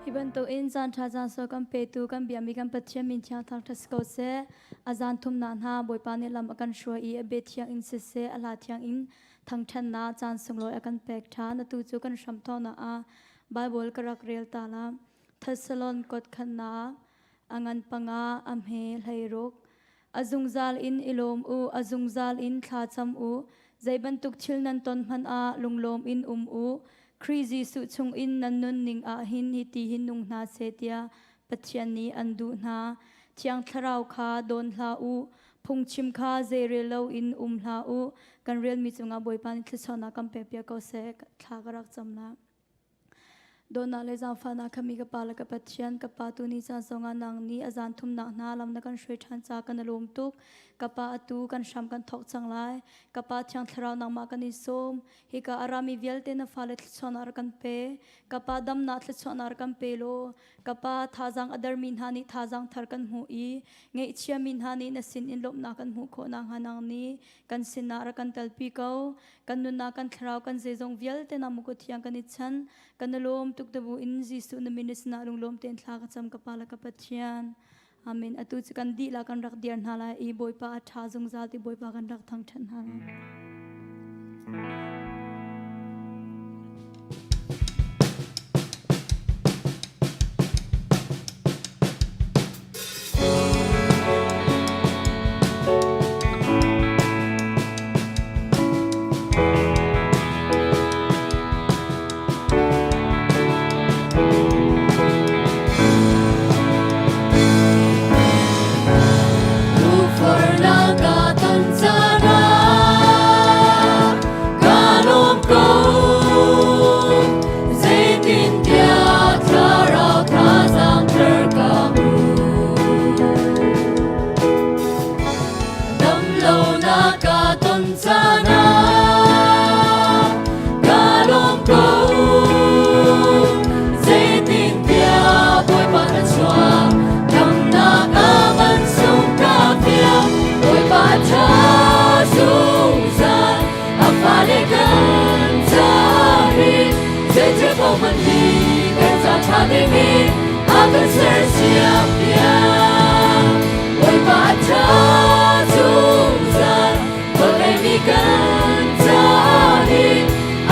Hi bantukin caan ṭha caan sau kan petu kan biami kan Pathian min thiang thangṭhat si ko seh. A zan thumnak hna Bawipa nih lam a kan hruai i a bia thiang in siseh, a hla thiang in thangṭhatnak caan sunglawi a kan pek ṭhan. Atu cu kan hramthawknak ah Baibal ka rak rel ta la. Thessalon kot khatnak a ngan panga a hme 16. A zungzal in i lawm u, a zungzal in thla cam u. Zei bantuk thil nan ton hmanh ah lunglawm in um u. Khrih Jesuh chungin nan nunning ah hin hiti hin nung hna seh tiah Pathian nih an duh hna. Thiang Thlarau kha dawn hlah u. Phungchim kha zeirel loin um hlah u. Kan relmi cungah Bawipa nih thluachuahnak kan pekpiak ko seh. Thla ka rak cam lai. Dawtnak le zaangfahnak kha mi ka Pa le ka Pathian, ka Pa tu ni caan zongah nang nih a zan thumnak hna lam na kan hruai ṭhan ca kan i lawm tuk. Ka Pa atu kan hram kan thawk cang lai. Ka Pa Thiang Thlarau nangmah kan i sawm. Hika a rami vialte na fale thluachuahnak rak kan pe. Ka Pa damnak thluachuahnak rak kan pe law Ka Pa, thazaang a dermi hna nih thazaang thar kan hmuh i ngaihchiami hna nih na sinin lawmhnak kan hmuh khawh nakhnga nang nih kan sinah rak kan telpi ko. Kan nunnak, kan thlarau, kan zeizong vialte na muku thiang kan i chan. Kan i lawm tuk bu in Jesuh na min sinah lunglawm tein thla ka cam ka Pa le ka Pathian. Amen. Atu cu kan dihlak kan rak dir hna lai i Bawipa a ṭha zungzal ti Bawipa kan rak thangṭhat hna lai. Tukforhnak ka ton caan ah ka lawm ko. Zeitintiah thlarau thazaang thar ka hmu. Damlonak ka ton caan ah ka lawm ko. Zeitintiah Bawipa na chuak, damnak a man sung ka fiang. Bawipa ṭha zungzal, a fale kan ca hi zeithil paoh hmanh hi kan ca ṭha ding in a kan sersiam piak. Bawipa ṭha zungzal, vawlei mi kan ca hi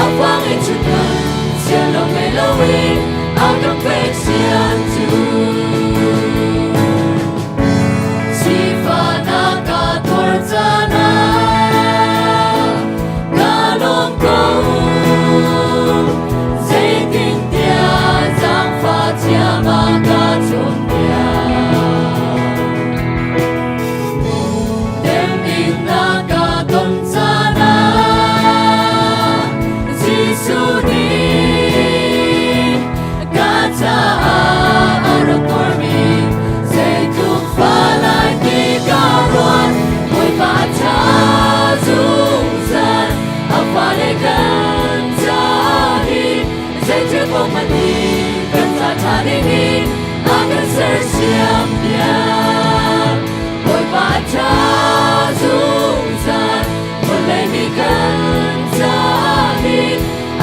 a fang in chunmang sian lo ngei loin a kan pek sian cu. Sifahnak ka tuar caan ah ka lawm ko. Zeitintiah zaangfah thiam a ka cawnpiak. Temhinnak ka ton caan ah Jesuh nih ka caah a rak tuarmi zeitluk fa lai ti ka ruat. Bawipa ṭha zungzal a fale kan ca hi zeithil paoh hmanh hi kan ca ṭha ding in a kan sersiam piak. Bawipa ṭha zungzal vawlei mi kan ca hi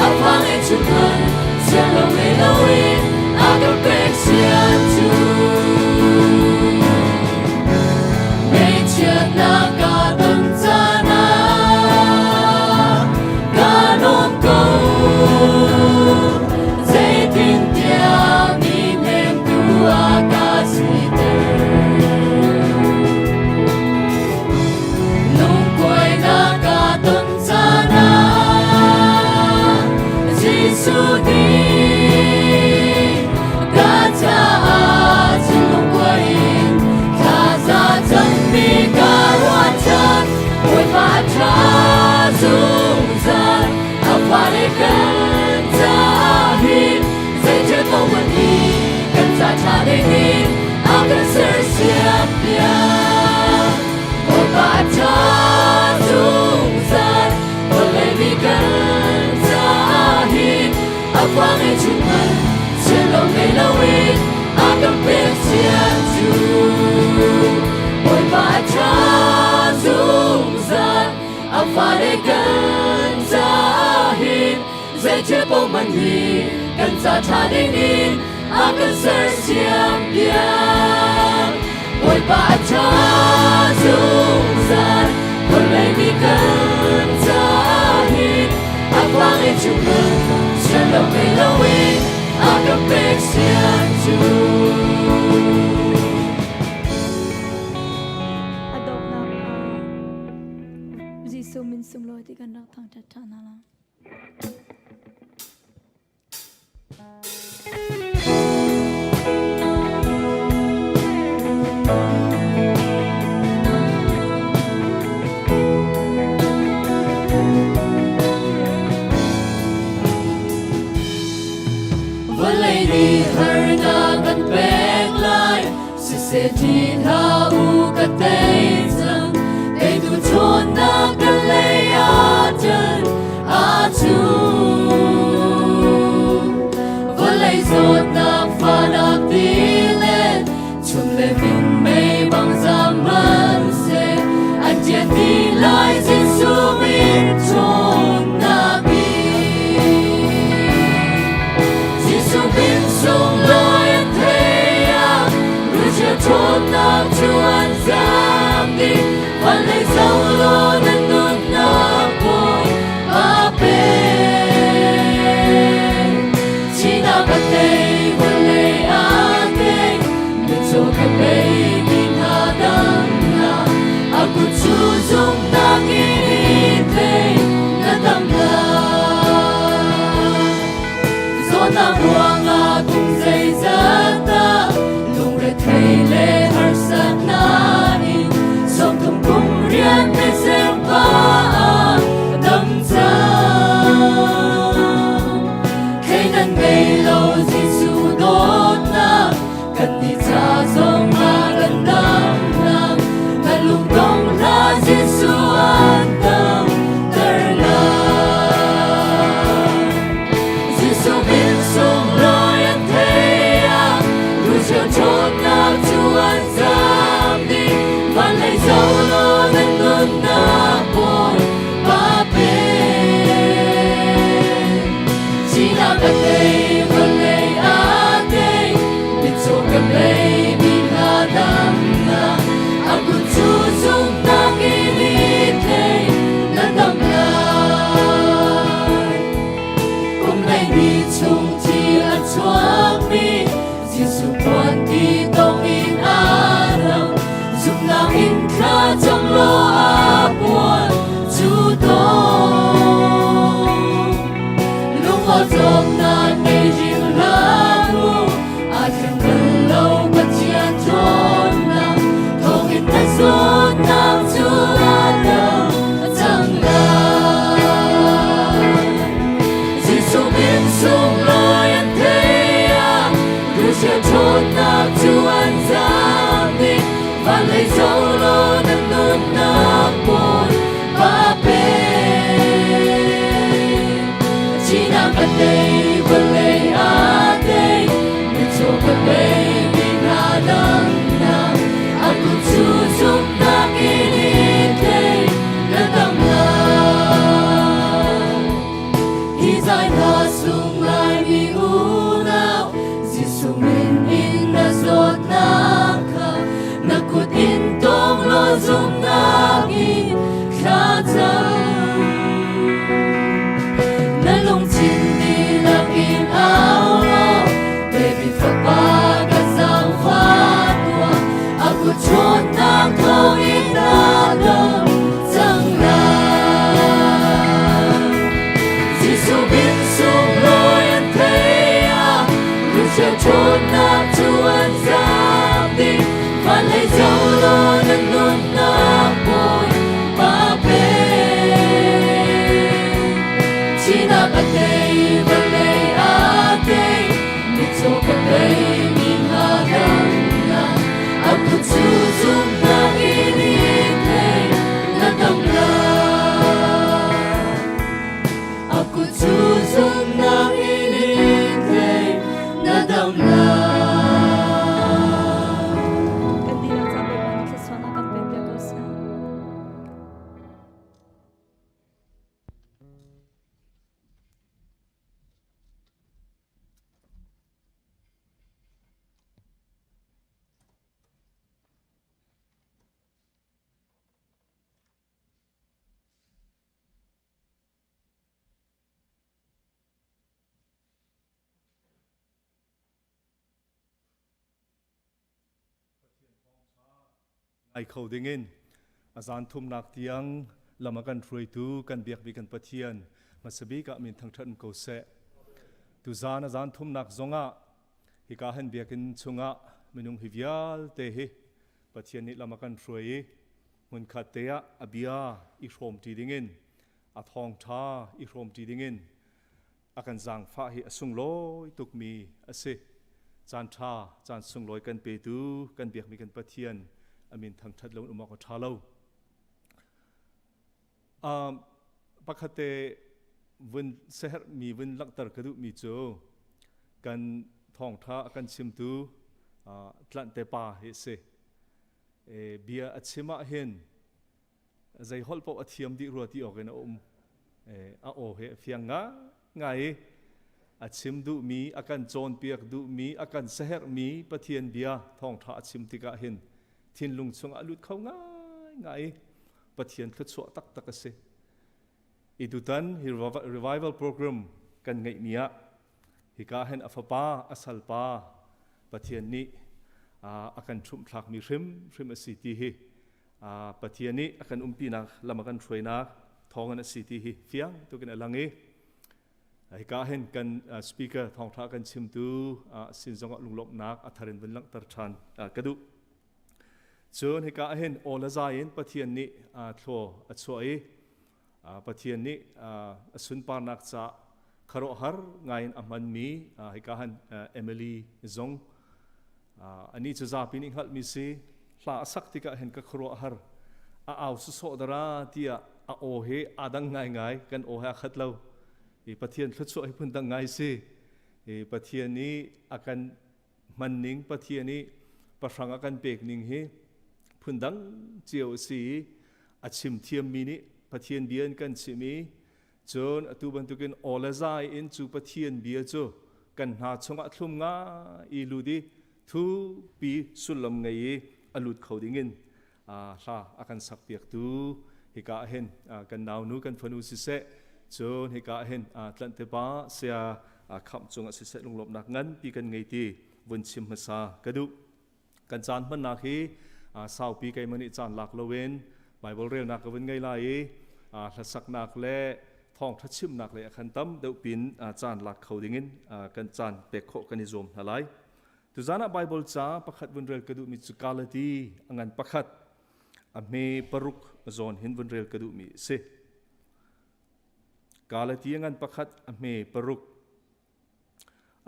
a phang in chunhman sian lo ngei loin a kan pek sian cu. Ngaihchiatnak ka ton caan ah ka lawm ko. Zeitintiah mi hnemtu a ka siter. Lungkuainak ka ton caan ah Jesuh nih ka caah thinlung kuai in thlaza cammi ka ruahchan. Bawipa ṭha zungzal a fale kan ca hi zeithil paoh hmanh hi kan ca ṭha ding in a kan sersiam piak. Bawipa ṭha zungzal vawlei mi kan ca hi a fa ngei chunmang sian lo ngei loin a kan pek sian cu. Bawipa ṭha zungzal a fale kan ca hin zeithil paoh hmanh hi kan ca ṭha ding in a a kan sersiam piak. Bawipa a ṭha zungzal, vawlei mi kan caah hin a kuang i chungkhar sian lo ngei loin a kan pek sian cu. A donghnak ah Jesuh min sunglawi ti kan rak thangṭhat ṭhan hna lai. Vawlei nih harnak kan pek lai, siseh ṭih hlah u ka tei cang. Teitu ṭhawnnak kan lei ah ṭan a cu. Vawlei zawtnak fahnak ti le chum le minmei bang zam hmanhseh, an ṭian ti lai Jesuh min ṭhawnnak in. Jesuh min sunglawi an thei ah, ruchia ṭhawnnak cu an zam dih. Van lei zoh law na nunnak bawi pa pe. Thihnak a tei, vawlei a tei, mitcaw ka bei mi hna damnak, a kut cu zumhnak in i tlei, na dam lai. Zawtnak ruangah kum zeizat dah lungrethei le harsatnak in 30 kum rian na ser pa ah dam cang. Thleidan ngei lo Jesuh dawtnak kan nih ca zong ah kan damnak na lungdong hlah Jesuh an damter lai. Jesuh min sunglawi an thei ah rucheu ṭhawnnak cu an zam dih. Van lei zoh law na nunnak bawi pa pe. Thihnak a tei, vawlei a tei, mitcaw ka bei mi hna damnak, a kut cu zumhnak in i tlei, na dam lai. Kum hleihnih chung thi a chuakmi Jesuh puan ti tong in a ram, zumhnak in thla cam law a puan cu tong. Lungawṭawmnak nei rih hlah u, aa thleng bal lo Pathian ṭhawnnak thawngin na zawtnak cu a dam cang lai. Jesuh min sunglawi an thei ah, ruhsia ṭhawnnak cu an zam dih. Van lei zoh law na nunnak bawi pa pe. Thihnak a tei, vawlei a tei, mitcaw ka bei mi hna damnak, a kut cu zumhnak in i tlei, na dam lai. Hi zai hna sung lai mi unau, Jesuh min in na zawtnak kha na kut in tawng law zumhnak in thla cam. Na lungthin dihlak in au law, David fapa ka zaangfah tuah, a kut ṭhawnnak thawngin na dam cang lai. Jesuh min sunglawi an thei ah, rucheu ṭhawnnak cu an zam dih. Van lei zoh law na nunnak bawi pa pe. Thihnak a tei, vawlei a tei, mitcaw ka bei mi hna damnak, a kut cu zumhnak in i tlei, na dam lai. A kut cu zumhnak in i tlei, na dam lai. Kan dihlak ca Bawipa nih thluachuahnak kan pek piak ko seh. Ai kho dingin a zan thumnak tiang lam a kan hruaitu kan biakmi kan Pathian hmasabik ah min thangṭhat ko seh. Tuzan a zan thumnak zongah hika han biakinn chungah minung hi vialte hi Pathian nih lam a kan hruai i hmunkhat te ah a bia i hrawmṭi dingin a thawngṭha i hrawmṭi dingin a kan zaangfah hi a sunglawi tukmi a si. Caan ṭha, caan sunglawi kan petu, kan biakmi kan Pathian a min thangṭhat lo in um awk a ṭha lo. Pakhat te vun seherhmi vun langhter ka duhmi cu kan thawngṭha a kan chimtu Tlante pa hi a si. Bia a chim ah hin zei holh paoh a thiam dih rua ti awk in a um. A aw he a fiang ngai i a chim duhmi, a kan cawnpiak duhmi, a kan saherhmi Pathian bia thawngṭha a chim tikah hin thinlung chungah a lut kho ngaingai i Pathian thluachuah taktak a si. I tutan hi revival program kan ngeihmi ah hika hin a fapa, a salpa Pathian nih a kan ṭhumhthlakmi hrimhrim a si ti hi Pathian nih a kan umpinak lam a kan hruainak thawngin a si ti hi fiang tukin a lang i hika hin kan speaker thawngṭha kan chimtu sin zongah lunglawmhnak a thar in vun langhter ṭhan ka duh. Cun hika hin aw le zai in Pathian nih thlaw a chuah i Pathian nih a sunparnak ca khuaruahhar ngai in a hmanmi hika han Emily zong anih cu zapi nih hngalhmi si hla a sak tikah hin ka khuaruahhar a au sawsawh dara tiah a aw he aa dang ngaingai kan aw he a khat lo i Pathian thluachuah hi phun dang ngai si i Pathian nih a kan hmanning Pathian nih pahrang a kan pek ning hi phundang cio a si i a chim thiammi nih Pathian bia in kan chim i cun atu bantukin aw le zai in cu Pathian bia cu kan hna chungah thlum ngai i lut i thupi sullam ngei i a lut kho dingin hla a kan sakpiaktu hika ah hin kan naunu kan fanu siseh cun hika ah hin tlante pa saya khamh cungah siseh lunglawmhnak nganpi kan ngei ti vun chim hmasa ka duh. Kan caan hmannak hi saupi keimah nih caan lak loin Bible relnak ka vun ngei lai i hlasaknak le thawngṭha chimnak le a khan tam deuh pin caan lak kho dingin kan caan pek khawh kan i zuam hna lai. Tuzan ah Bible ca pakhat vun rel ka duhmi cu Galati a ngan pakhat a hme paruk zawn hin vun rel ka duhmi a si. Galati a ngan pakhat a hme paruk.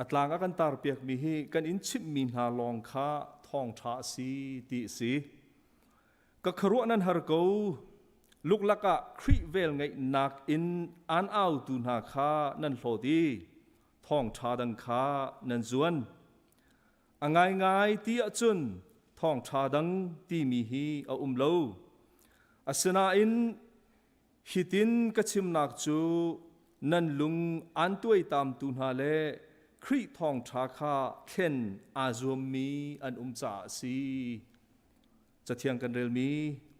A tlang a kan tarpiakmi hi kan in chimhmi hna lawng kha thawngṭha a si ti a si. Ka khuaruah nan har ko. Luklak ah Khrih velngeihnak in aan autu hna kha nan hlawt i thawngṭha dang kha nan zuan. A ngaingai ti ahcun thawngṭha dang timi hi a um lo. Asinain hitin ka chimnak cu nan lung aan tuaitamtu hna le Khrih thawngṭha kha thlen aa zuammi an um caah a si. Cathiang kan relmi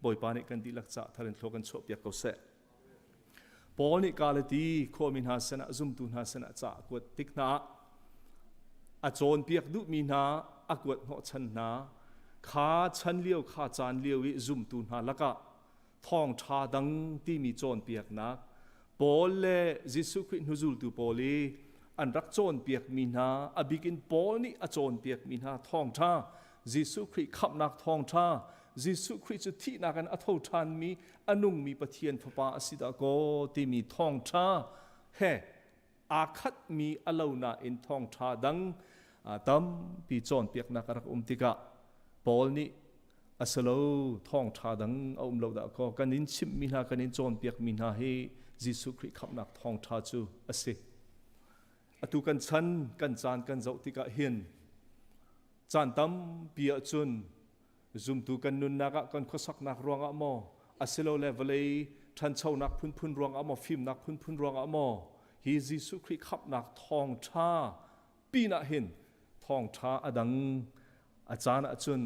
Bawipa nih kan dihlak ca thar in thlua kan chuahpiak ko seh. Paul nih Galati khuami hna sinah zumtu hna sinah ca a kuat tik hna ah a cawnpiak duhmi hna a kuat hnawhchan hna kha chan lio kha caan lio i zumtu hna lakah thawngṭha dang timi cawnpiaknak Paul le Jesuh Khrih hnuzultu pawl i an rak cawnpiakmi hna a bik in Paul nih a cawnpiakmi hna thawngṭha Jesuh Khrih khamhnak thawngṭha Jesuh Khrih cu thihnak in a tho ṭhanmi a nungmi Pathian Fapa a si dah kaw timi thawngṭha he aa khatmi a lo nain thawngṭha dang tampi cawnpiaknak a rak um tikah Paul nih a si lo thawngṭha dang a um lo dah kaw kan in chimhmi hna kan in cawnpiakmi hna hi Jesuh Khrih khamhnak thawngṭha cu a si. Atu kan chan kan caan kan zoh tikah hin caan tampi ahcun zumtu kan nunnak ah kan khuasaknak ruangah maw asilole vawlei ṭhanchonak phunphun ruangah maw fimnak phunphun ruangah maw hi Jesuh Khrih khamhnak thawngṭha pinah hin thawngṭha a dang a caan ahcun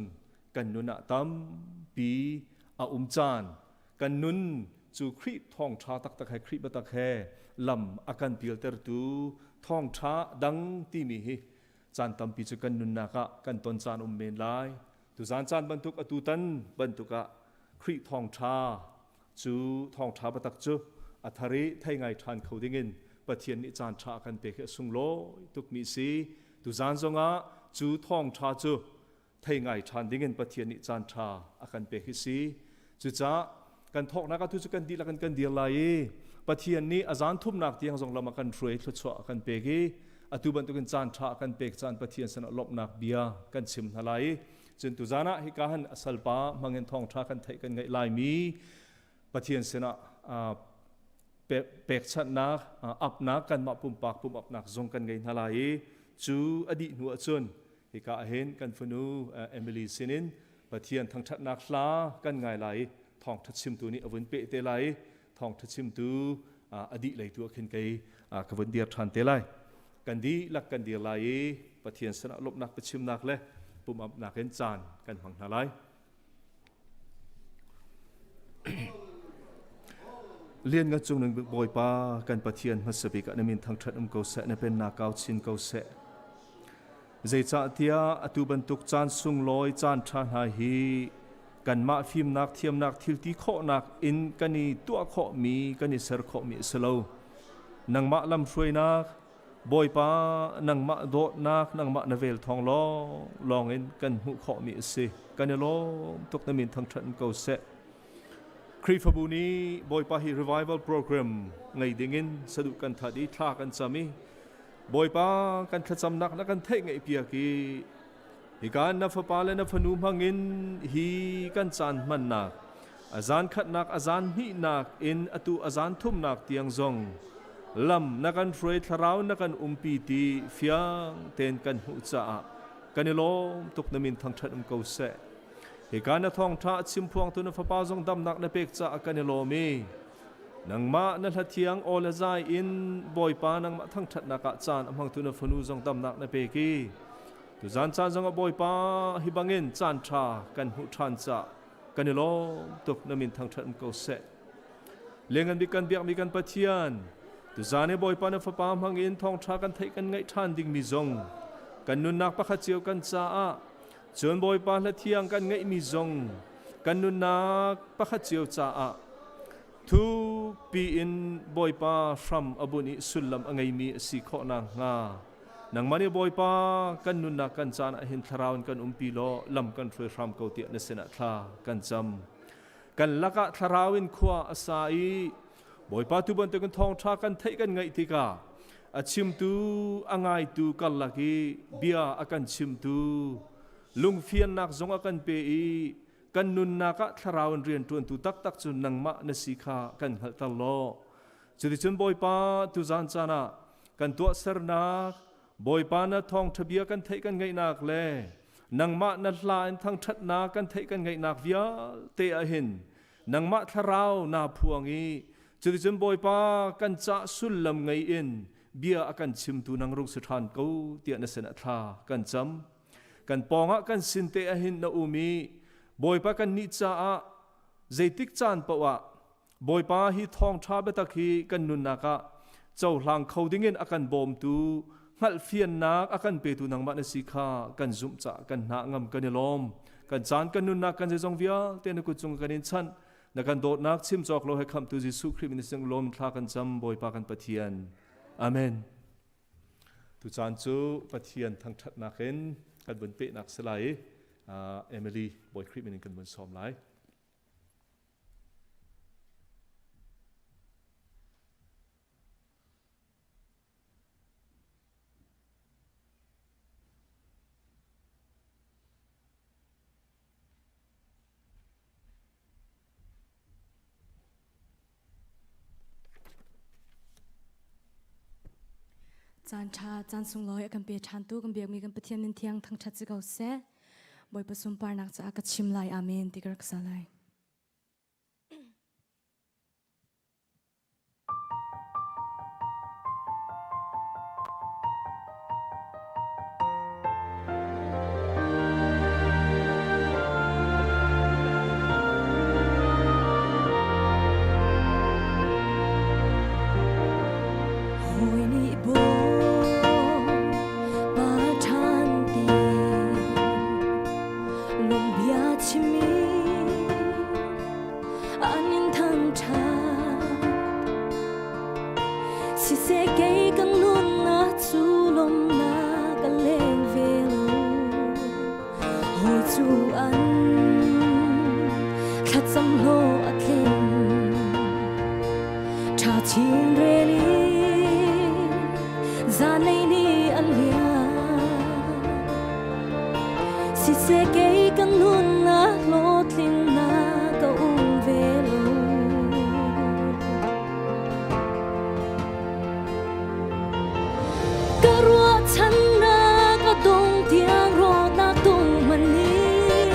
kan nun ah tampi a um caan kan nun cu Khrih thawngṭha taktak he Khrih biatak he lam a kan pialtertu thawngṭha dang timi hi caan tampi cu kan nunnak ah kan ton caan um men lai. Tuzan caan bantuk atutan bantuk ah Khrih thawngṭha cu thawngṭha biatak cu a thar i thei ngai ṭhan kho dingin Pathian nih caan ṭha a kan pek hi a sunglawi tukmi a si. Tuzan zongah cu thawngṭha cu thei ngai ṭhan dingin Pathian nih caan ṭha a kan pek hi si. Cucaah kan thawknak ah tu cu kan dihlak in kan dir lai i Pathian nih a zan thumnak tiang zong lam a kan hruai thluachuah a kan pek i atu bantukin caan ṭha a kan pek caan Pathian sinah lawmhnak bia kan chim hna lai i cun tuzan ah hika han a salpa hmangin thawngṭha kan theih kan ngaih laimi Pathian sinah pekchanhnak apnak kanmah pumpak pum apnak zong kan ngei hna lai i cu a dih hnu ahcun hika ahhin kan fanu Emily sinin Pathian thangṭhatnak hla kan ngai lai i thawngṭha chimtu nih a vun peh te lai i thawngṭha chimtu a dih lei tu ah khin kei ka vun dir ṭhan te lai. Kan dihlak kan dir lai i Pathian sinah lawmhnak biachimnak le pumapnak in caan kan hmang hna lai. Lianngan Cungnung Bik Bawipa kan Pathian hmasa bik ah na min thangṭhat um ko seh, na pennak kau chin ko seh. Zeicahtiah atu bantuk caan sunglawi caan ṭha hna hi kanmah fimnak thiamnak thilti khawhnak in kan i tuah khawhmi kan i ser khawhmi a si lo. Nangmah lamhruainak Bawipa nangmah dawtnak nangmah na vel thawng lawng lawng in kan hmuh khawhmi a si. Kan i lawm tuk na min thangṭhat in ko seh. Khrihfabu nih Bawipa hi revival program ngei dingin saduh kan that i thla kan cam i Bawipa kan thlacamnak na kan theih ngaihpiak i hika na fapa le na fanu hmangin hi kan caan hmannak a zan khatnak a zan hnihnak in atu a zan thumnak tiang zong lam na kan hruai thlarau na kan umpi ti fiang tein kan hmuh caah kan i lawm tuk na min thangṭhat um ko seh. Hika na thawngṭha a chimphuangtu na fapa zong damnak na pek caah kan i lawm i nangmah na hlathiang aw le zai in Bawipa nangmah thangṭhatnak ah caan a hmangtu na fanu zong damnak na pek i tuzan caan zongah Bawipa hi bangin caan ṭha kan hmuh ṭhan caah kan i lawm tuk na min thangṭhat um ko seh. Lengan bik kan biakmi kan Pathian tuzan i Bawipa na fapa hmangin thawngṭha kan theih kan ngaih ṭhan dingmi zong kan nunnak pakhat cio kan caah Cun Bawipa hla thiang kan ngeihmi zong kan nunnak pakhat cio caah thukpi in Bawipa hram a bunh i sullam a ngeimi a si khawh nakhnga nangmah nih Bawipa kan nunnak kan caan ah hin thlarau in kan umpi law lam kan hruai hram ko tiah na sinah thla kan cam. Kan lakah thlarau in khua a sa i Bawipa tu bantukin thawngṭha kan theih kan ngaih tikah a chimtu a ngaitu karlak i bia a kan chimtu lungfiannak zong a kan pe i kan nunnak ah thlarau in rianṭuantu taktak cu nangmah na si kha kan hngalhter law cuticun Bawipa tuzan caan ah kan tuahsernak Bawipa na thawngṭha bia kan theih kan ngaihnak le nangmah na hla in thangṭhatnak kan theih kan ngaihnak vialte ah hin nangmah thlarau naa phuang i cuticun Bawipa kan cah sullam ngei in bia a kan chimtu nang rung si ṭhan ko tiah na sinah thla kan cam. Kan pawngah kan sin te ahhin na um i Bawipa kan nih caah zeitik caan paoh ah Bawipa hi thawngṭha biatak hi kan nunnak ah cohlang kho dingin a kan bawmtu hngalhfiannak a kan petu nangmah na si kha kan zumh caah kan hna ngam kan i lawm. Kan caan kan nunnak kan zeizong vialte na kut cung kan in chanh. Na kan dawtnak chim cawk lo he khamhtu Jesuh Khrih min sing lawm thla kan cam Bawipa kan Pathian. Amen. Tucaan cu Pathian thangṭhatnak in kan vun pehnak si lai i Emily Bawi Khrih min in kan vun sawm lai. Caan ṭha, caan sunglawi a kan pe ṭhantu kan biakmi kan Pathian min thiang thangṭhat si ko seh. Bawipa sunparnak caah ka chim lai. Amen ti ka rak sa lai. Hawi nih bawm pa ṭhan ti lung. chimi an in thangṭhat. Siseh kei kan nunnak cu lawmhnak a leng ve lo. Hawi cu an thlacam hlawh a tling. Ṭha chin rel in zanlei ni a liam. Siseh kei kan nunnak hlawhtlinnak a um ve lo. Ka ruahchannak a dong tiang rawtnak tung hmanh nih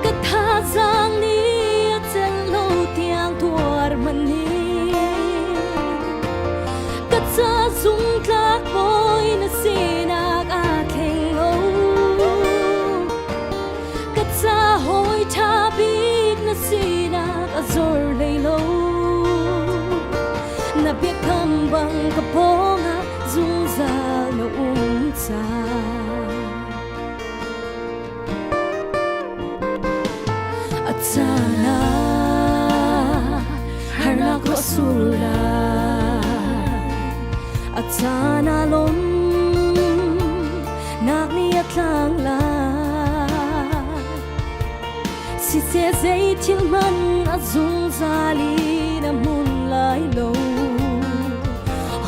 ka thazaang nih a celh lo tiang tuar hmanh nih ka ca zungtlak bawi na sinak aa thleng lo ka ca hawi ṭha bik na sinak a zor hlei lo na biakam bang ka pawngah zungzal na um cang a caan ah harnak ruah sur lai a caan ah lawm nak nih a tlang lai Siseh zei thil hmanh a zungzal in a hmun lai lo.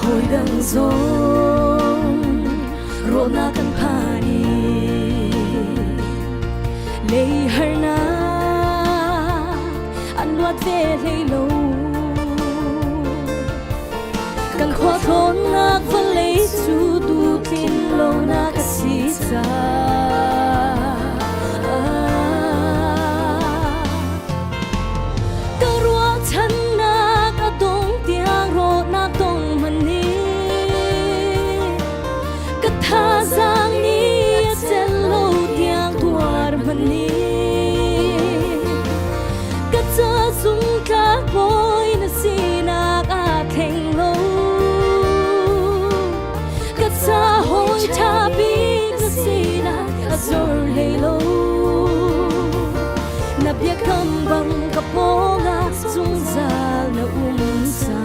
Hawi dang zong rawhnak kan phan i lei harnak an luat ve hlei lo. Kan khua thawnnak vawlei cu tu tlin lonak a si caah. Ka ruahchannak a dong tiang rawhnak dong hmanh nih ka thazaang nih a celh lo tiang tuar hmanh nih Ka ca zungtlak bawi na sinak aa thleng lo. Ka ca hawi ṭha bik na sinak a zor hlei lo. Na biakam bang ka pawngah zungzal na um cang.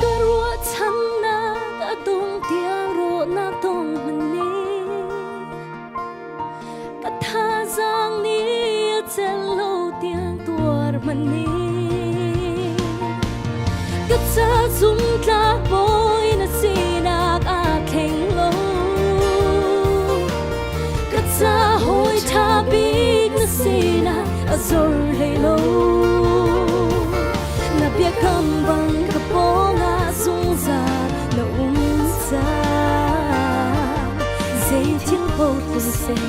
Ka ruahchannak a dong tiang rawhnak dong hmanh nih Ka thazaang nih a celh lo tiang tuar hmanh nih ka ca zumtlak bawi na sinak aa thleng lo. Ka ca hawi ṭha bik na sinak a zor hlei lo. Na biakam bang ka pawngah zungzal na um cang. Zeithil paoh siseh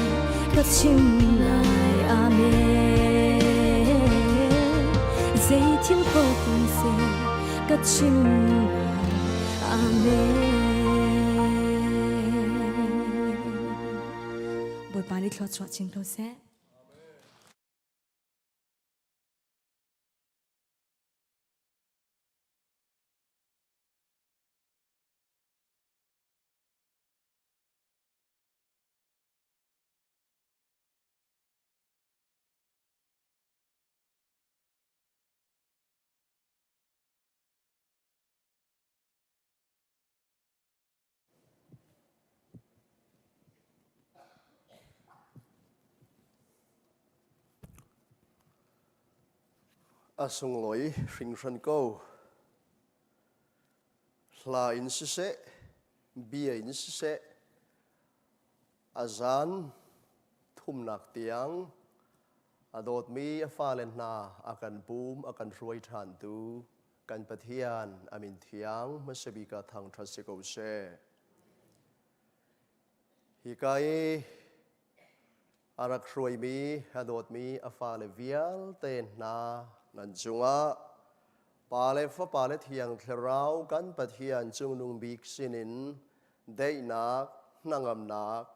ka chim lai amen. Zeithil paoh siseh ka chim lai amen. Bawipa nih thluachuah chin ko seh. A sunglawi hringhran ko. Hla in siseh, bia in siseh, a zan thumnak tiang a dawtmi a fale hna a kan pum a kan hruai ṭhantu kan Pathian a min thiang hmasa bik ah thangṭhat si ko seh. Hika i. A rak hruaimi, a dawtmi a fale vialte hna nan cungah Pa le Fapa le Thiang Thlarau kan Pathian cungnung bik sinin daihnak, hnangamnak,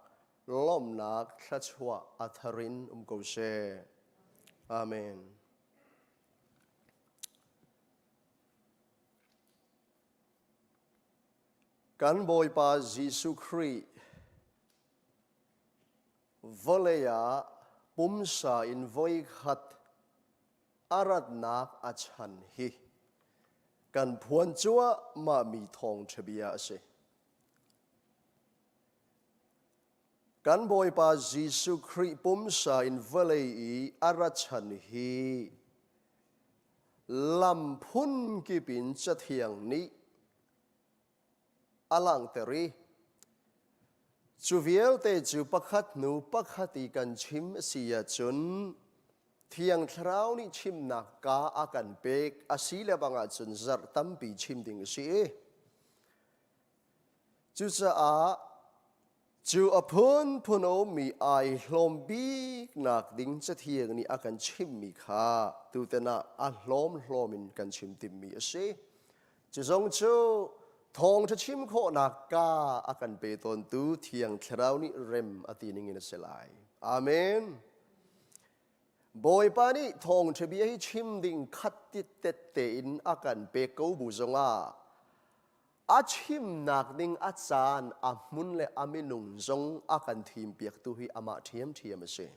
lawmhnak thluachuah a thar in um ko seh. Amen. Kan Bawipa Jesuh Khrih vawlei ah pumsa in voikhat a ratnak a chan hi kan phuan cuahmahmi thawngṭha bia a si. Kan Bawipa Jesuh Khrih pumsa in vawlei i a ra chan hi lam phunkip in Cathiang nih a langhter i cu vialte cu pakhat hnu pakhat i kan chim a si ahcun Thiang Thlarau nih chimnak kaa a kan pek a si le bang ahcun zarh tampi chim ding a si i cucaah cu a phunphun a ummi ai hlawm biknak ding Cathiang nih a kan chimmi kha tutan ah a hlawm hlawm in kan chim timmi a si. Cu zong cu thawngṭha chim khawhnak kaa a kan pe tawntu Thiang Thlarau nih rem a ti ning in a si lai. Amen. Bawipa nih thawngṭha bia hi chim ding khat tit tein a kan pek ko bu zongah a chimnak ding a caan a hmun le a minung zong a kan thimpiaktu hi amah ṭhiamṭhiam a si.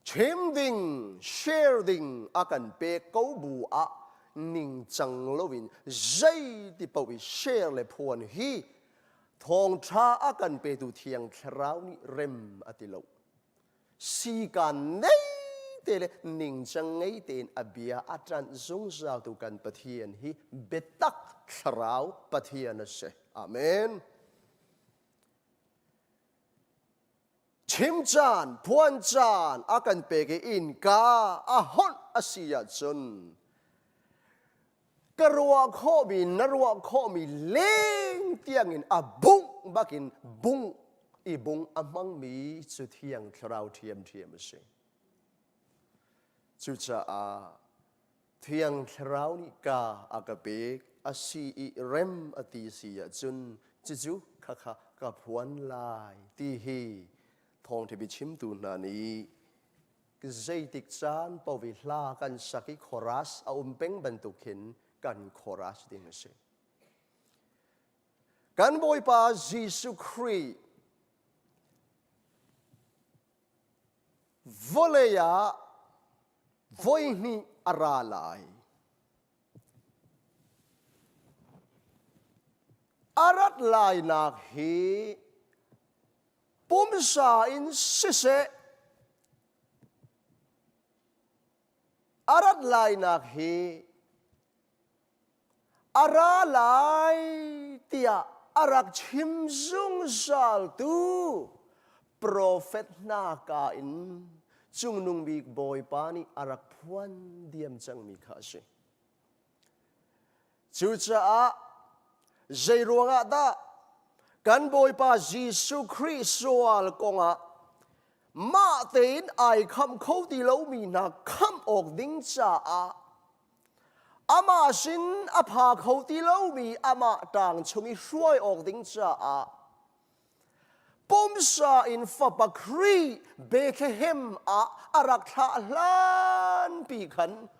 Chim ding, share ding a kan pek ko bu ah ningcang loin zeiti paoh i share le phuan hi thawngṭha a kan petu Thiang Thlarau nih rem a ti lo. Sikaan nei te le ningcang ngei tein a bia a ṭanh zungzaltu kan Pathian hi biatak Thlarau Pathian a si. Amen. Chim caan, phuan caan a kan pek i innka a honh a si ahcun ka ruah khawhmi na ruah khawhmi leng tiangin a bungh bakin bungh i bung a hmangmi cu Thiang Thlarau ṭhiamṭhiam a si. Cucaah Thiang Thlarau nih ka a ka pek a si i rem a ti si ahcun cucu khakha ka phuan lai ti hi thawngṭha biachimtu hna nih zeitik caan paoh i hla kan sak i chorus a um peng bantuk khin kan chorus ding a si. Kan Bawipa Jesuh Khrih vawlei ah voihnih a ra lai. A rat lainak hi pumsa in siseh, a rat lainak hi a ra lai tiah a rak chim zungzaltu profet hna ka in cungnung bik Bawipa nih a rak phuan diam cangmi kha a si. Cucaah zei ruangah dah kan Bawipa Jesuh Khrih sual kongah mah tein ai khamh kho ti lomi hna khamh awk ding caah Amah sin a pha kho ti lomi amah ṭang chung i hruai awk ding caah pumsa in fapa Khrih Bethlehem ah a rak thlah hlanpi khan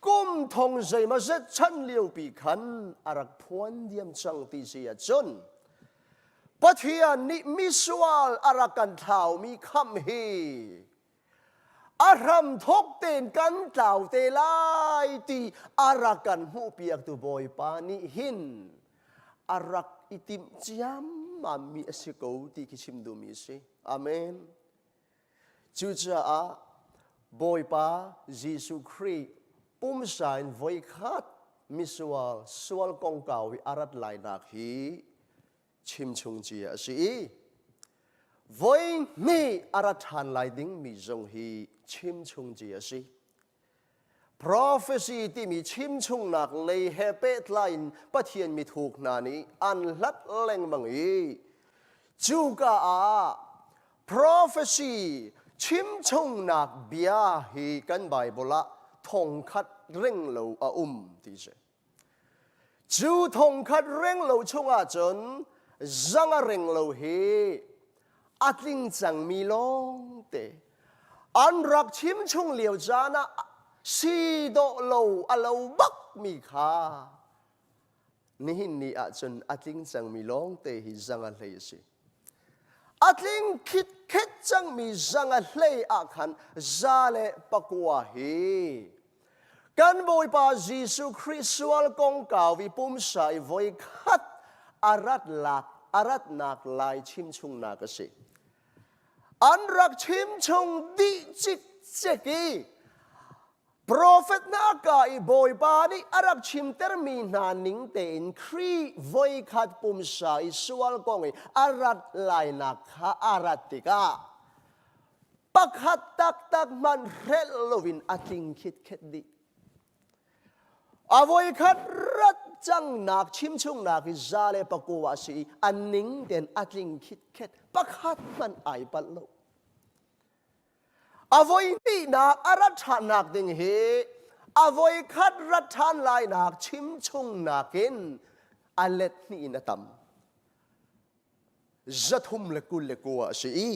kum thong zeimawzet chan liopi khan a rak phuan diam cang ti si ahcun Pathian nih misual a rak kan thlaumi khamh hi A hramthawk tein kan tlau te lai ti a rak kan hmuhpiaktu Bawipa nih hin a rak i timh ciammammi a si ko ti khi chim duhmi a si. Amen. Cucaah Bawipa Jesuh Khrih pumsa in voikhat misual sual kongkau i a rat lainak hi chimchung cia a si i voi hnih a ra ṭhan lai dingmi zong hi chimchung cia a si. Prophecy timi chimchungnak lei he pehtlai in Pathian mithuk hna nih an hlat lengmang i cuka ah. Prophecy chimchungnak bia hi kan Bible ah thongkhat reng lo a um ti si. Cu thongkhat reng lo chungah cun zanga reng lo hi a tling cangmi lawngte an rak chimchung lio caan ah si dawh lo a lo bakmi kha nihin ni ahcun a tling cangmi lawngte hi zanga hlei a si. A tling khitkhet cangmi zanga hlei ah khan 109 hi kan Bawipa Jesuh Khrih sual kongkau i pumsa i voi khat a rat lak a ratnak lai chimchungnak a si. An rak chimchung dih cikcek i Profet hna ka i Bawipa nih a rak chimtermi hna ning tein Khrih voikhat pumsa i sual kong i a rat lainak kha a rat tikah pakhat taktak hmanh hrelh loin a tling khitkhet dih. A voikhat rat cangnak chimchungnak hi 109 a si i a ning tein a tling khitkhet pakhat hmanh ai palh lo. A voi hnihnak a rat ṭhannak ding hi a voi khat rat ṭhan lainak chimchungnak in a let hnih in a tam. 329 a si i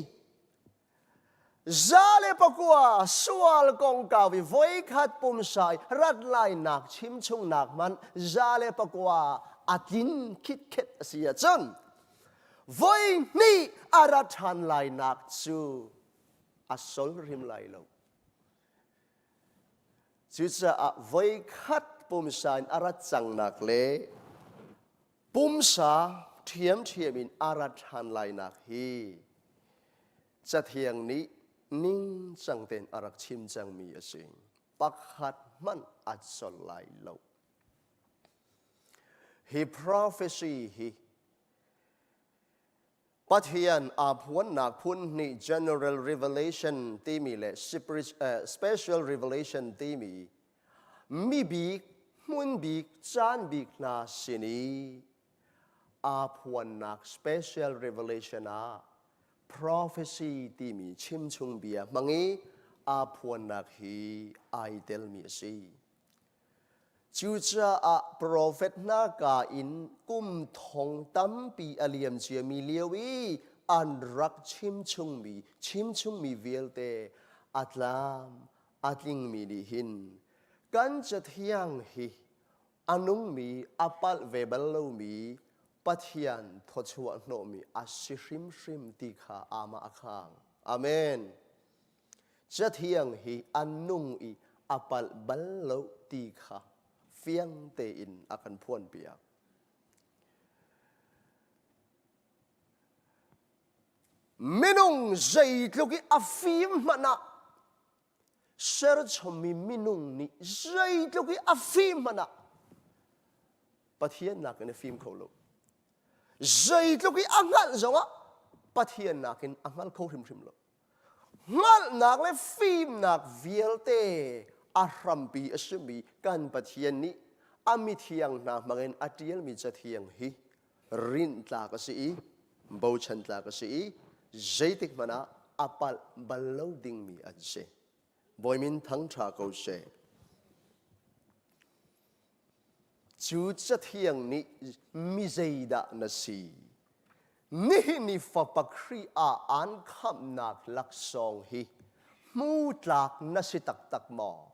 109 sual kongkau i voikhat pumsa i rat lainak chimchungnak hmanh 109 a tlin khitkhet a si ahcun voi hnih a rat ṭhan lainak cu a sol hrim lai lo. Cucaah voikhat pumsa in a rat cangnak le pumsa ṭhiamṭhiam in a rat ṭhan lainak hi Cathiang nih ningcang tein a rak chim cangmi a si. Pakhat hmanh a sol lai lo. Hi prophecy hi Pathian aa phuannak phun hnih General Revelation timi le Special Revelation timi mi bik, hmun bik, caan bik hna sin i aa phuannak Special Revelation ah prophecy timi chimchung bia hmang i aa phuannak hi ai telmi a si. Cucaah profet hna kaa in kum thong tampi a liam ciami lio i an rak chimchungmi chimchungmi vialte a tlam a tlingmi nih hin kan Cathiang hi a nungmi a palh ve bal lomi Pathian thawchuah hnawhmi a si hrimhrim ti kha aamah a khang. Amen. Cathiang hi a nung i a palh bal lo ti kha fiang tein a kan phuanpiak. Minung zeitluk i a fim hmanh ah serchommi minung nih zeitluk i a fim hmanh ah Pathian nakin a fim kho lo. Zeitluk i a hngalh zongah Pathian nakin a hngal kho hrimhrim lo. Hngalhnak le fimnak vialte a hrampi a simi kan Pathian nih a mithiang hna hmangin a ṭialmi Cathiang hi rinhtlak a si i bochan tlak a si i zeitik hmanh ah a palh bal lo dingmi an si. Bawi min thangṭha ko seh. Cu Cathiang nih mi zeidah na si? Nihin ni Fapa Khrih ah aan khamhnak laksawng hi hmu tlak na si taktak maw?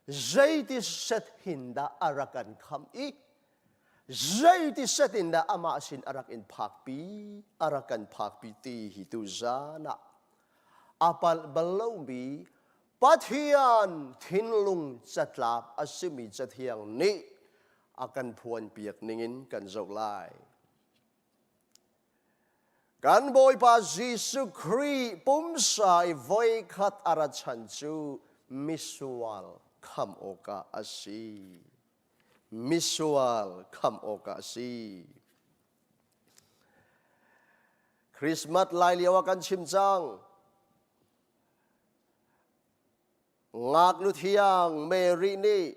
Zeiti set hin dah a rak kan khamh i zeiti set in dah amah sin a rak in phakpi, a rak kan phakpi ti hi tu zan ah a palh bal lomi Pathian thinlung catlap a simi Cathiang nih a kan phuanpiak ningin kan zoh lai. Kan Bawipa Jesuh Khrih pumsa i voikhat a ra chan cu misual khamh awkah a si. Misual khamh awkah a si. Christmas lai lio ah kan chim cang. Ngaknu thiang Mary nih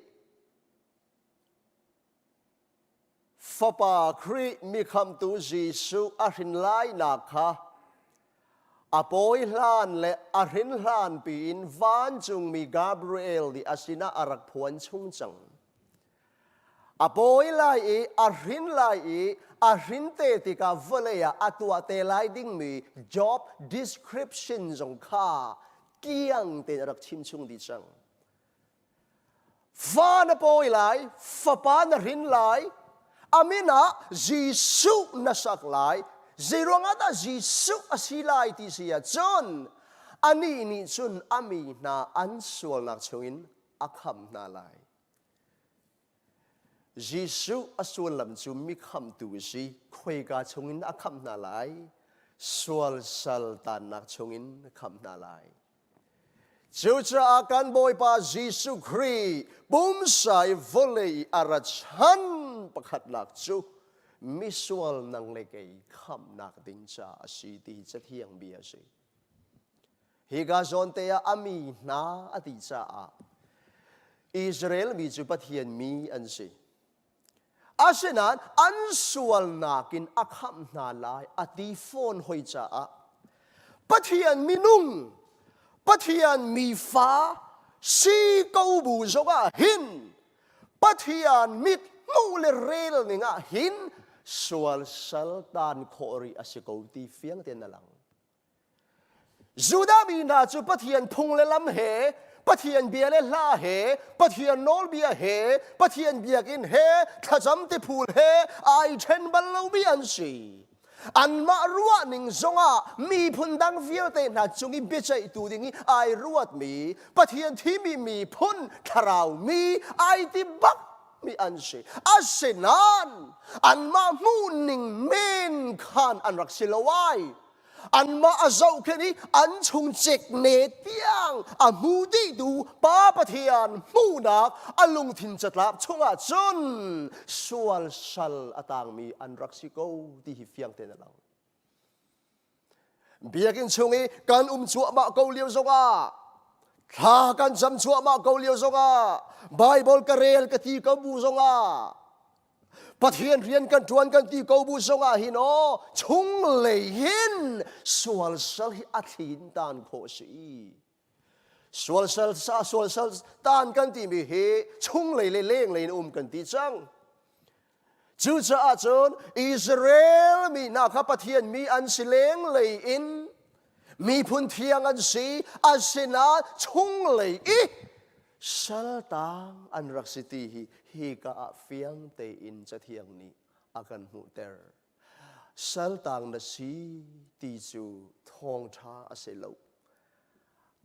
Fapa Khrih mi khamhtu Jesuh a hrin lainak kha a pawi hlan le a hrin hlan piin vancungmi Gabriel nih a sinah a rak phuan chung cang. A pawi lai i a hrin lai i a hrin te tikah vawlei ah a tuah te lai dingmi job description zong kha kiang tein a rak chim chung dih cang. Fa na pawi lai, fapa na hrin lai, a min ah Jesuh na sak lai. Zeiruangah dah Jesuh a si lai ti si ahcun anih nih cun a mi hna an sualnak chungin a khamh hna lai. Jesuh a sullam cu mi khamhtu a si. Khuaika chungin a khamh hna lai? Sual sal tannak chungin a khamh hna lai. Cucaah kan Bawipa Jesuh Khrih pumsa i vawlei a ra chan pakhatnak cu misual nang le kei khamhnak ding caah a si ti hi Cathiang bia a si. Hika zawn te ah a mi hna a ti caah Israel mi cu Pathian mi an si. Asinain an sualnak in a khamh hna lai a ti fawn hoi caah Pathian minung, Pathian mifa si ko bu zongah hin Pathian mit hmuh le rel ning ah hin sual sal tan khawh rih a si ko ti fiang tein a lang. Judah mi hna cu Pathian phung le lam he, Pathian bia le hla he, Pathian nawlbia he, Pathian biakinn he, thlacam tiphul he ai ṭhen bal lomi an si. Anmah ruahning zongah miphun dang vialte hna cung i biaceihtu ding i ai ruatmi, Pathian thimi miphun, thlarau mi ai ti bak mi an si. Asinain anmah hmuhning men khan an rak si lo ai. Anmah a zohkhenh i an chung cekne tiang a hmu dihtu Pa Pathian hmuhnak a lungthin catlap chungah cun sual sal a tangmi an rak si ko ti hi fiang tein a lang. Biakinn chung i kan um cuahmah ko lio zongah thla kan cam cuahmah ko lio zongah Bible ka rel ka ti ko bu zongah Pathian rian kan ṭuan kan ti ko bu zongah hin aw chunglei hin sual sal hi a thlin tan khawh si. Sual sal sa sual sal tan kan timi hi chunglei le lenglei in um kan ti cang. Cucaah cun Israel mi hna kha Pathian mi an si lenglei in miphun thiang an si asinain chunglei i saltang an rak si ti hi hika ah fiang tein Cathiang nih a kan hmuhter. Saltang na si ti cu thawngṭha a si lo.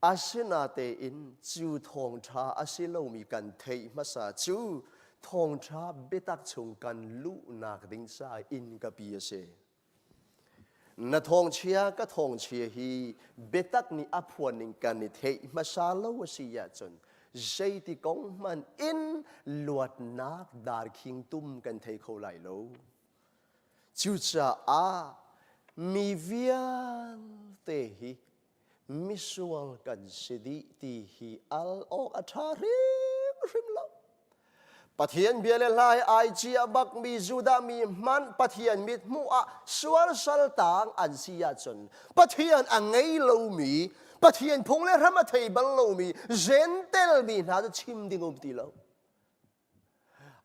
Asinatein cu thawngṭha a si lomi kan theih hmasa cu thawngṭha biatak chung kan luhnak ding caah innka pi a si. Na thawngchia ka thawngchia hi biatak nih a phuan ning kan i theih hmasa lo a si ahcun zeiti kong hmanh in luatnak darkhing tum kan thei kho lai lo. Cucaah mi vialte hi misual kan si dih ti hi al awk a ṭha hrimhrim lo. Pathian bia le hla he ai cia bakmi Judah mi hmanh Pathian mithmuh ah sual saltang an si ahcun Pathian a ngei lomi Pathian phung le hram a thei bal lomi Gentel mi hna cu chim ding um ti lo.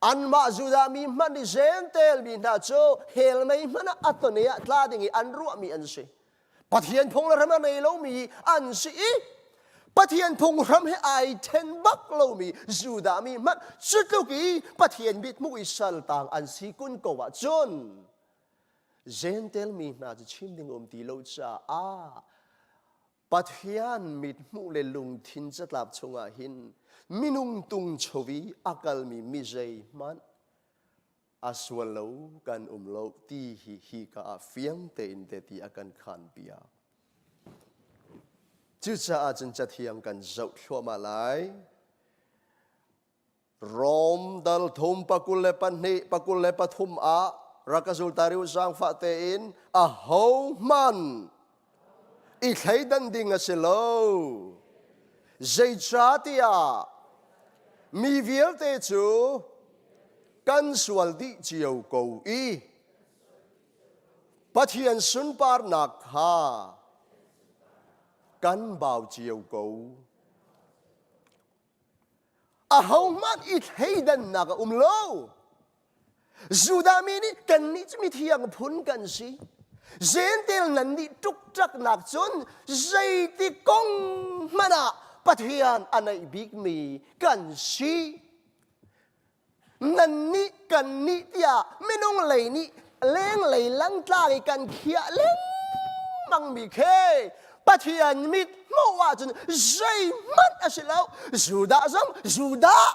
Anmah Judah mi hmanh nih Gentel mi hna cu hell mei hmanh ah a ton i ah tla ding i an ruahmi an si. Pathian phung le hram a nei lomi an si i Pathian phunghram he ai then bak lomi Judah mi hmanh cutluk i Pathian mithmuh i saltang an si kun ko ahcun Gentel mi hna cu chim ding um ti lo caah Pathian mithmuh le lungthin catlap chungah hin minung tungcho i a kalmi mi zeihmanh a sual lo kan um lo ti hi hika ah fiang tein te ti a kan khan piak. Cucaah cun cathiang kan zoh thluahmah lai. Rom dal thum pakul le pahnih pakul le pathum ah rak ka zul ta riu zaangfah tein a ho hman i thleidan ding a si lo. Zeicahtiah mi vialte cu. Kan sual dih cio ko i Pathian sunparnak kha kan bau cio ko. Ahohmanh i thleidannak a um lo. Judah mi nih kannih cu mithiang phun kan si. Gentel nan nih ṭukṭaknak cun zeiti kong hmanh ah Pathian a naih bikmi kan si. Nannih kannih tiah minung lei nih lenglei langtlang i kan khiah lengmangmi khi Pathian mit hmuh ahcun zeihmanh a si lo. Judah zong Judah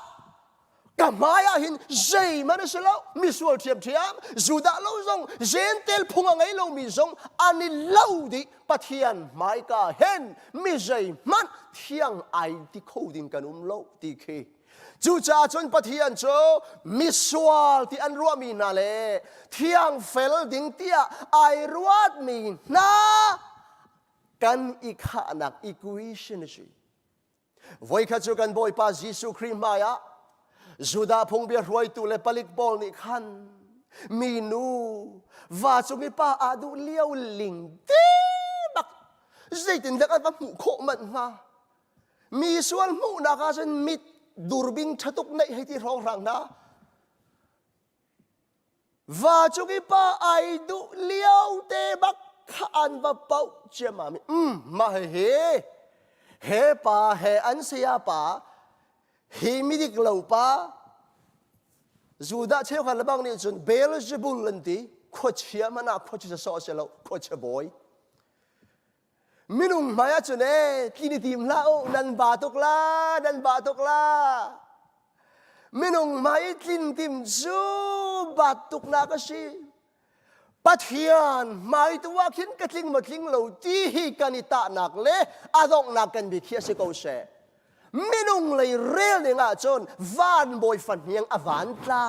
ka hmai ah hin zeihmanh a si lo misual ṭhiamṭhiam Judah lo zong Gentel phung a ngei lomi zong an i lo dih Pathian hmaika hin mi zeihmanh thiang ai ti kho ding kan um lo ti khi Cucaah cun Pathian cu misual ti an ruahmi hna le thiang fel ding tiah ai ruatmi hna kan i khahnak equation a si. Voikhat cu kan Bawipa Jesuh Khrih hmaiah Judah phungbia hruaitu le palik pawl nih khan minu va cung i pa aa duh lio ling te bak zeitindah an va hmuh khawh manh hnga? Mi sual hmuhnak ah cun mit durbing ṭha tuk neih hei ti hrawnghrang hna. Va cung i pa ai duh lio te bak kha an va pauh ciammam i um mah hihi he pa he an saya pa hi midik lo pa Judah cheukhat lebang nih cun Beelzebul an ti khuachia hmanh ah khuachia sawh a si lo khuachia bawi Minung hmai ah cun ee tlin i tim hlah u nan ba tuk la nan ba tuk la minung hmai i tlin tim cu bat tuknak a si Pathian hmai tu ah khin ka tling maw tling lo ti hi kan i tahnak le a donghnak kan bia khi a si ko seh Minung lei rel ning ahcun van bawi fahniang a van tla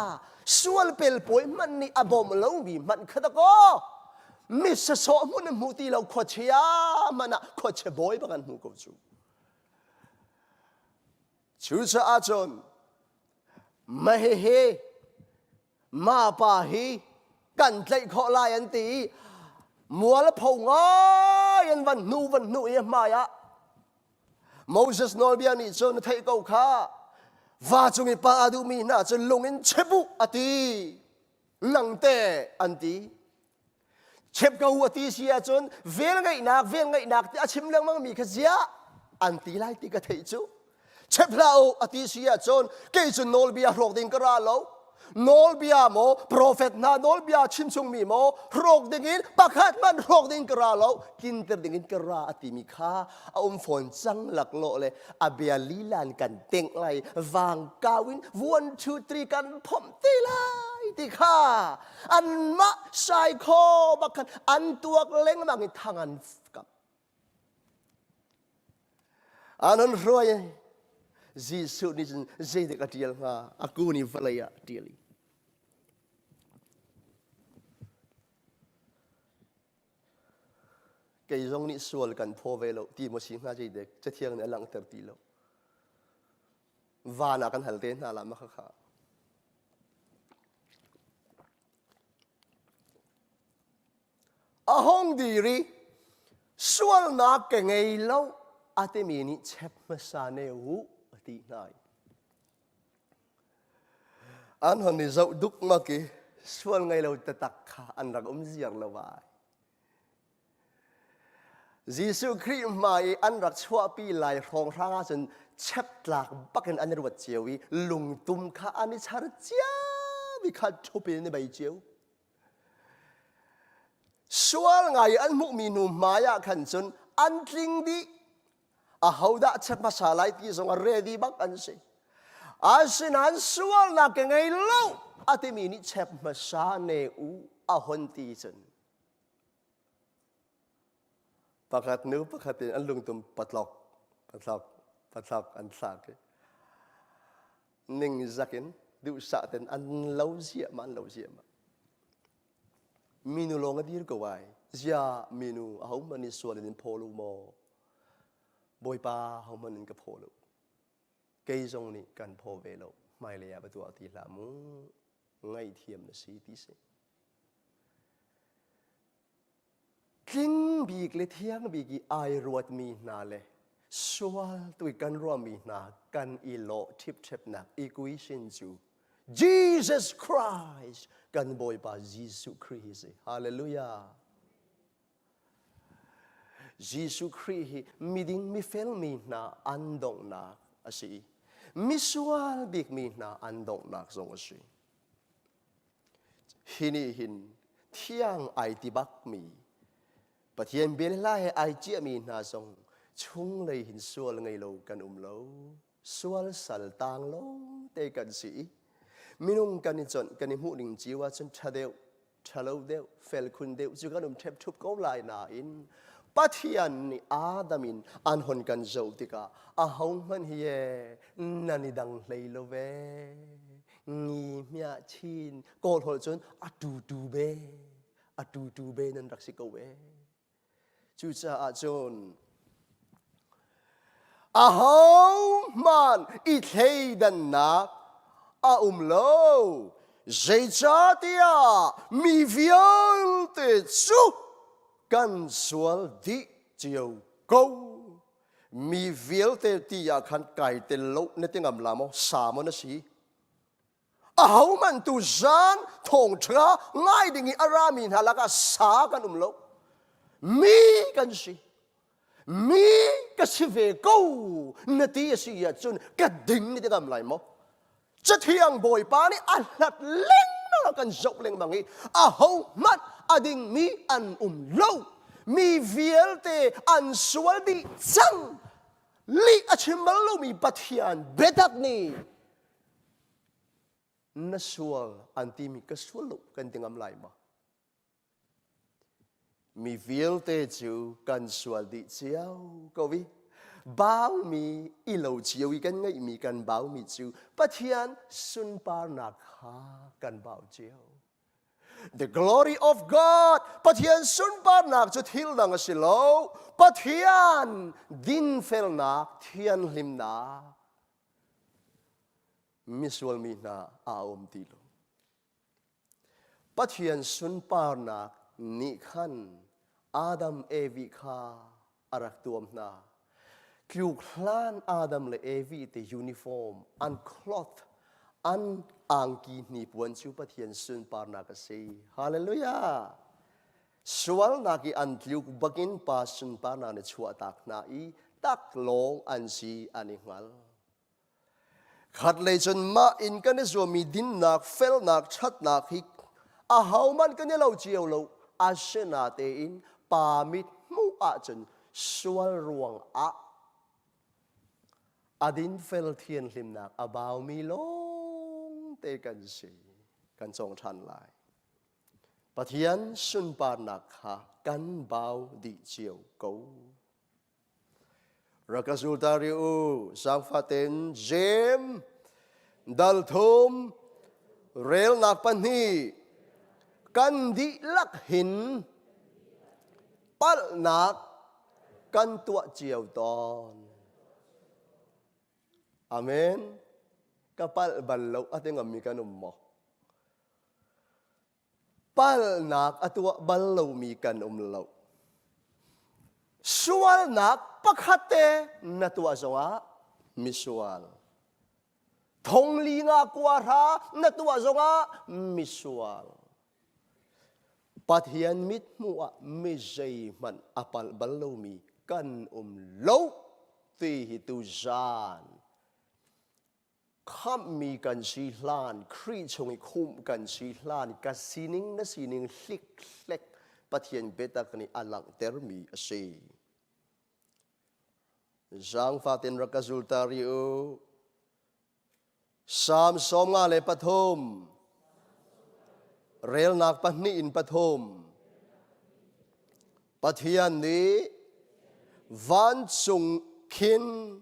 sual pelpawi hmanh nih a bawm lomi hmanh kha dakaw mi sasawh hmun in hmu ti lo khuachia hmanh ah khuachia bawi bak an hmu ko cu. Cucaah cun mahihi ma pa hi kan tlaih khawh lai an ti i mual a pho ngai an van hnu van hnu i hmai ah Moses nawlbia nih cun na theih ko kha va cung i pa a duhmi hna cu lung in chep u a ti nangte an ti Chep ko u a ti si ahcun velngeihnak velngeihnak ti a chim lengmang mi kha ziah an ti lai ti ka theih cu. Chep hlah u a ti si ahcun kei cu nawlbia hrawk ding ka ra lo. Nawlbia maw profet hna nawlbia chimchungmi maw hrawk ding in pakhat hmanh hrawk ding ka ra lo tlinter ding in ka ra a timi kha a um fawn cang laklawh le a bia lilan kan tengh lai vang kau in 1 2 3 kan phomh te lai ti kha anmah saikhaw bak khan an tuak lengmang i thang an kap an an hruai Jesuh nih cun zeidik a ṭial hnga a kun i vawlei ah a ṭial i kei zong nih sual kan phaw ve lo ti maw si hnga zeidek cathiang nih a langhter ti lo van ah kan hal te hna la ma kha A hung dir i sualnak ka ngei lo a timi nih chep hmasa ne u a ti hna i an hon i zoh dukmak i sual ngei lo taktak kha an rak um ziar lo ai. Jesuh Khrih hmai i an rak chuahpi lai hrawnghrang ahcun cheptlak bakin an i ruat cio i lungtum kha an i char cio i kha ṭhup in an i bei cio. Sual ngai i an hmuhmi hnu hmai ah khan cun an tling dih. Ahodah chep hmasa lai ti zong a ready bak an si. Asinain sualnak ka ngei lo a timi nih chep hmasa ne u a hon ti cun Pakhat nu pakhat in an lungtum patlok, patlok, patlok an thlak i ningzak in duhsah ten an lo ziahmah an lo ziahmah. Minu lawng a dir ko ai. Ziah minu ahohmanh nih sual in in phaw lo maw? Bawipa ahohmanh in ka phaw lo. Kei zong nih kan phaw ve lo. Hmailei ah va tuah ti hlah mu. Ngaihthiam na si ti si. Tling bik le thiang bik i ai ruatmi hna le sual tu i kan ruahmi hna kan i lawh ṭhipṭhepnak i kuisin cu Jesus Christ kan Bawipa Jesuh Khrih hi si. Hallelujah. Jesuh Khrih hi miding mifel mi hna an donghnak a si i misual bikmi hna an donghnak zong a si. Hi nih hin thiang ai ti bakmi Pathian bia le hla he ai ciahmi hna zong chunglei hin sual ngei lo kan um lo. Sual sal tang lawng te kan si i minung kan i chawnh kan i hmuh ning cio ahcun ṭha deuh ṭhalo deuh fel khun deuh cu kan um ṭhepṭhup ko lai nain Pathian nih Adam in an hon kan zoh tikah ahohmanh hi e nan i dang hlei lo ve ngi hmiah chin kawl holh cun a tu tu be a tu tu be nan rak si ko e Cucaah cun ahohmanh i thleidannak a um lo. Zeicahtiah mi vialte cu kan sual dih cio ko. Mi vialte ti ah khan kai tel lo na ti ngam la maw? Sa maw na si? Ahohmanh tu zan thawngṭha ngai ding i a rami hna lakah sa kan um lo. Mi kan si. Mi ka si ve ko na ti a si ahcun ka ding ni ti ngam lai maw? Cathiang Bawipa nih a hlat lengmang a kan zoh lengmang i ahohmanh a dingmi an um lo. Mi vialte an sual dih cang. Lih a chim bal lomi Pathian biatak nih na sual an timi ka sual lo kan ti ngam lai ma mi vialte cu kan sual dih cio ko i baumi i lo cio i kan ngeihmi kan baumi cu Pathian sunparnak kha kan bau cio The glory of God Pathian sunparnak cu thil dang a si lo Pathian dinfelnak thianhlimnak misual mi hna aa um ti lo. Pathian sunparnak nih khan Adam Evi kha a rak tuam hna. Tluk hlan Adam le Evi te uniform, an cloth, an angki hnipuan cu Pathian sunparnak a si. Hallelujah! Sualnak i an tluk bakin pa sunparnak nih chuahtak hna i taklawng an si an i hngal. Khatlei cun mah in kan i zuammi dinnak, felnak, ṭhatnak hi ahohmanh kan i lo cio lo. Asinatein pa mit hmuh ahcun sual ruangah a dinfel thianhlimnak a baumi lawngte kan si. Kan cawng ṭhan lai. Pathian sunparnak kha kan bau dih cio ko. Rak ka zul ta rih u, zaangfah tein Jeim dal thum relnak pahnih kan dihlak hin palhnak kan tuah cio tawn. Amen. Ka palh bal lo a ti ngammi kan um maw? Palhnak a tuah bal lomi kan um lo. Sualnak pakhat te na tuah zongah misual. Thong li nga kua hra na tuah zongah misual. Pathian mithmuh ah mi zeihmanh a palh bal lomi kan um lo ti hi tuzaan Khamhmi kan si hlan, Khrih chung i khumh kan si hlan, ka sining na sining hlikhlek Pathian biatak nih a langhtermi a si. Zaangfah tein rak ka zul ta rih u. Salm 53, relnak pahnih in pathum. Pathian nih vancung khin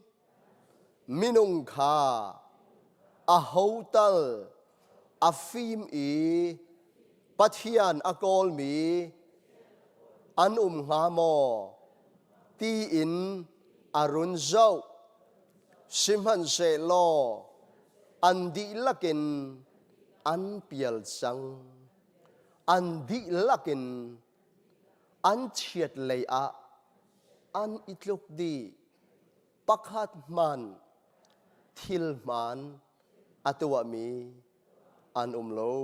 minung kha aho tal a fim i Pathian a kawlmi an um hnga maw tiin a run zoh. Sihmanhsehlaw an dihlak in An pial cang. An dihlak in an chiat lei ah an i tluk dih. Pakhat hmanh thil hmaan a tuahmi an um lo.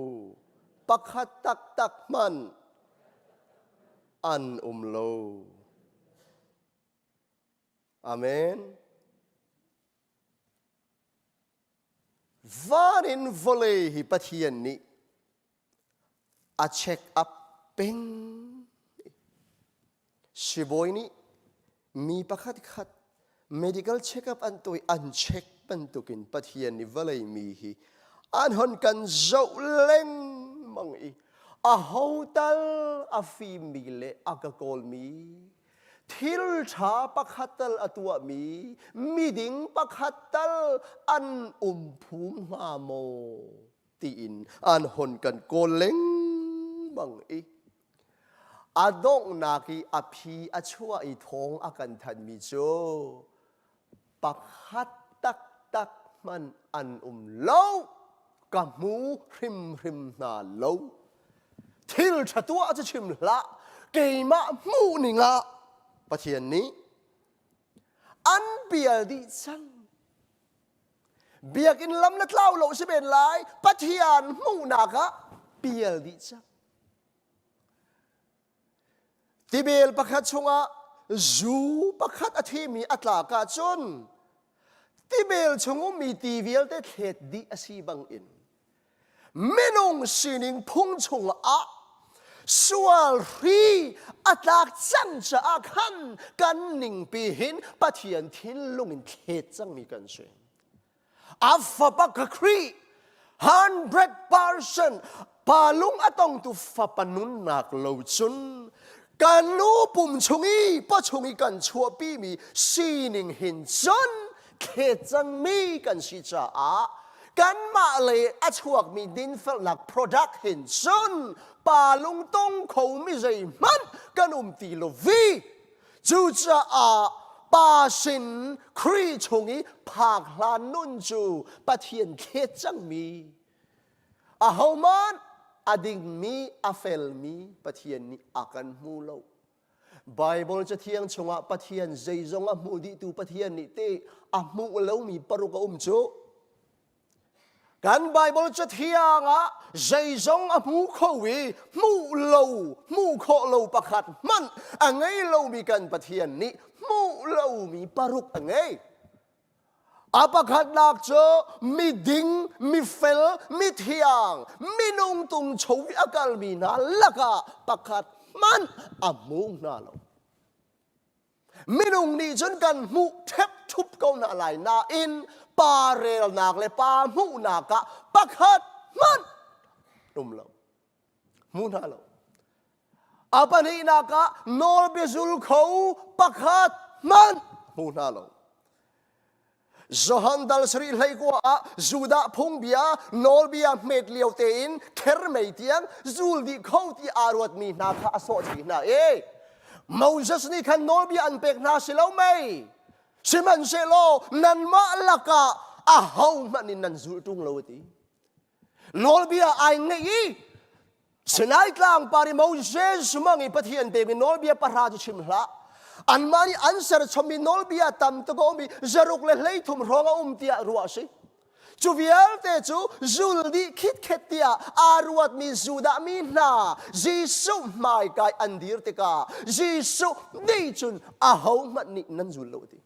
Pakhat taktak hmanh an um lo. Amen. Van in vawlei hi Pathian nih a check up peng. Sibawi nih mi pakhat khat medical check up an tuah i an check bantukin Pathian nih vawlei mi hi an hon kan zoh lengmang i aho tal a fimmi le a ka kawlmi thil ṭha pakhat tal a tuahmi miding pakhat tal an um phum hnga maw tiin an hon kan kawl lengmang i a donghnak i a phi a chuah i thawng a kan thanmi cu pakhat taktak hmanh an um lo ka hmu hrimhrim hna lo thil ṭha tuah cu chim hlah keimah hmuh ning ah Pathian nih an pial dih cang biakinn lam na tlau lo si men lai Pathian hmuhnak ah pial dih cang Tibel pakhat chungah zu pakhat a thimi a tlak ahcun tibel chung ummi ti vialte thlet dih a si bangin minung sining phung chungah sual hri a tlak cang caah khan kan ningpi hin Pathian thinlung in thlet cangmi kan si. A fapa ka Khrih 100% pa lung a tongtu fapa nunnak lo cun kan nu pum chung i pa chung i kan chuahpimi sining hin cun thlet cangmi kan si caah kanmah lei a chuakmi dinfelnak product hin cun pa lungtong khomi zeihmanh kan um ti lo vi Cucaah pa sin Khrih chung i phak hlan nun cu Pathian thlet cangmi ahohmanh a dingmi a felmi Pathian nih a kan hmu lo. Baibal Cathiang chungah Pathian zeizong a hmu dihtu Pathian nih te a hmuh lomi paruk a um cu. Kan Baibal Cathiang ah zeizong a hmu kho i hmuh lo, hmuh khawh lo pakhat hmanh a ngei lomi kan Pathian nih hmuh lomi paruk a ngei. A pakhatnak cu miding, mifel, mithiang, minung tungcho i a kalmi hna lakah pakhat hmanh a hmu hna lo. Minung nih cun kan hmuh ṭhepṭhup ko hna lai nain pa relnak le pa hmuhnak ah pakhat hmanh um lo. Hmu hna lo. A pahnihnak ah nawlbia zul kho pakhat hmanh hmu hna lo. Johan dal sarih hleikua ah Judah phungbia nawlbia hmet lio tein khermei tiang zul dih kho ti aa ruatmi hna kha a sawh chih hna i Moses nih khan nawlbia an pek hna si lo mei sihmanhsehlaw nanmah lakah ahohmanh in nan zul ṭung lo a ti Nawlbia ai ngeih i Sinai tlang par i Moses mang i Pathian pekmi nawlbia pahra cu chim hlah. Anmah nih an serchommi nawlbia tam tuk a um i zaruk le 13 hrawng a um tiah ruah a si. Cu vialte cu zul dih khitkhet tiah aa ruatmi Judah mi hna Jesuh hmaikai an dir tikah Jesuh nih cun ahohmanh nih nan zul lo a ti.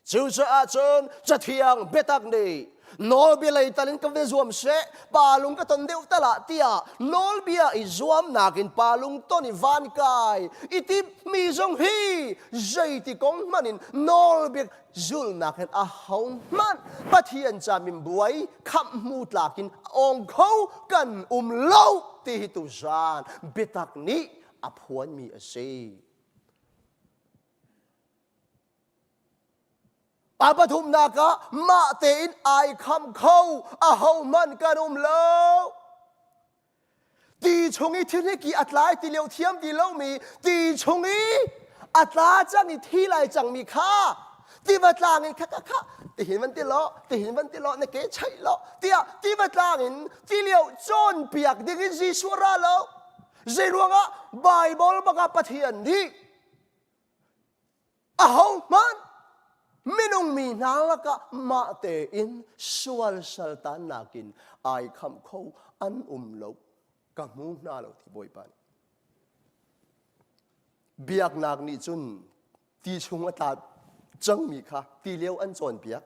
Cucaah cun Cathiang biatak nih nawlbia lei tal in ka va zuam seh, pa lung ka ton deuh tal ah tiah nawlbia i zuamnak in pa lung ton i van kai i timhmi zong hi zeiti kong hmanh in nawlbia zulnak hin ahohmanh Pathian ca minbuai khamh hmu tlak in awng kho kan um lo ti hi tuzaan biatak nih a phuanmi a si. A pathumnak ah mah tein ai kham kho ahohmanh kan um lo. Ti chung i thilhiki a tlai ti lio thiam ti lomi ti chung i a tla cang i thi lai cangmi kha. Tiva tlang in kha kha kha tihin van ti law tihin van ti law na ke chaih law tiah tiva tlang in tilio cawnpiak ding in Jesuh ra lo. Zei ruangah Bible baka Pathian nih ahohmanh minung mi hna lakah mah tein sual saltan nakin ai khamh kho an um lo ka hmu hna lo ti Bawipa nih. Biaknak nih cun ti chung a tla cangmi kha ti lio an cawnpiak.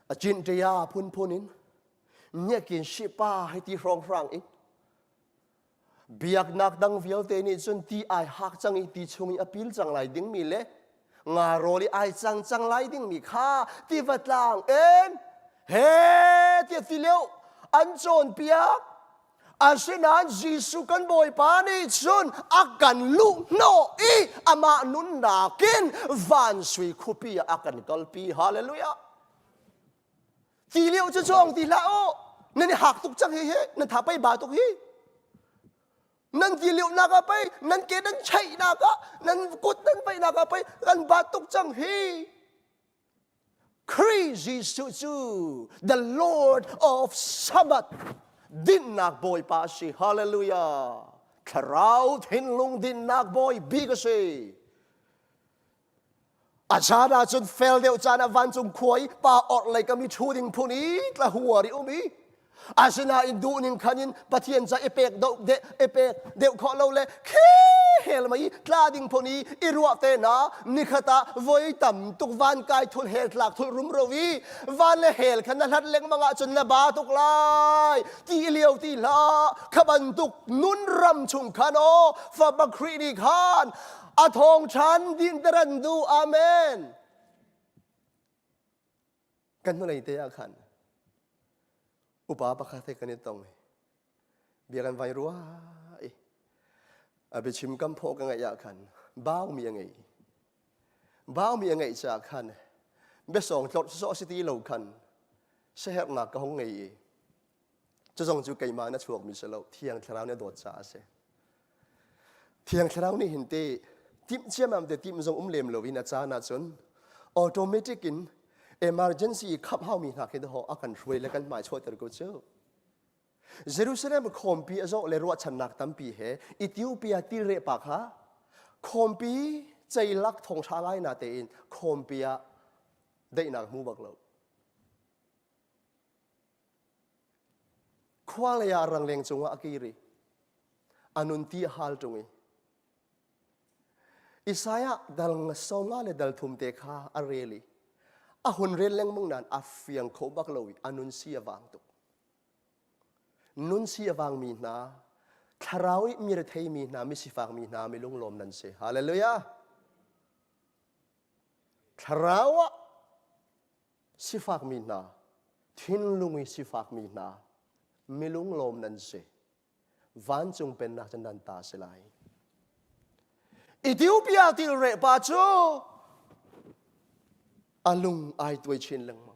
A cinṭia phunphun in nyekin shipa hei ti hrawnghrang in biaknak dang vialte nih cun ti ai hak cang i ti chung i a pil cang lai dingmi le nga rawl i ai cang cang lai dingmi kha tiva tlang in he tiah ti lio an cawnpiak. Asinain Jesuh kan Bawipa nih cun a kan luhhnawh i amah nunnak in van sui khuapi ah a kan kalpi. Hallelujah! Ti lio cu cawng ti hlah u. Nan i hak tuk cang hi hi, nan tha pei ba tuk hi. Nan ti lionak ah pei, nan ke nan cheihnak ah, nan kut nan peihnak ah pei, kan ba tuk cang hi. Khrih Jesuh cu the Lord of Sabbath dinnak Bawipa a si. Hallelujah. Thlarau thinlung dinnak Bawi bik a si. A caan ahcun fel deuh caan ah vancung khua i pa orhlei kam i ṭhu ding phun i tla huar i um i Asinain duhning khan in Pathian ca i pek do de i pek deuh khawh lo le khel mai tla ding phun i i ruah te na nikhat ah voi tam tuk van kai thul hel tlak thul rumro i van le hel khan na hlat lengmang ahcun na ba tuk lai ti lio ti hlah kha bantuk nun ram chung khan aw fapa Khrih nih khan a thawng ṭhan din teran du amen Kan hnulei te ah khan upa pakhat he kan i tong i bia kan vai rua i a biachim kam phaw ka ngaih ah khan baumi a ngei. Baumi a ngeih caah khan biasawng tlorh sawsawh si ti lo khan siaherhnak ka hung ngei i cu zong cu keimah na chuakmi si lo Thiang Thlarau nih a dawt caah a si. Thiang Thlarau nih hin te timh ciammam te timh zong um lem loin a caan ahcun automatic in emergency i khamh haumi hna khi dahawh a kan hruai le kan hmai chuahter ko cu. Jerusalem khawmpi a zawh le ruahchannak tampi he Ethiopia tilreh pa kha khawmpi ceilak thawngṭha lai na tein khawmpi ah daihnak hmu bak lo. Khua lei ah rangleng cungah a kir i a nun ti a hal ṭung i Isaiah dal 50 le dal thum te kha a rel i a hun rel lengmang nain a fiang kho bak lo i a nun si a vang tuk. Nun si a vangmi hna, thlarau i mi retheimi hna, mi sifakmi hna, mi lunglawm nan si. Hallelujah! Thlarau ah sifakmi hna, thinlung i sifakmi hna, mi lunglawm nan si. Vancung pennak cu nan ta si lai. Ethiopia tilreh pa cu a lung ai tuai chin lengmang.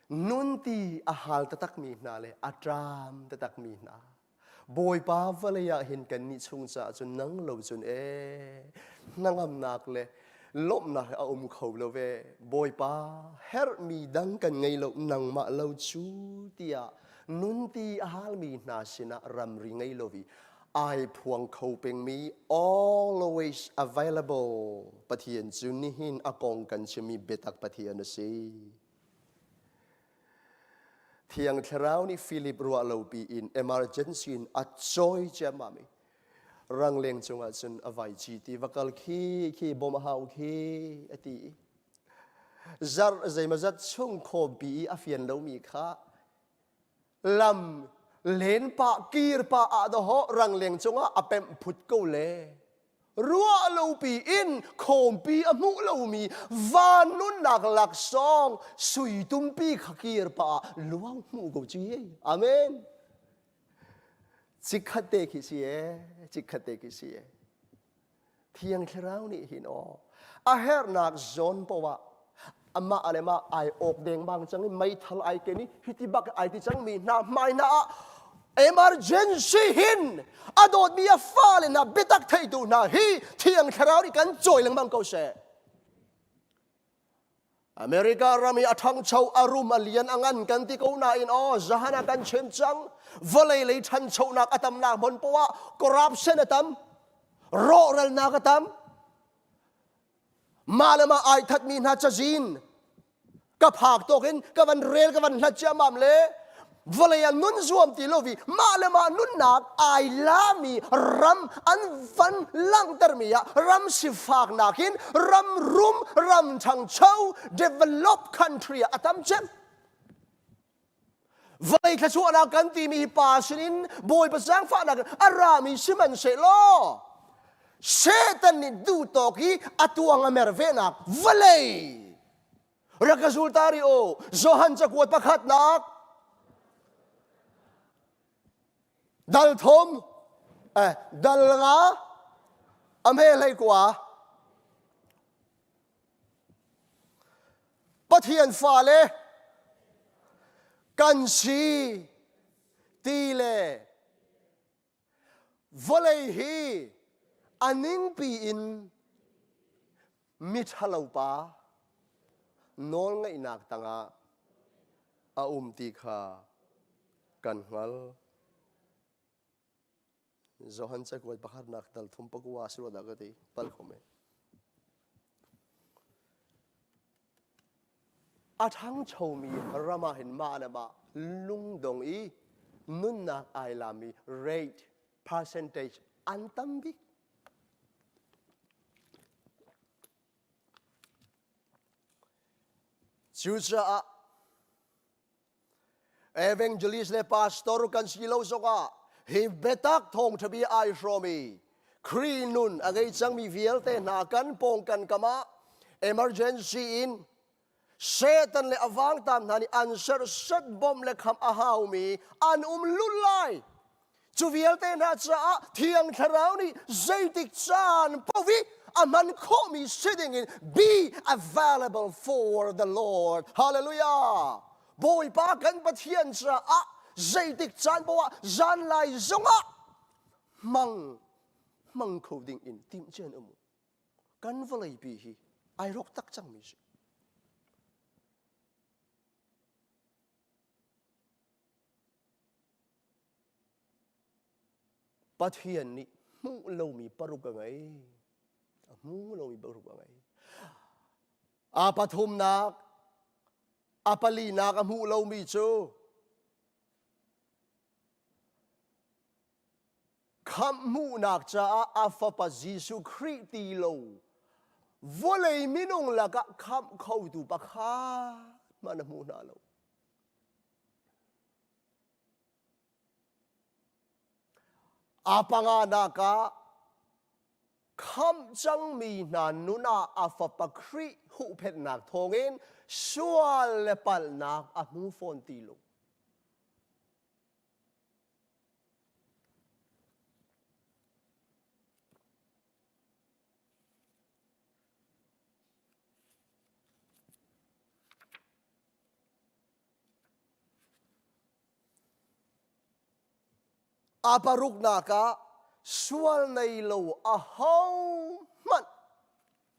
Nun ti a hal taktakmi hna le a ṭam taktakmi hna Bawipa vawlei ah hin kannih chung caah cun nang lo cun ee hnangamnak le lawmhnak a um kho lo ve. Bawipa herhmi dang kan ngei lo nangmah lo cu tiah nunti a halmi hna sinah ramri ngei lo i ai phuang kho pengmi always available Pathian cu nihin a kong kan chimmi biatak Pathian a si. Thiang Thlarau nih Philip ruah lopi in emergency in a cawi ciammam i rangleng cungah cun a vai ci ti va kal khi khi bawm a hau khi a ti i zarh zeimawzat chung khawmpi i a fian lomi kha lam len pah kir pah ah dawhawh rangleng cungah a pemh phut ko le ruah lopi in khawmpi a hmuh lomi van nunnak laksawng sui tumpi kha kir pah ah luang hmuh ko ci amen chikkhat te khi si e chikkhat te khi si e thiang thlarau nih hin aw a herhnak zawn poah amah le mah ai awk dengmang cang i meithal ai ken i hiti bak ai ti cangmi hna hmai hna ah emergency hin a dawtmi a fale hna biatak theitu hna hi thiang thlarau nih kan cawi lengmang ko seh. America ram hi a ṭhangcho a rum a lian a ngan kan ti ko nain aw zahan ah kan chim cang vawlei lei ṭhanchonak a tamnak hmun poah corruption a tam rawhralnak a tam mah le mah ai thatmi hna cazin ka phak tawk in ka van rel ka van hlat ciammam le vawlei ah nun zuam ti lo vi mah le mah nunnak ai lami ram an van langhtermi ah ram sifak nakin ram rum ram ṭhangcho develop country ah a tam cem vawlei thluachuahnak kan timi hi pa sinin bawipa zaangfahnak a rami sihmanhsehlaw Satan nih duh tawk i a tuang a mer venak vawlei rak ka zul ta rih u Johan cakuat pakhatnak dal thum eh, dal nga a hme hlei kua Pathian fale kan si ti le vawlei hi a ningpi in miṭhalo pa nawlngeihnak tangah a um ti kha kan hngalh. Johan cakuat pakhatnak dal thum pakua si rua dah ka ti pal kho men. A ṭhangchomi ram ah hin mah le mah lungdong i nunnak ai lami rate percentage an tam bik. Cucaah Evangelist le pastor kan si lo zongah hi biatak thawngṭha bia ai hrawm i Khrih nun a ngei cangmi vialte hna kan pawng kan kam ah emergency in Satan le a vangtam hna nih an serhsat bawmh le khamh a haumi an um lul lai. Cu vialte hna caah Thiang Thlarau nih zeitik caan paoh i a hman khawhmi si dingin be available for the Lord. Hallelujah! Bawipa kan Pathian caah zeitik caan paoh ah zanlai zongah hmang hmang kho ding in timhcia um u. Kan vawleipi hi ai rawk tak cangmi si. Pathian nih hmuh lomi paruk a ngei. A hmu lomi paruk a ngei. A pathumnak, a palinak a hmuh lomi cu khamh hmuhnak caah a fapa Jesuh Khrih ti lo vawlei minung lakah khamh khotu pakhat hmanh a hmu hna lo. A panganak ah khamh cangmi hna nun ah a fapa Khrih huhphenhnak thawngin sual le palhnak a hmu fawn ti lo. A paruknak ah sual nei lo ahohmanh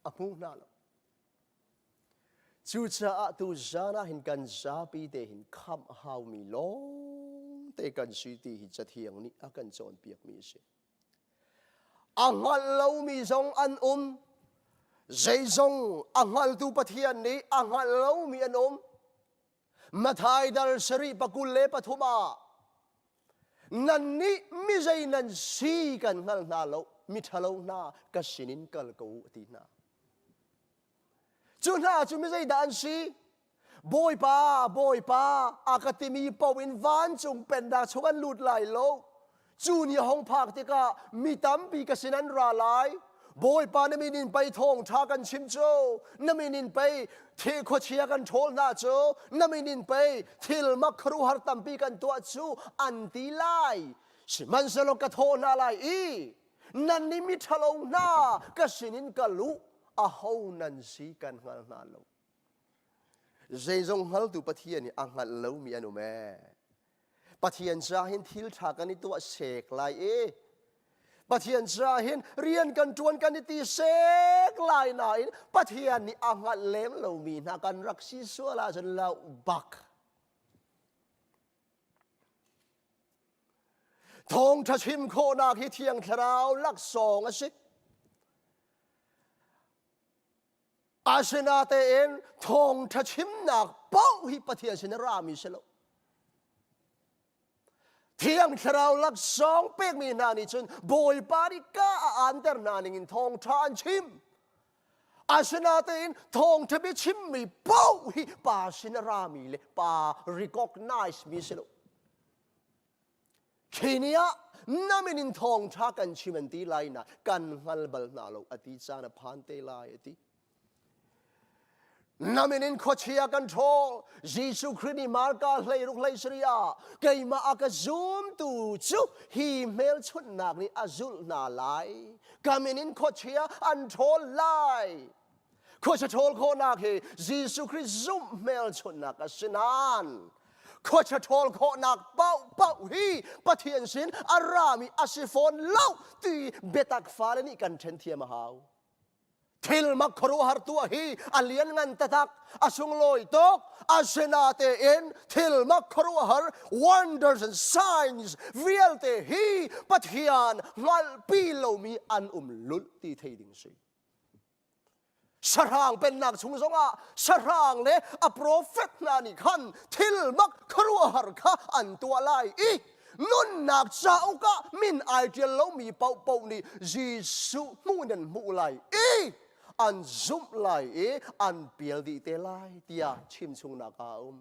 a hmu hna lo. Cucaah tu zan ah hin kan zapi te hin khamh haumi lawng te kan si ti hi Cathiang nih a kan cawnpiakmi a si. A hngalh lomi zong an um. Zeizong a hngaltu Pathian nih a hngalh lomi an um. Mathai dal sarih pakul le pathum ah nannih mizei nan si kan hngal hna lo miṭhalo hna ka sinin kal ko u a ti hna. Cu hna cu mizei dah an si? Bawipa, Bawipa, a ka timi paoh in vancung pennak chung an lut lai lo. Cu ni a hung phak tikah mi tampi ka sin an ra lai. Bawipa na min in pei thawngṭha kan chim cu, na min in pei thil khuachia kan ṭhawl hna cu, na min in pei thil mak khuaruahhar tampi kan tuah cu an ti lai. Sihmanhsehlaw ka thawh hna lai i nannih miṭhalo hna ka sinin kal u, aho nan si kan hngal hna lo. Zeizong hngaltu Pathian nih a hngalh lomi an um ee. Pathian caah hin thil ṭha kan i tuah sek lai i. Pathian caah hin rian kan ṭuan kan i ti sek lai nain Pathian nih a hngalh lem lomi hna kan rak si sual ahcun loh bak. Thawngṭha chim khawhnak hi Thiang Thlarau laksawng a si. Asinatein thawngṭha chimnak paoh hi Pathian sin a rami si lo. Thiang Thlarau laksawng pekmi hna nih cun Bawipa nih ka a anter hna ningin thawngṭha an chim. Asinatein thawngṭha bia chimmi paoh hi pa sin a rami le pa recognize mi si lo. Khi ni ah na min in thawngṭha kan chim an ti lai na kan hngal bal hna lo a ti caan a phan te lai a ti. Na min in khuachia kan ṭhawl. Jesuh Khrih nih Marka 16 hlei ah keimah a ka zumtu cu hi hmelchunhnak nih a zulh hna lai. Ka min in khuachia an ṭhawl lai. Khuachia ṭhawl khawhnak hi Jesuh Khrih zumh hmelchunhnak a si nain khuachia ṭhawl khawhnak paohpaoh hi Pathian sin a rami a si fawn lo ti biatak fale nih kan ṭhen thiam a hau. Thil mak khuaruahhar tuah hi a lianngan taktak, a sunglawi tuk. Asinatein thil mak khuaruahhar wonders and signs vialte hi Pathian hngalhpi lomi an um lulh ti thei ding si. Sahrang pennak chung zongah sahrang le a profet hna nih khan thil mak khuaruahhar kha an tuah lai i Nunnak cauk ah min ai ṭial lomi paohpaoh nih Jesuh hmuh in an hmuh lai i an zumh lai i an pial dih te lai tiah chimchungnak ah a um.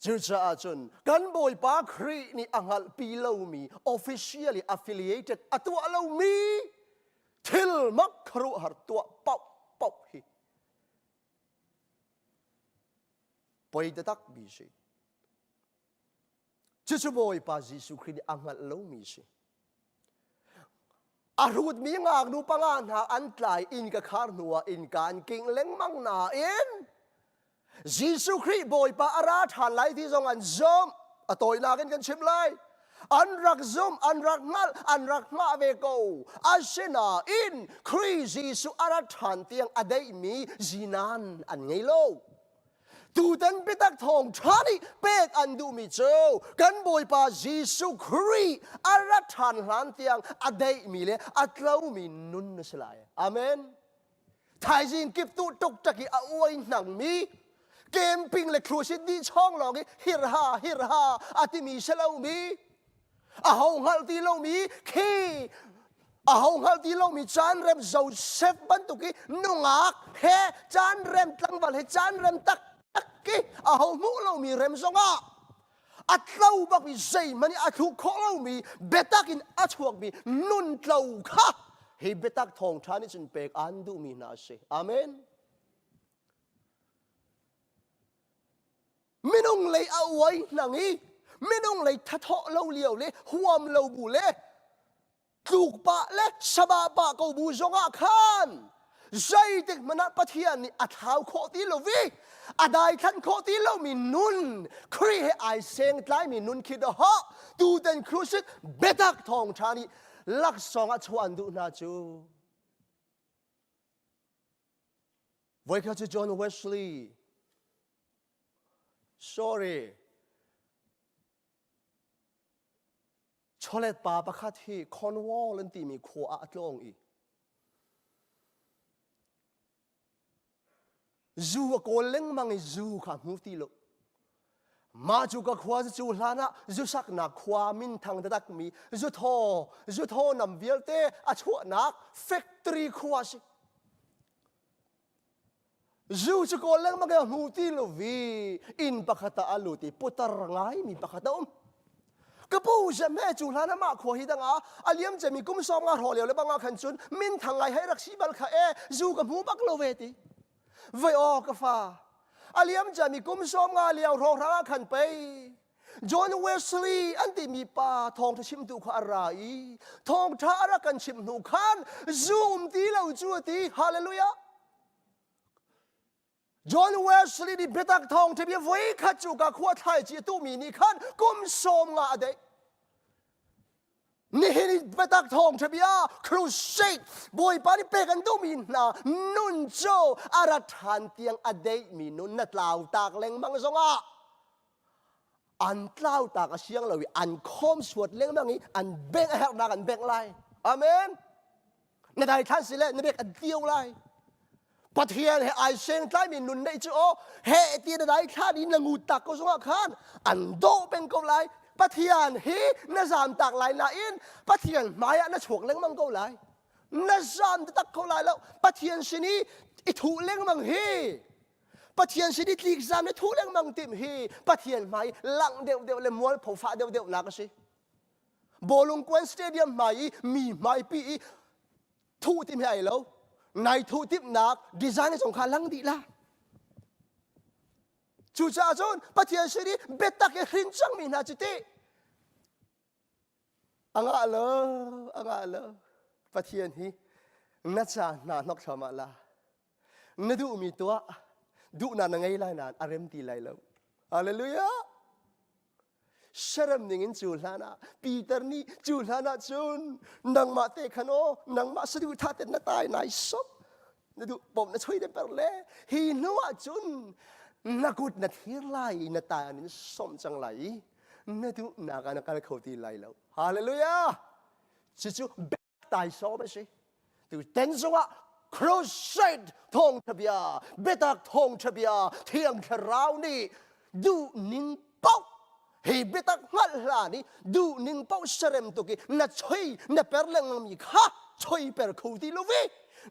Cucaah cun kan Bawipa Khrih nih a hngalhpi lomi officially affiliated a tuah lomi thil mak khuaruahhar tuah paohpaoh hi Poi taktak mi si. Cucu Bawipa Jesuh Khrih nih a hngalh lomi si. A hrutmi ngaknu panga hna an tlai inn ka khar hnuah innka an kingh lengmang nain Jesuh Khrih Bawipa a ra ṭhan lai ti zong an zumh. A tawinak in kan chim lai. An rak zumh, an rak hngalh, an rak hngah ve ko. Asinain Khrih Jesuh a rat ṭhan tiang a deihmi zinan an ngei lo. Tutan biatak thawngṭha nih pek an duhmi cu kan Bawipa Jesuh Khrih a rat ṭhan hlan tiang a deihmi le a tlomi nun a si lai. Amen. Thaizing kiptuh tuktak i a uai hnangmi camping le crusade dih chawng lawng i hirha hirha a timi si lomi aho hngalh ti lomi khi aho hngalh ti lomi caan rem Joseph bantuk i nungak he caan rem tlangval he caan rem taktak i aho hmuh lomi rem zongah a tlo bakmi zeihmanh i a thluk khawh lomi biatak in a chuakmi nun tlo kha hi biatak thawngṭha nih cun pek aan duhmi hna a si. Amen. Minung lei a uai hnang i minung lei thathawh lo lio le huam lo bu le tluk pah le sabah pah ko bu zongah khan zeitik hmanh ah Pathian nih a thlau khawh ti lo i a daithlan khawh ti lomi nun Khrih he ai sengtlaimi nun khi dahawh tutan crusade biatak thawngṭha nih laksawng ah chuah an duh hna cu voikhat cu John Wesley sorry Chawlet pa pakhat hi Cornwall an timi khua ah a tlawng i zu a kawl lengmang i zu kha hmu ti lo. Mah cu ka khua cu hlan ah zu saknak khua minthang taktakmi zuthaw zuthaw nam vialte a chuahnak factory khua a si. Zu cu kawl lengmang in a hmu ti lo i inn pakhat ah a lut i putar ngaimi pakhat a um. Ka pu zem he cu hlan ah mah khua hi dang ah a liam cemi kum sawm nga hrawh lio le bang ah khan cun minthang ngai hei rak si bal kha e zu ka hmu bak lo ve ti. Voi aw ka fa a liam cemi kum sawm nga lio hrawnghrang ah khan pei John Wesley an timi pa thawngṭha chimtu kha a ra i thawngṭha a rak kan chimh hnu khan zum ti lo cu a ti. Hallelujah. John Wesley nih biatak thawngṭha bia voi khat cu ka khua thlai ci a tuhmi nih khan kum sawm nga a deih. Nihin i biatak thawngṭha bia crusade Bawipa nih pek an duhmi hna nun cu a ra ṭhan tiang a deihmi nun na tlau tak lengmang zongah an tlau tak a siang lo i an khawm suat lengmang i an bengh a herhnak an bengh lai. Amen. Na daithlan si le na bek an tio lai. Pathian he ai seng tlaimi nun neih cu aw he ti na daithlan i na ngut tak ko zongah khan an dawh peng ko lai. Pathian hi na zam tak lai nain Pathian hmai ah na chuak lengmang ko lai. Na zam tak ko lai lo. Pathian sin i i thuh lengmang hi Pathian sin i tlik zam le thuh lengmang tim hi Pathian hmai langh deuhdeuh le mualpho fah deuhdeuh nak a si. Bawlungkuan Stadium hmai i mi hmaipi i thuh tim hi ai lo. Nai thuh timhnak design zong kha lang dih la. Cucaah cun Pathian sin i biatak i hrin cangmi hna cu ti a ngah lo, a ngah lo. Pathian hi na ca hna hnok thluahmah la. Na duhmi tuah, duhnak na ngei lai nain a rem ti lai lo. Hallelujah! Serem ningin cu hlan ah Peter nih cu hlan ah cun nangmah te khan aw nangmah saduhthah te na tai nai sop na duh pom na chui de per le hi hnu ah cun na kut na thir lai i na tai an in som cang lai i na duhnak ah na kal kho ti lai lo hallelujah cucu taisawm a si. Tu ten zongah crusade thawngtha bia, biatak thawngtha bia, thiang thlarau nih duh ning paoh hi biatak hngalh hlan i duh ning paoh serem tuk i na choi na per lengmang mi kha choi per kho ti lo vi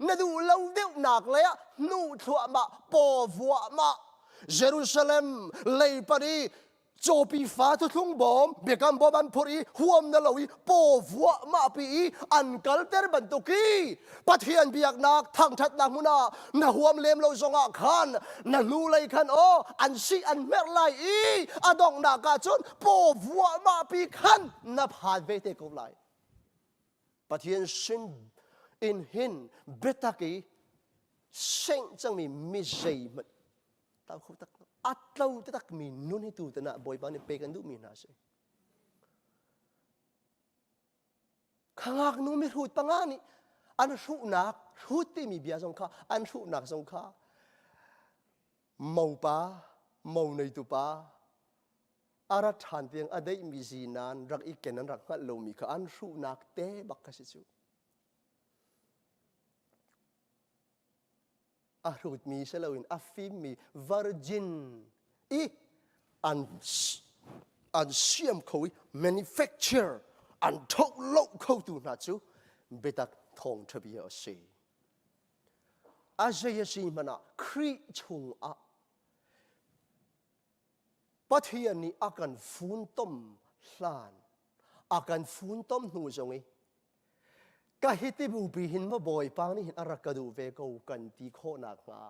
na duh lo deuh nak lei ah hnu thluahmah paw vuahmah Jerusalem lei pan i cawpi fa thuthlung bawm biakam bawm an phurh i huam na lo i paw vuahmah pi i an kalter bantuk i Pathian biaknak thangthatnak hmun ah na huam lem lo zongah khan na hnulei khan aw an si an hmerh lai i a donghnak ah cun paw vuahmah pi khan na phan ve te ko lai Pathian sin in hin biatak i sengh cangmi mi zeihmanh tau kho tak a tlo taktak mi nun hi tu tan ah Bawipa nih pek an duhmi hna si. Khangak nu mihrut panga nih an hruhnak hrut timi bia zong kha an hruhnak zong kha mopa mo neitu pa a rat ṭhan tiang a deihmi zinan rak i ken an rak hngalh lomi kha an hruhnak te bak kha si cu. A hrutmi si loin a fimmi virgin i an an siam kho i manufacture an thoh lo khotu hna cu biatak thawngṭha bia a si. A zei a si hmanh ah Khrih chungah Pathian nih a kan funtom hlan a kan funtom hnu zong i Ka hiti bupi hin maw Bawipa nih hin a rak ka duh ve ko kan ti khawh nakhnga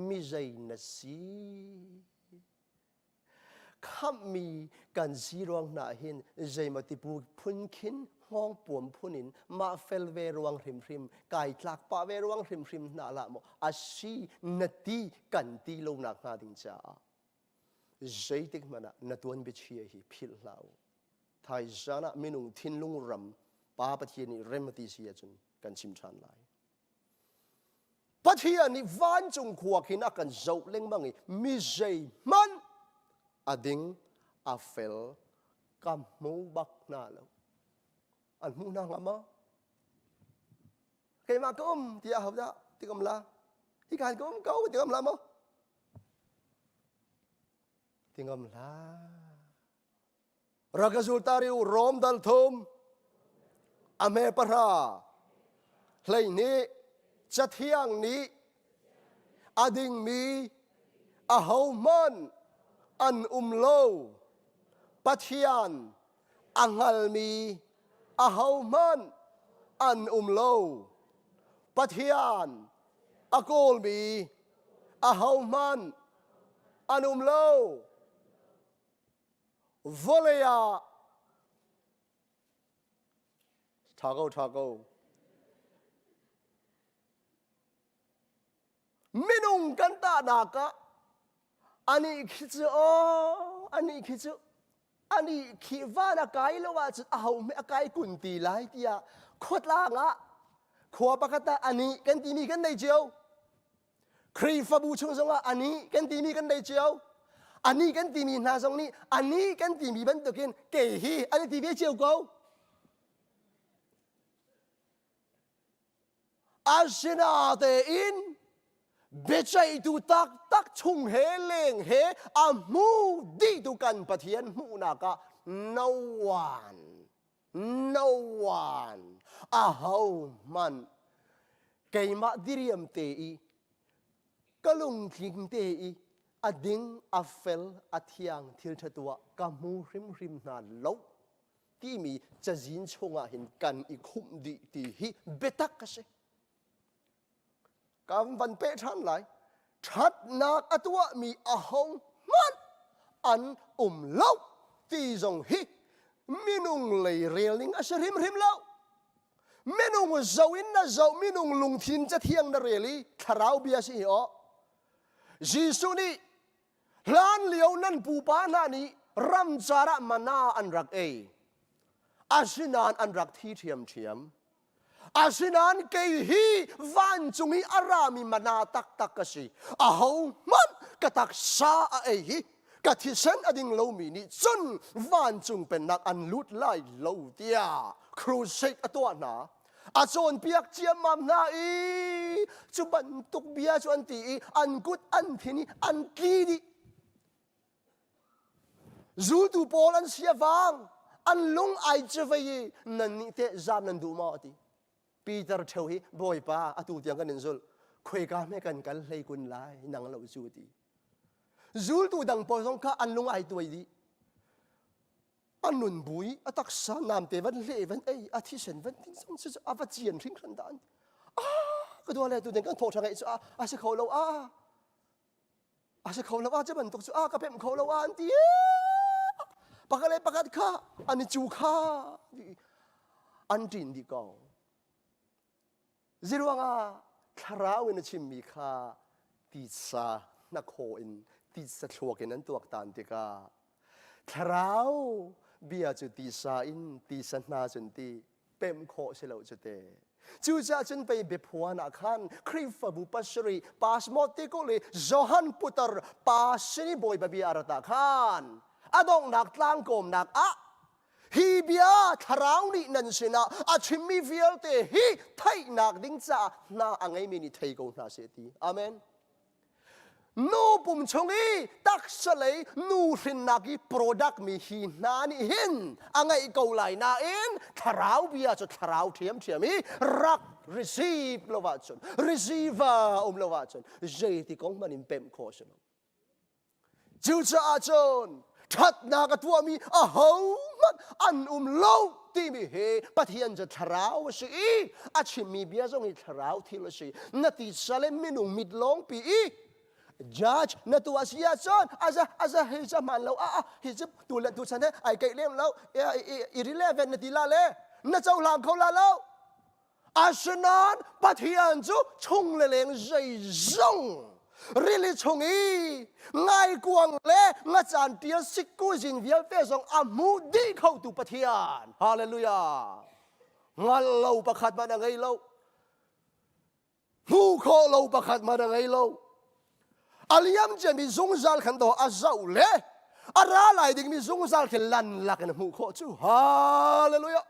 mi zei na si? Khamhmi kan si ruang hna hin zeimaw tipu phun khin hngawng puam phun in mah fel ve ruang hrimhrim kai tlak pah ve ruang hrimhrim hna hlah maw a si na ti kan ti lo nak hnga ding caah zeitik hmanh ah na tuan biachia hi philh hlah u. Thaizan ah minung thinlung ram Pa Pathian nih rem a ti si ahcun kan chim ṭhan lai. Pathian nih vancung khua khin a kan zoh lengmang i mi zeihmanh a ding a fel ka hmu bak hna lo. An hmu hna hnga maw? Keimah ka um tiah hodah ti kam la? Hi kan ka um ko ti kam la maw? Ti ngam hlah. Rak ka zul ta riu Rom dal thum a hme pahra 12 cathiang nih a dingmi ahohmanh an um lo Pathian a hngalmi ahohmanh an um lo Pathian a kawlmi ahohmanh an um lo Vawlei ah ṭha ko ṭha ko. Minung kan tahnak ah anih khi cu aw anih khi cu. Ani khi van a kai lo ahcun aho hme a kai kun ti lai tiah khuatlang ah khua pakhat ah ani kan timi kan nei cio. Khrihfabu chung zongah ani kan timi kan nei cio. Ani kan timi hna zong nih ani kan timi bantukin kei hi an i ti ve cio ko. Asinatein biaceihtu taktak chung he leng he a hmu dihtu kan Pathian hmuhnak ah no one, no one, ahohmanh keimah diriam te i ka lungtling te i a ding, a fel, a thiang thil ṭha tuah ka hmu hrimhrim hna lo. timi cazin chungah hin kan i khumh dih ti hi biatak a si. Kan van peh ṭhan lai. Ṭhatnak a tuahmi aho hmanh an um lo ti zong hi minung lei rel ning a si hrimhrim lo. Minung zoh in na zoh minung lungthin cathiang na rel i thlarau bia si hi aw. Jesuh nih Hlan lio nan pupa hna nih ramcar ah mana an rak ei. Asinain an rak thi ṭhiamṭhiam. Asinain kei hi vancung i a rami mana taktak ka si. Ahohmanh ka taksa a ei hi ka thisen a ding lomi nih cun vancung pennak an lut lai lo tiah crusade a tuah hna. A cawnpiak ciammam hna i cu bantuk bia cu an ti i an kut an thin i an tli dih. Zultu pawl an sia vang, an lung ai civei i nannih teh zam nan duh maw a ti. Peter ṭheo hi Bawipa atu tiang kan in zulh, khuaika hme kan kal hlei kun lai nang lo cu a ti. Zultu dang pawl zong kha an lung ai tuai dih. A nun bu i a taksa namte van hle van ei a thisen van din zong cu a va cian hringhran dah an ah ka dua le tu ding kan thawh ngeih cu a a si kho lo a a si kho lo a cu bantuk cu a ka pemh kho lo a an ti pakhat le pakhat kha an i cu kha an ṭin dih ko Ziruangah thlarau in a chimmi kha titsa hnakhaw in titsa thluak in an tuaktan tikah thlarau bia cu tisa in tisa hna cun ti pemh khawh si lo cu te. Cucaah cun pei biaphuan ah khan Khrihfabu pasarih pasmot te ko le Johan putar pa sin i Bawipa bia a rat ah khan a donghnak tlangkawmnak ah Hi bia thlarau nih nan sinah a chimmi vialte hi theihnak ding caah hna a ngeimi nih thei ko hna seh ti. Amen. Nu pum chung i taksa lei nu hrinnak i product mi hi hna nih hin a ngeih ko lai nain thlarau bia cu thlarau ṭhiamṭhiam i rak receive lo ahcun receiver um lo ahcun zeiti kong hmanh in pemh khawh a si lo. Cucaah cun ṭhatnak a tuahmi ahohmanh an um lo timi hi Pathian cu thlarau a si i a chimmi bia zong hi thlarau thil a si. Na titsa le minung mit lawngpi i judge na tuah si ahcun aza aza hi cu hmaan lo a a hi cu tu le tu chan he ai keih lem lo irrelevant na ti la le na cohlang kho la lo Asinain Pathian cu chung le leng zeizong rili chung i ngaikuang le ngacan ṭial sikkuzin vialte zong a hmu dih khotu Pathian. Hallelujah. Hngal lo pakhat hmanh a ngei lo. Hmuh khawh lo pakhat hmanh a ngei lo. A liam ciami zungzal khan dawh a zoh le a ra lai dingmi zungzal khi lan lak in a hmuh khawh cu. Hallelujah.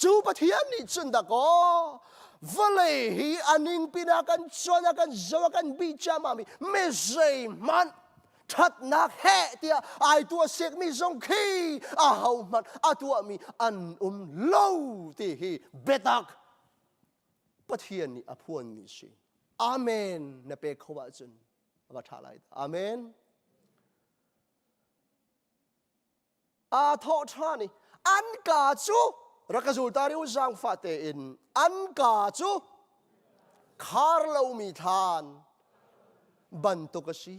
Cu Pathian nih cun dakaw vawlei hi a ningpin ah kan cuan ah kan zoh ah kan bih ciammam i mi zeihmanh ṭhatnak heh tiah ai tuah siakmi zong khi ahohmanh a tuahmi an um lo ti hi biatak Pathian nih a phuanmi si. Amen na pek kho ahcun a va ṭha lai. Amen. Aa thawh ṭhan i an kaa cu rak ka zul ta rih u zaangfah tein an kaa cu khar lomi thlan bantuk a si.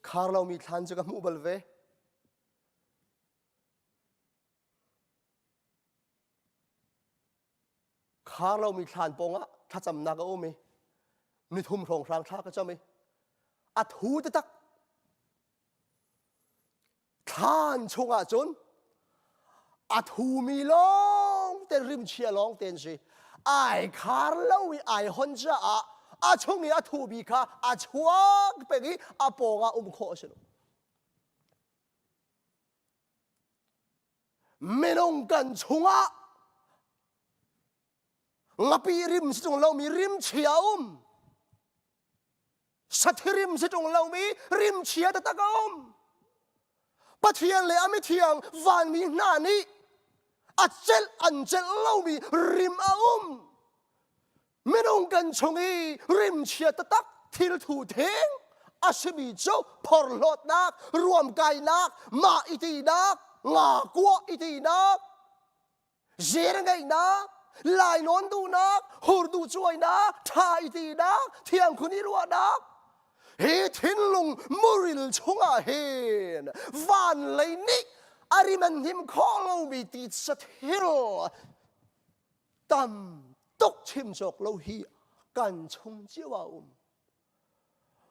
Khar lomi thlan cu ka hmuh bal ve. Khar lomi thlan pawngah thlacamnak a um i nithum hrawnghrang thla ka cam i a thu taktak. Thlan chungah cun a thumi lawng te rimchia lawng te an si. Ai khar lo i ai hon caah a chung i a thumi kha a chuak peng i a pawngah um khawh a si lo. Minung kan chungah ngapi rim si tung lomi rimchia um. Sathirim si ṭung lomi rimchia taktak a um. Pathian le a mithiang vanmi hna nih a celh an celh lomi rim a um. Minung kan chung i rimchia taktak thilthu theng a simi cu phorhlawtnak, ruamkainak, mah i tinak, nga kuah i tinak, zer ngeihnak, lainawn duhnak, hur duh cuainak, ṭha i tinak, thiangkhun i ruahnak, hi thinlung muril chungah hin van lei nih a rim an hnim khawh lomi titsa thil tam tuk chim cawk lo hi kan chung cio ah um.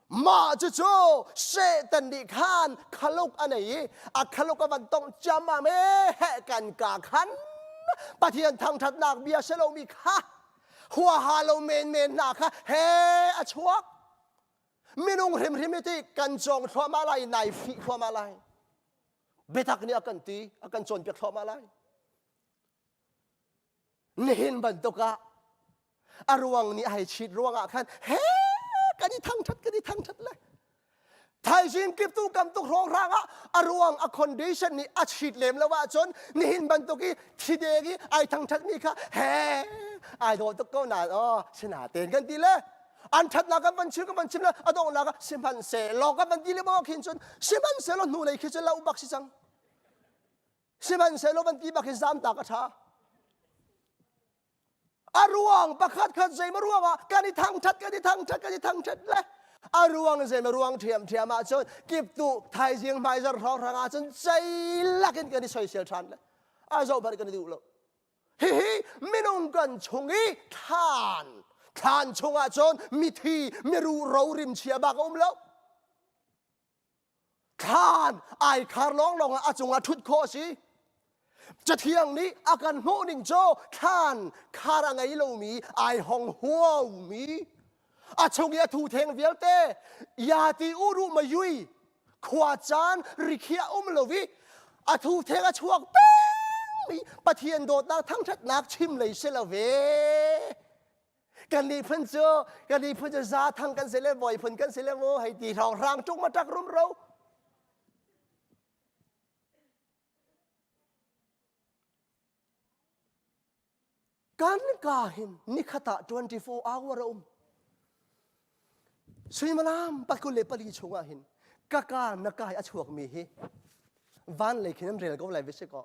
Mah cucu Satan nih khan khaluk a nei i a khaluk a van tongh ciammam e heh kan ka khan Pathian thangṭhatnak bia si lomi kha huaha lo menmen hna kha he a chuak. Minung hrimhrim hi ti kan cawng thluahmah lai nai fih thluahmah lai. Biatak nih a kan ti, a kan cawnpiak thluahmah lai. Nihin bantuk ah a ruang nih a hei chit ruangah khan he kan i thangṭhat kan i thangṭhat le thaizing kiptu kam tuk hrawnghrang ah a ruang a condition nih a chit lem lo ahcun nihin bantuk i thideng i ai thangṭhat mi kha he ai dawh tuk ko nain aw sinatein kan ti le an ṭhatnak kan van chim kan van chim le a donghnak ah sihmanhsehlaw kan van ti le maw khin cun sihmanhsehlaw hnulei khi cun lo bak si cang Sihmanhsehlaw van ti bak hin zamtak a ṭha. A ruang pakhat khat zeimaw ruangah kan i thangṭhat kan i thangṭhat kan i thangṭhat le a ruang zeimaw ruang ṭhiamṭhiam ahcun kiptu thaizing hmaizar hrawnghrang ahcun ceilak in kan i soisel ṭhan le a zoh hmanh kan i duh lo. Hihi minung kan chung i thlan thlan chungah cun mithi miru rorim chia bak a um lo. Thlan ai khar lawnglawng ah a cungah ṭhut khawh a si. Cathiang nih a kan hmuh ning cu thlan khar a ngei lomi ai hong huaumi a chung i a thu theng vialte yati uru mayui khua caan rikhiah um lo i a thu theng a chuak pengmi Pathian dawtnak thangṭhatnak chim lei si lo ve. Kan miphun cu kan miphun cu za thang kan si le bawi phun kan si le mu hei ti hrawng hrang ṭung ma ṭak rumro. Kan ka hin nikhat ah 24 hour a um. Suimilam 24 chungah hin ka ka na kai a chuakmi hi van lei khin an rel ko lai ve si kaw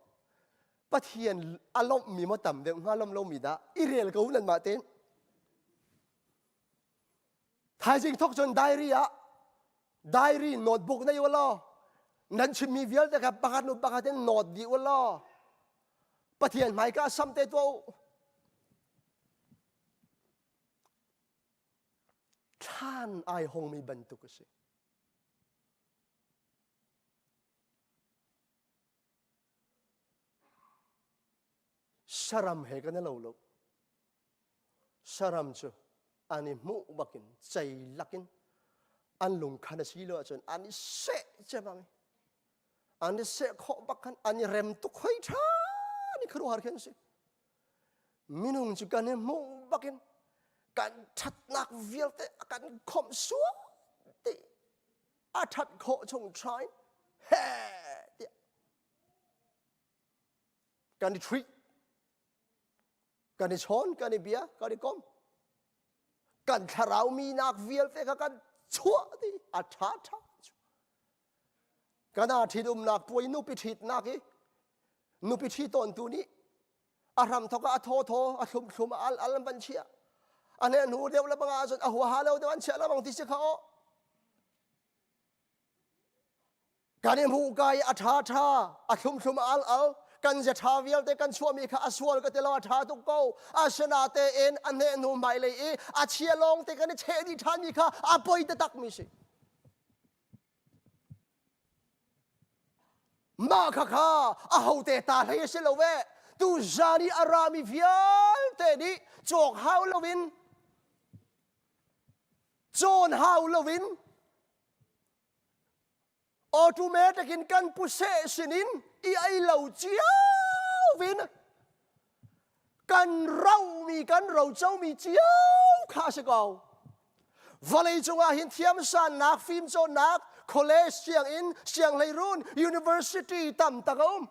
Pathian a lawmhmi maw tam deuh hnga lawmh lomi dah i rel ko nanmah tein. Thaizing thok cun diary ah diary notebook nei u law nan chimmi vialte kha pakhat nu pakhat in note dih u law Pathian hmaika sam te tuah u. Thlan ai hongmi bantuk a si. Saram he kan i lo lo. Saram cu an i hmuh bakin ceilak in an lungkhan a si lo ahcun an i seh cebang an i seh khawh bak khan an i rem tuk hoi ṭhan i khuaruahhar khi an si. Minung cu kan i hmuh bakin kan ṭhatnak vialte a kan khomh sual ti a ṭhat khawh chung ṭhain he tiah kan i treat kan i chawn kan i bia kan i kom kan thlarau minak vialte kha kan chuah dih a ṭha ṭha kana ṭhitumnak puai nupi ṭhitnak i nupi ṭhi tawntu nih a hram thok ah a thaw thaw a thlum thlum a al al an van chiah a hne hnu deuh le bang ahcun a huaha lo deuh an chiah lo bang ti si kha aw kan i hmuh ka i a ṭha ṭha a thlum thlum a al al kan zia ṭha vialte kan chuahmi kha a sual ka ti lo a ṭha tuk ko asinatein a hne hnu hmailei i a chia lawng te kan i cheh dih ṭhanmi kha a poi taktak mi si. Mah khakha ahote ta hlei a si lo ve. Tu zan i a rami vialte nih cawk hau loin cawn hau loin automatic in kan pu seh sinin i ei lo cio vin kan romi kan rocomi cio kha a si ko. Vawlei cungah hin thiamsannak, fimcawnnak, college sianginn, sianghleirun, university tam tak a um.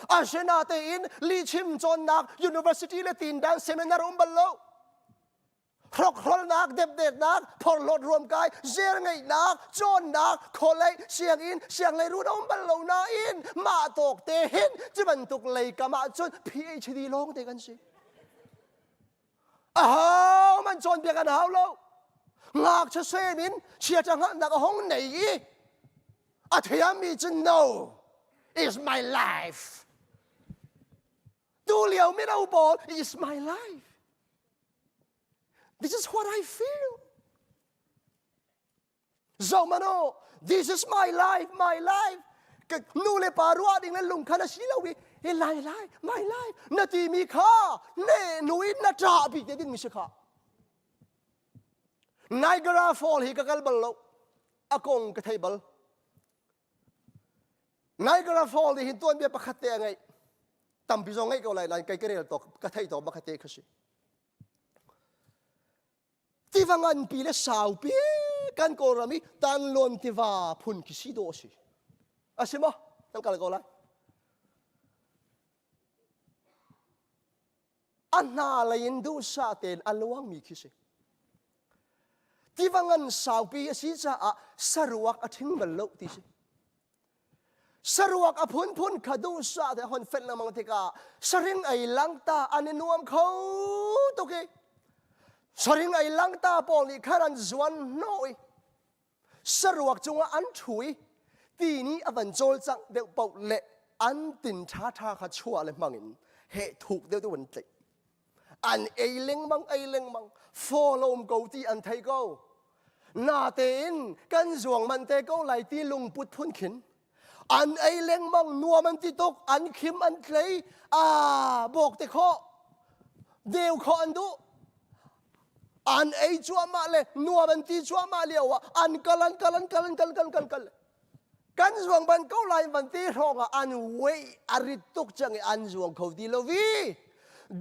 Asinatein lihchim cawnnak university le tindan seminar um bal lo. Hrokhrolnak, depdeknak, phorhlawt ruamkai, zer ngeihnak, cawnnak, college, sianginn, sianghleirun a um bal lo nain mah tawk te hin cu bantuk lei kam ahcun PhD lawng te kan si. Aho man cawnpiak an hau lo. Ngakchia sem in chiaṭha hngalhnak a hong nei i a thiammi cu no is my life. Tu lio mino pawl is my life. This is what I feel. Zohmanh u, this is my life, my life. Nu le pa ruah ding le lungkhan a si lo i hi lai lai, my life na timi kha ne nu in na ṭah bik te ding mi si kha. Niagara Fall hi ka kal bal lo. A kong ka thei bal. Niagara Fall nih hin tuanbia pakhat te a ngeih. Tampi zong ngeih ko lai nain kai ka rel tawk ka theih tawk pakhat te kha si. Tiva nganpi le saupi kan Kawlram i Tanlawn tiva phun khi si dawh a si. A si maw? Kan kal ko lai. A hna lei in duhsah tein a luangmi khi si. Tiva ngan saupi a si caah saruak a ṭhing bal lo ti si. Saruak a phunphun kha duhsah te hon fenh lengmang tikah saring ei langta an i nuam kho tuk i saring ei langta pawl nih khan an zuan hnawh i saruak cungah an ṭhu i ti nih a van cawlcangh deuh paoh le an tin ṭhaṭha kha chuah le hmangin heh thuk deuh deuh an tlaih. An ei lengmang ei lengmang folom ko ti an thei ko. Natein kan zuang man te ko lai ti lungput phun khin an ei lengmang nuam an ti tuk an khim an tlei a bawk te khawh deu khawh an duh an ei cuahmah le nuam an ti cuahmah lio ah an kal an kal an kal an kal kal kal kal kan zuang ban ko lai van ti hrawng ah an wei a rit tuk cang i an zuang kho ti lo vi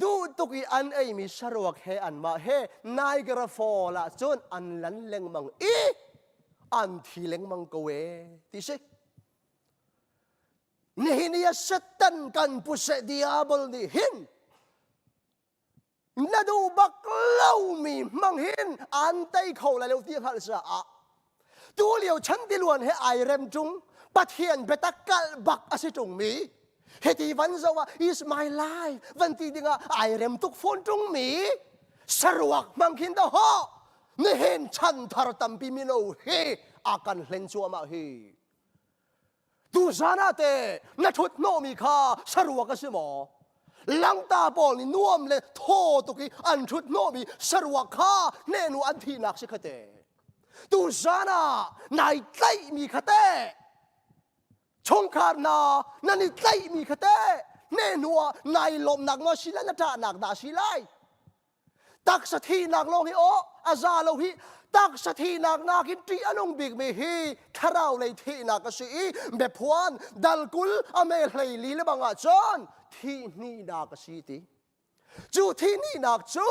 duh tuk i an eimi saruak he anmah he Niagara Fall ah cun an lan lengmang i an thi lengmang ko e ti si nihin i a Satan kan puse diabol nih hin na duh bak lomi hmang hin an tei kho lai lo ti hngalh caah tu lio chan tiluan he ai rem ṭung Pathian biatak kalh bak a si ṭungmi hiti van zoh ah is my life van ti dingah ai rem tuk fawn ṭungmi saruak hmang khin dah hawh nihin chan thar tampi mino hi a kan hlen cuahmah hi Tuzan ah teh na ṭhut hnawhmi kha saruak a si maw? Langta pawl nih nuam le thaw tuk i an ṭhut hnawhmi saruak kha hnehnu an thihnak si kha te. Tuzan ah nai tlaihmi kha teh chungkhar hna nan i tlaihmi kha teh hnehnu ah nai lawmhnak maw si lai na ṭahnak dah si lai? Taksa thihnak lawng hi aw a za lo hi taksa thihnak nakin ṭih a nung bikmi hi thlarau lei thihnak a si i biaphuan dalkul a me hlei li le bang ah cun thihhnihnak a si ti. Cu thihhnihnak cu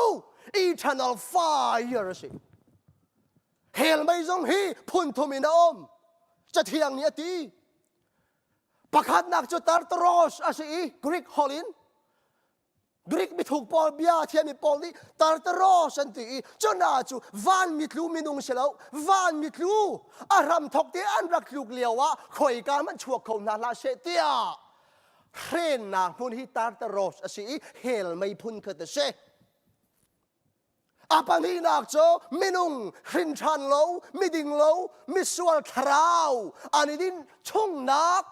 eternal fire a si. Hell mei zong hi phun thum in a um. Cathiang nih a ti. Pakhatnak cu Tartaros a si i Greek holh in Greek mithuk pawl bia thiami pawl nih Tartaros an ti i cuna cu van mitlu minung si lo van mitlu a hram thok te an rak tluk lio ah khoika hmanh chuak kho hna hlah seh tiah hrennak hmun hi Tartaros a si i hell mei phun khat a si. A pahnihnak cu minung hrin ṭhan lo, miding lo, misual thlarau an i dinh chungnak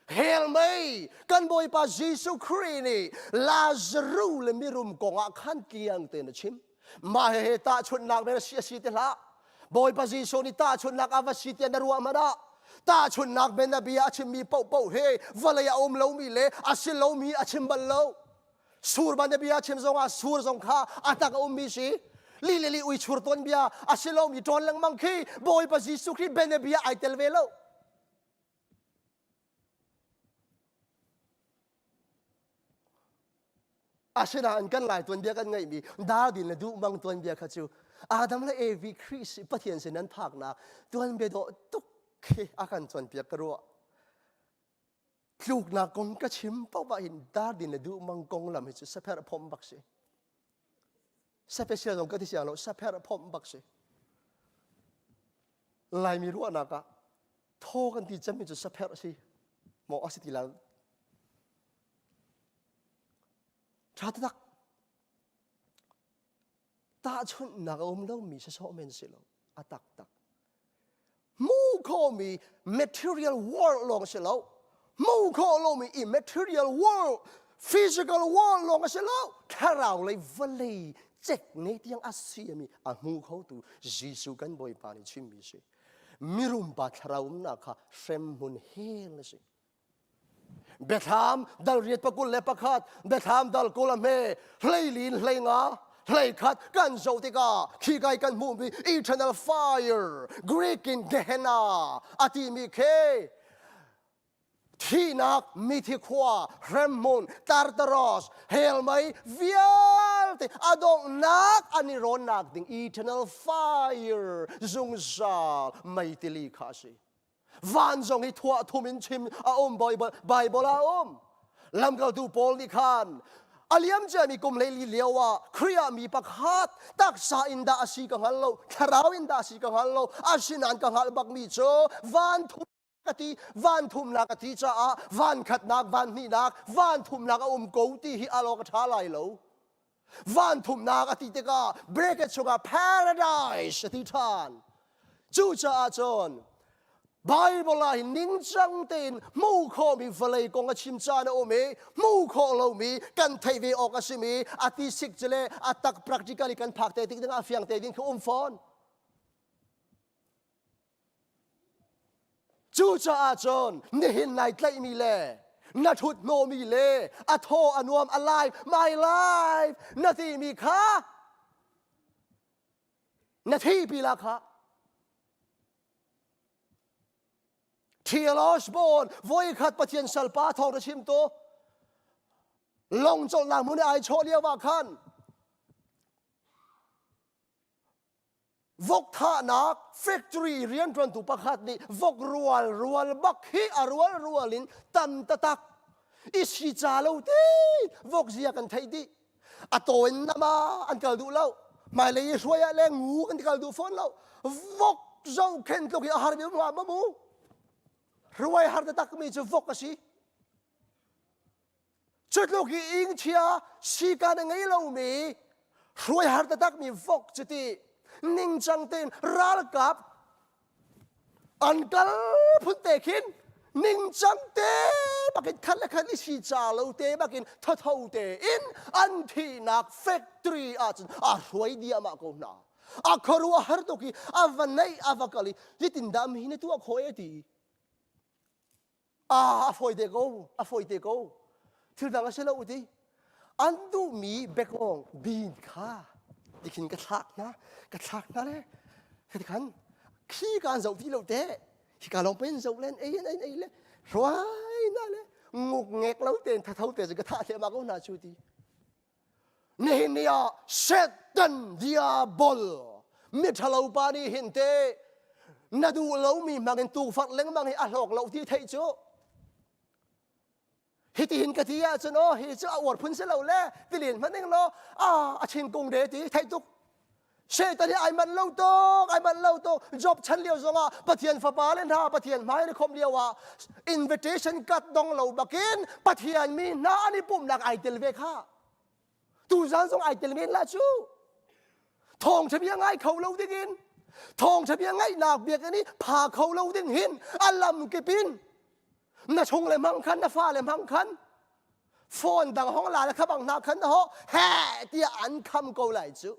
hell mei kan Bawipa Jesuh Khrih nih Lazaruh le mirum kong ah khan tliang tein a chim. Mah hihi tahchunhnak men a si a si ti hlah. Bawipa Jesuh nih tahchunhnak a va si tiah na ruah hmanh ah. Tahchunhnak bianabia a chimmi paohpaoh hi vawlei a um lomi le a si lomi a chim bal lo. Sur bianabia chim zongah sur zong kha a tak a ummi si. Li le li ui chur tawn bia a si lomi ṭawn lengmang khi Bawipa Jesuh Khrih bianabia ai tel ve lo. Asinain kan Lai tuanbia kan ngeihmi Dardin le Duhmang tuanbia kha cu Adam le Evi Khrih Pathian sin an phaknak tuanbia dawh tuk khi a kan cawnpiak ka ruah. Tluknak kong ka chim paoh ah hin Dardin le Duhmang konglam hi cu sapherh phomh bak si. Special zong ka ti siang lo, sapherh phomh bak si. Laimi ruahnak ah thaw kan ti cemmi cu sapherh si maw a si ti lai Ṭha taktak. Tahchunhnak a um lomi sasawh men si lo. A taktak. Hmuh khawhmi material world lawng si lo. Hmuh khawh lomi immaterial world, physical world lawng a si lo. Thlarau lei vawlei cek ne tiang a siami a hmu khotu Jesuh kan Bawipa nih chimmi si. Mirum pa thlarau umnak kha hremhmun hell a si. Biathlam dal riat pakul le pakhat, biathlam dal kul a hme, hleilin hleinga, hleikhat kan zoh tikah khi kai kan hmuhmi eternal fire, Greek in Gehenna a timi khi thihnak mithi khua hremhmun Tartaros hell mei vialte a donghnak an i rawnnak ding eternal fire zungzal meitili kha a si. Van zong hi thuah thum in chim a um Bible, Bible ah a um. Lamkaltu Paul nih khan a liam ciami kum hleili lio ah Khrih ah mi pakhat taksa in dah a si ka hngal lo, thlarau in dah a si ka hngal lo, asinain ka hngalh bakmi cu van thum ka ti, van thumnak a ti caah van khatnak, van hnihnak, van thumnak a um ko ti hi al awk a ṭha lai lo. Van thumnak a ti tikah bracket chungah paradise a ti ṭhan. Cucaah cun Bible ah hin ningcang tein hmuh khawhmi vawlei kong a chim caan a um i hmuh khawh lomi kan theih ve awk a simi a ti sik cu le a tak practically kan phak te tik dingah a fiang te ding khi um fawn. Cucaah cun nihin nai tlaihmi le na ṭhut hnawhmi le a thaw a nuam a life my life na timi kha na thihpi la kha T.L. Osborne voikhat Pathian salpa thawng na chim tu longcolh nak hmun i ai chawh lio ah khan Vok thahnak factory rianṭuantu pakhat nih vok rual rual bak hi a rual rual in tam tatak i si ca lo te vok zia kan theih dih. A taw in nama an kal duh lo. Hmailei i hruai ah le ngu kan kal duh fawn lo. Vok zohkhenh tluk hi a har mi um hnga ma mu? Hruai har taktak mi cu vok a si. Cutluk i ingchia sikan a ngei lomi hruai har taktakmi vok cuti ningcang tein ralkap an kal phun te khin ningcang te bakin khat le khat i si ca lo te bakin thatho te in an thihnak factory ahcun a hruai diahmah ko hna. A khuaruah har tuk i a va neih a va kal i hitin dah mi na tuah khawh e ti. Ah, a fawi te ko, a fawi te ko. Thil dang a si lo ti. An duhmi bekawng bean kha tikhin ka thlak hna, ka thlak hna le khi khan khi ka an zoh ti lo te. Hi ka lawng pen zoh len ei in ei le hruai na le nguk ngek lo tein thatho te ka thah thliahmah ko hna cu ti. Nihin ni ah Satan diabol miṭhalo pa nih hin te na duh lomi hmang in tukforh lengmang hi a hlawk lo ti theih cu hitihin ka ti ahcun aw hi cu a uar phun si lo le tilin hmanh ning law a a chinkung de ti theih tuk Satan hi ai manh lo tuk ai manh lo tuk Job chan lio zongah Pathian fapa le hna Pathian hmai an i khawmh lio ah invitation card dong lo bakin Pathian mi hna an i pumhnak ai tel ve kha tuzan zong ai tel men la cu thawngtha bia ngai kho lo ding in thawngtha bia ngaihnak biakinn i pha kho lo ding hin a lam kip in na chung le hmang khan na fa le hmang khan phone dang hong la le kha bang hna khan ho he tiah an kham ko lai cu.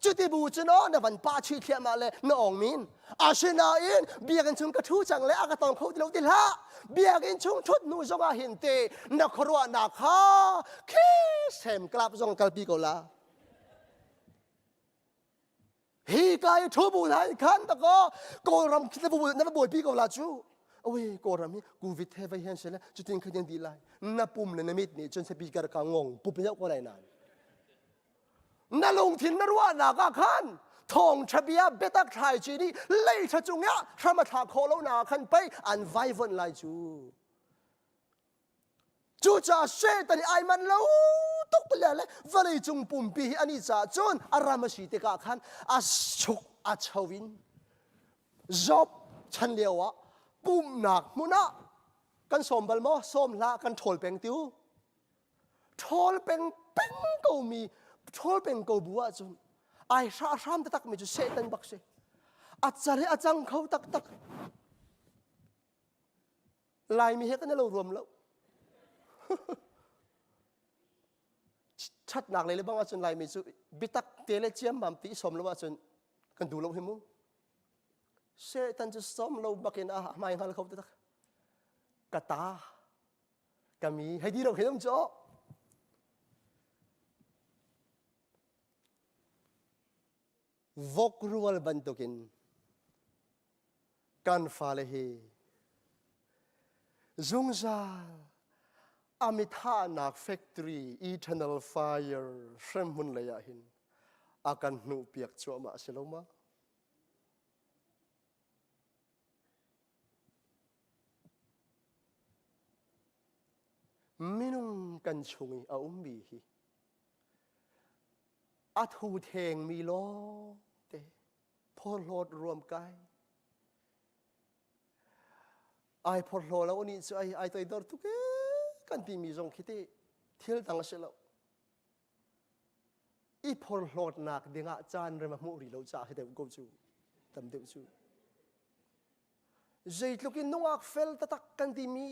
Cuti bu cun aw na van pa chi thliahmah le na ong min. Asinain biakinn chung ka ṭhu cang le a ka tong kho ti lo ti hlah. Biakinn chung ṭhut hnu zongah hin te na khuaruahnak kha khi sem club zong kalpi ko la. Hi ka i ṭhu bu hna in khan tak aw Kawlram khi na va na va buaipi ko la cu. Awi Kawlram hi COVID he vai hian sele cutin khan di lai. Na pum le na mit nih cun speaker ka ngong pup deuh ko lai nan. Na lungthin na ruahnak ah khan thawngṭha bia biatak thlaici nih leiṭha cungah hram a thlah khawh lo nak khan pei an vaivuanh lai cu. Cucaah Satan i ai manh lo tuk le le vawlei cung pumpi hi ani caah cun a ram a si tikah khan a chuk a cho in Job chan lio ah pumhnak hmun ah kan sawm bal maw? Sawm hlah kan ṭhawl peng tiu. Ṭhawl peng peng ko mi ṭhawl peng ko bu ahcun ai hra hram taktak mi cu Satan bak si. A car hi a cang kho taktak. Laimi he kan i lo ruam lo. Ṭhatnak lei le bang ahcun Laimi cu biatak te le ciammam ti i sawm lo ahcun kan duh lo hi mu. Satan cu sawm lo bakin a hmai hngal kho taktak. Ka ta, ka mi, hei di lo khin um cu. Vok rual bantukin kan fale hi zungzal a mithahnak factory eternal fire hremhmun lei ah hin a kan hnuh piak cuahmah a si lo ma? Minung kan chung i a ummi hi a thu thengmi lawng te phorhlawt ruamkai ai phorhlaw lo nih cu ai ai toidor tuk e kan timi zong khi ti thil dang a si lo i phorhlawtnak dingah caan rem a hmuh rih lo caah hi deuh ko cu tam deuh cu zeitluk in nungak fel taktak kan timi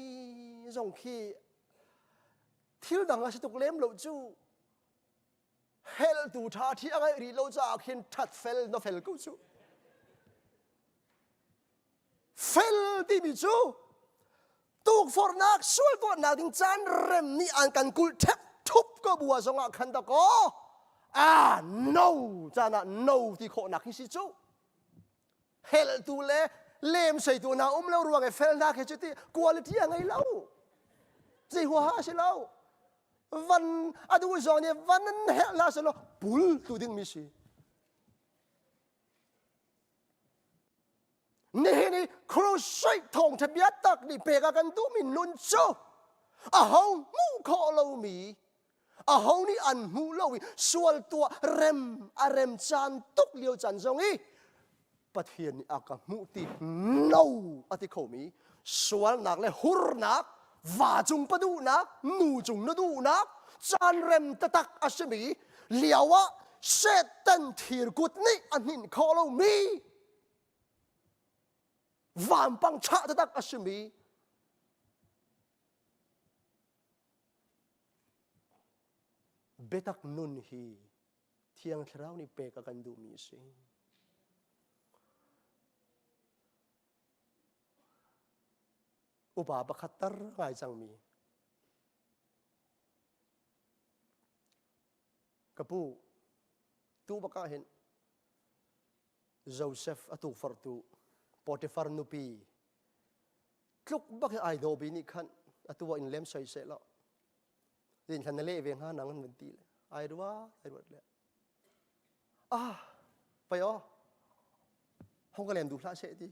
zong khi thil dang a si tuk lem lo cu Hell tu ṭha ṭhi a ngaih rih lo caah khin ṭhat fel na fel ko cu. Fel timi cu tukforhnak sual tuahnak ding caan rem nih an kan kulh ṭhep ṭhup ko bu ah zongah khan da kaw ah no caan ah no ti khawhnak hi si cu hel tu le lem seitu na um lo ruang i felnak hi cu ti quality a ngei lo zei huaha a si lo van a duh zong nih van an herh hlah selaw pul tu ding mi si nihin i crusade thawngtha bia tak nih pek a kan duhmi nun cu aho hmuh khawh lomi aho nih an hmuh lo i sual tuah rem a rem caan tuk lio caan zong i Pathian nih a ka hmuh ti no a ti khomi sualnak le hurnak va cung pa duhnak nu cung na duhnak caan rem taktak a simi lio ah Satan thirkut nih a hninh khawh lomi vampang chah taktak a simi biatak nun hi Thiang Thlarau nih pek a kan duhmi a si. Upa pakhat tar ngai cangmi ka pu tu bak ah hin Joseph a tukforhtu Potiphar nupi tluk bak hi ai dawbi nih khan atu ah in lem soi seh law Zin thlan na leh ve hnga nang an van ti le ai ruat ai ruat le ah pei aw hong ka lem duh hlah seh ti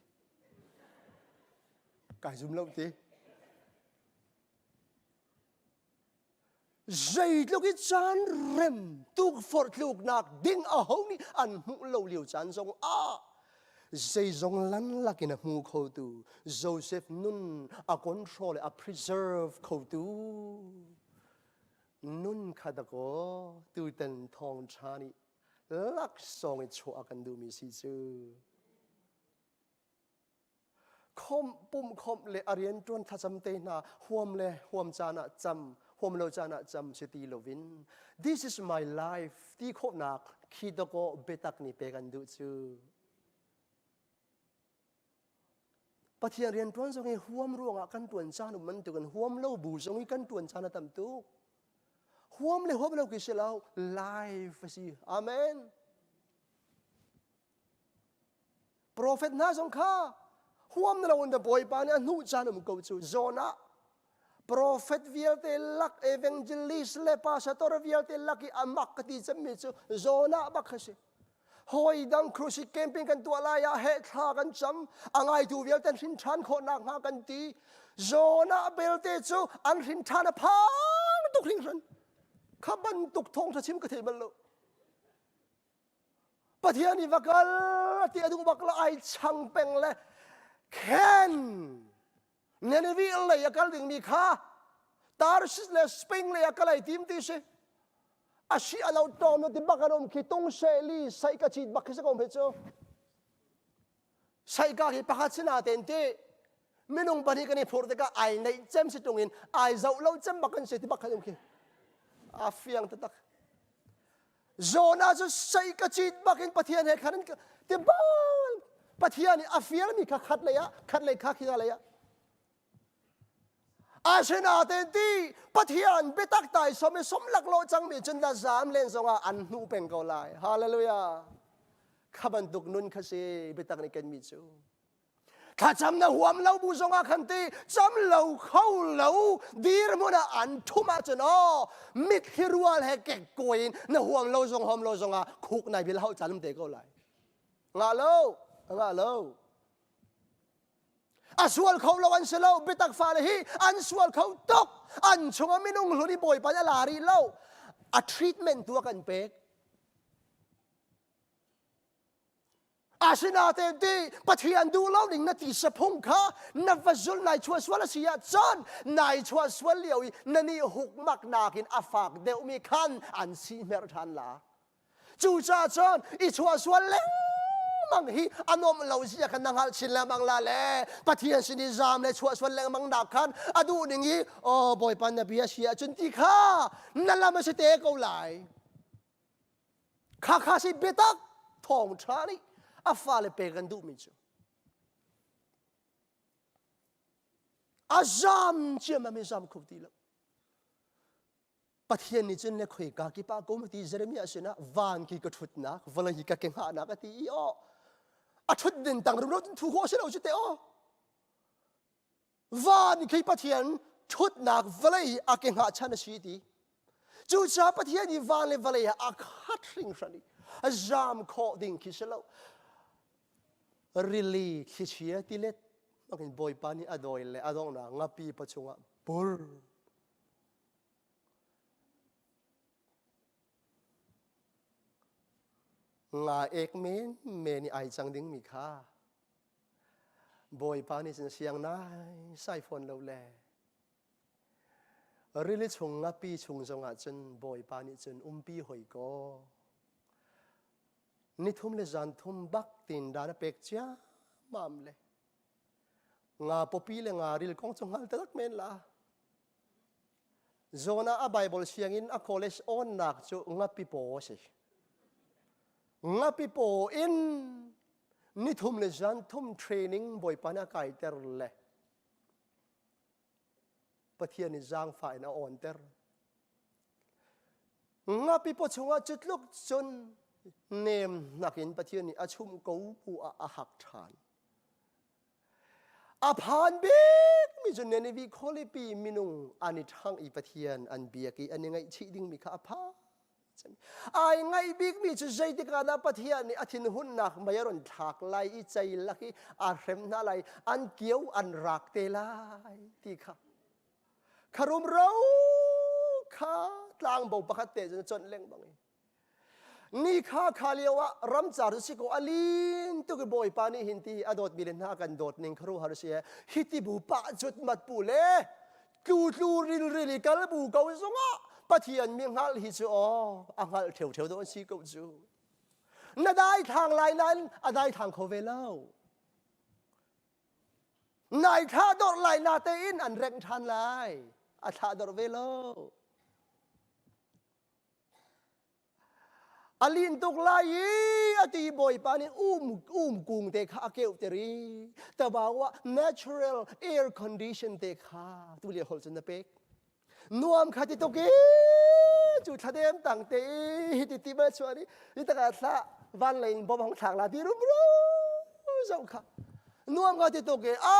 kai zum lo ti zeitluk i caan rem tukforh tluknak ding a ho nih an hmuh lo lio caan zong ah zeizong lan lakin a hmu khotu Joseph nun a control a preserve khotu nun kha dakaw tutan thawngṭha nih laksawng i chuah a kan duhmi si cu khomh pumh khomh le a rianṭuan thlacam te hna huam le huam caan ah cam. Huam lo caan ah cam si ti loin this is my life ti khawhnak khi dawkaw biatak nih pek an duh cu. Pathian rian ṭuan zong hi huam ruangah kan ṭuan caan um bantukin huam lo bu zong hi kan ṭuan caan a tam tuk. Huam le huam lo khi si lo, life a si. Amen. Profet hna zong kha huam na lo in Bawipa nih a hnuh caan um ko cu. Zawn ah profet vialte lak evangelist le pastor vialte lak i amak ka ti cemmi cu Jonah bak kha si. Hawi dang crusade camping kan tuah lai ah heh thla kan cam a ngaitu vialte an hrin ṭhan khawh nakhnga kan ti. Jonah belte cu an hrin ṭhan a phang tuk hringhran. Kha bantuk thawngṭha chim ka thei bal lo. Pathian i va kal ti a duh bak la ai chang peng le khen Nineveh lei a kal dingmi kha Tarsis le Spain lei a kal ai tim ti si a si a lo tawm no ti bak an um khi tung se li sai ka chit bak khi sa kom he cu sai ka hi pakhat sina ten ti minung pahnih kan i phur tikah ai neih cem si tung in ai zoh lo cem bak kan si ti bak khan um khi a fiang taktak Jonah cu sei ka cit bak in Pathian he khan ti bal Pathian i a fialmi kha khat lei ah khat lei kha khi lei ah Asinain ti Pathian biatak tai som i som laklawh cangmi cun na zaam len zongah an hnuh peng ko lai. Hallelujah. Kha bantuk nun kha si biatak nih kenmi cu. Thlacam na huam lo bu zongah khan ti cam lo kho lo dirhmun ah an thum ahcun aw mitthli rual he kekkawi in na huam lo zong huam lo zongah khuk nai bil hau caan um te ko lai. Ngah lo, ngah lo. A sual kho lo an si lo biatak fale hi an sual kho tuk an chungah minung hlun i bawipa nih a la rih lo a treatment tu a kan pek Asinain ti Pathian duh lo ning na ti saphung kha na va zul nai chuah sual a si ahcun nai chuah sual lio i na nih hukmak nakin a fak deuhmi khan an sihmerh ṭhan la. Cucaah cun i chuah sual lengmang hi a nuamh lo zia khan na hngalh chin lengmang la le Pathian sin i zaam le chuah sual lengmang nak khan a duh ning i aw Bawipa na bia si ahcun ti kha na lam a si te ko lai. Khakha si biatak thawngṭha nih a fale pek an duhmi cu a zam ciammam in zam kho ti lo. Pathian nih cun le khoika kip ah ko ti Jeremiah sinah van khi ka ṭhutnak vawlei hi ka ke hngahnak a ti i aw a ṭhut din tang rumro cun thu khawh si lo cu te aw Van khi Pathian ṭhutnak vawlei a ke hngahchan a si ti. Cucaah Pathian i van le vawlei ah a khat hringhran i a zam khawh ding khi si lo. Rili thlichia tilet bangin Bawipa nih a dawi le a donghnak ngapi pa chungah bur. Nga ek men men i ai cang dingmi kha Bawipa nih cun siang nai sai fawn lo le rili chung ngapi chung zongah cun Bawipa nih cun umpi hoi kaw nithum le zan thum bak tin dan a pek ciammam le nga pawpi le nga ril kong cu hngal taktak men la Jonah a Bible sianginn a college awnnak cu ngapi paw a si ngapi paw in nithum le zan thum training Bawipa nih a kaiter le Pathian nih zaangfah in a awnter. Ngapi paw chungah cu tluk cun nem nakin Pathian nih a chumh ko bu ah a hak ṭhan. A phan bikmi cu Nineveh khualipi minung an i ṭhang i Pathian an biak i an i ngaihchih dingmi kha a phan. Ai ngaih bikmi cu zeitik ah dah Pathian nih a thinhunnak mei a run thlak lai i ceilak i a hrem hna lai, an kio an rak te lai ti kha. Kha rumro kha tlangbo pakhat te cun a conh lengmang i ni kha kha lio ah ramcar cu si ko a lin tuk i bawipa nih hin ti a dawtmi le hna kan dawt ning khuaruahhar si he hi ti bu pah cut mat pu le tlu tlu ril ril i kal bu ko zongah Pathian mi hngalh hi cu aw a hngalh ṭheuṭheu dawh an si ko cu na dai thlang lai nain a dai thlang kho ve lo nai thla dawr lai na tein an rengh ṭhan lai. A thlah dor ve lo. A lin tuk lai i a ti bawipa nih um um kung te kha a keuh ter i tabawa natural air condition te kha tu le hol cun na pek. Nuam kha ti tuk i cu thladem tang te i hi ti ti ma chuan i hi taka thla van lei in bom hong thlak la ti rumro zo kha nuam ka ti tuk i a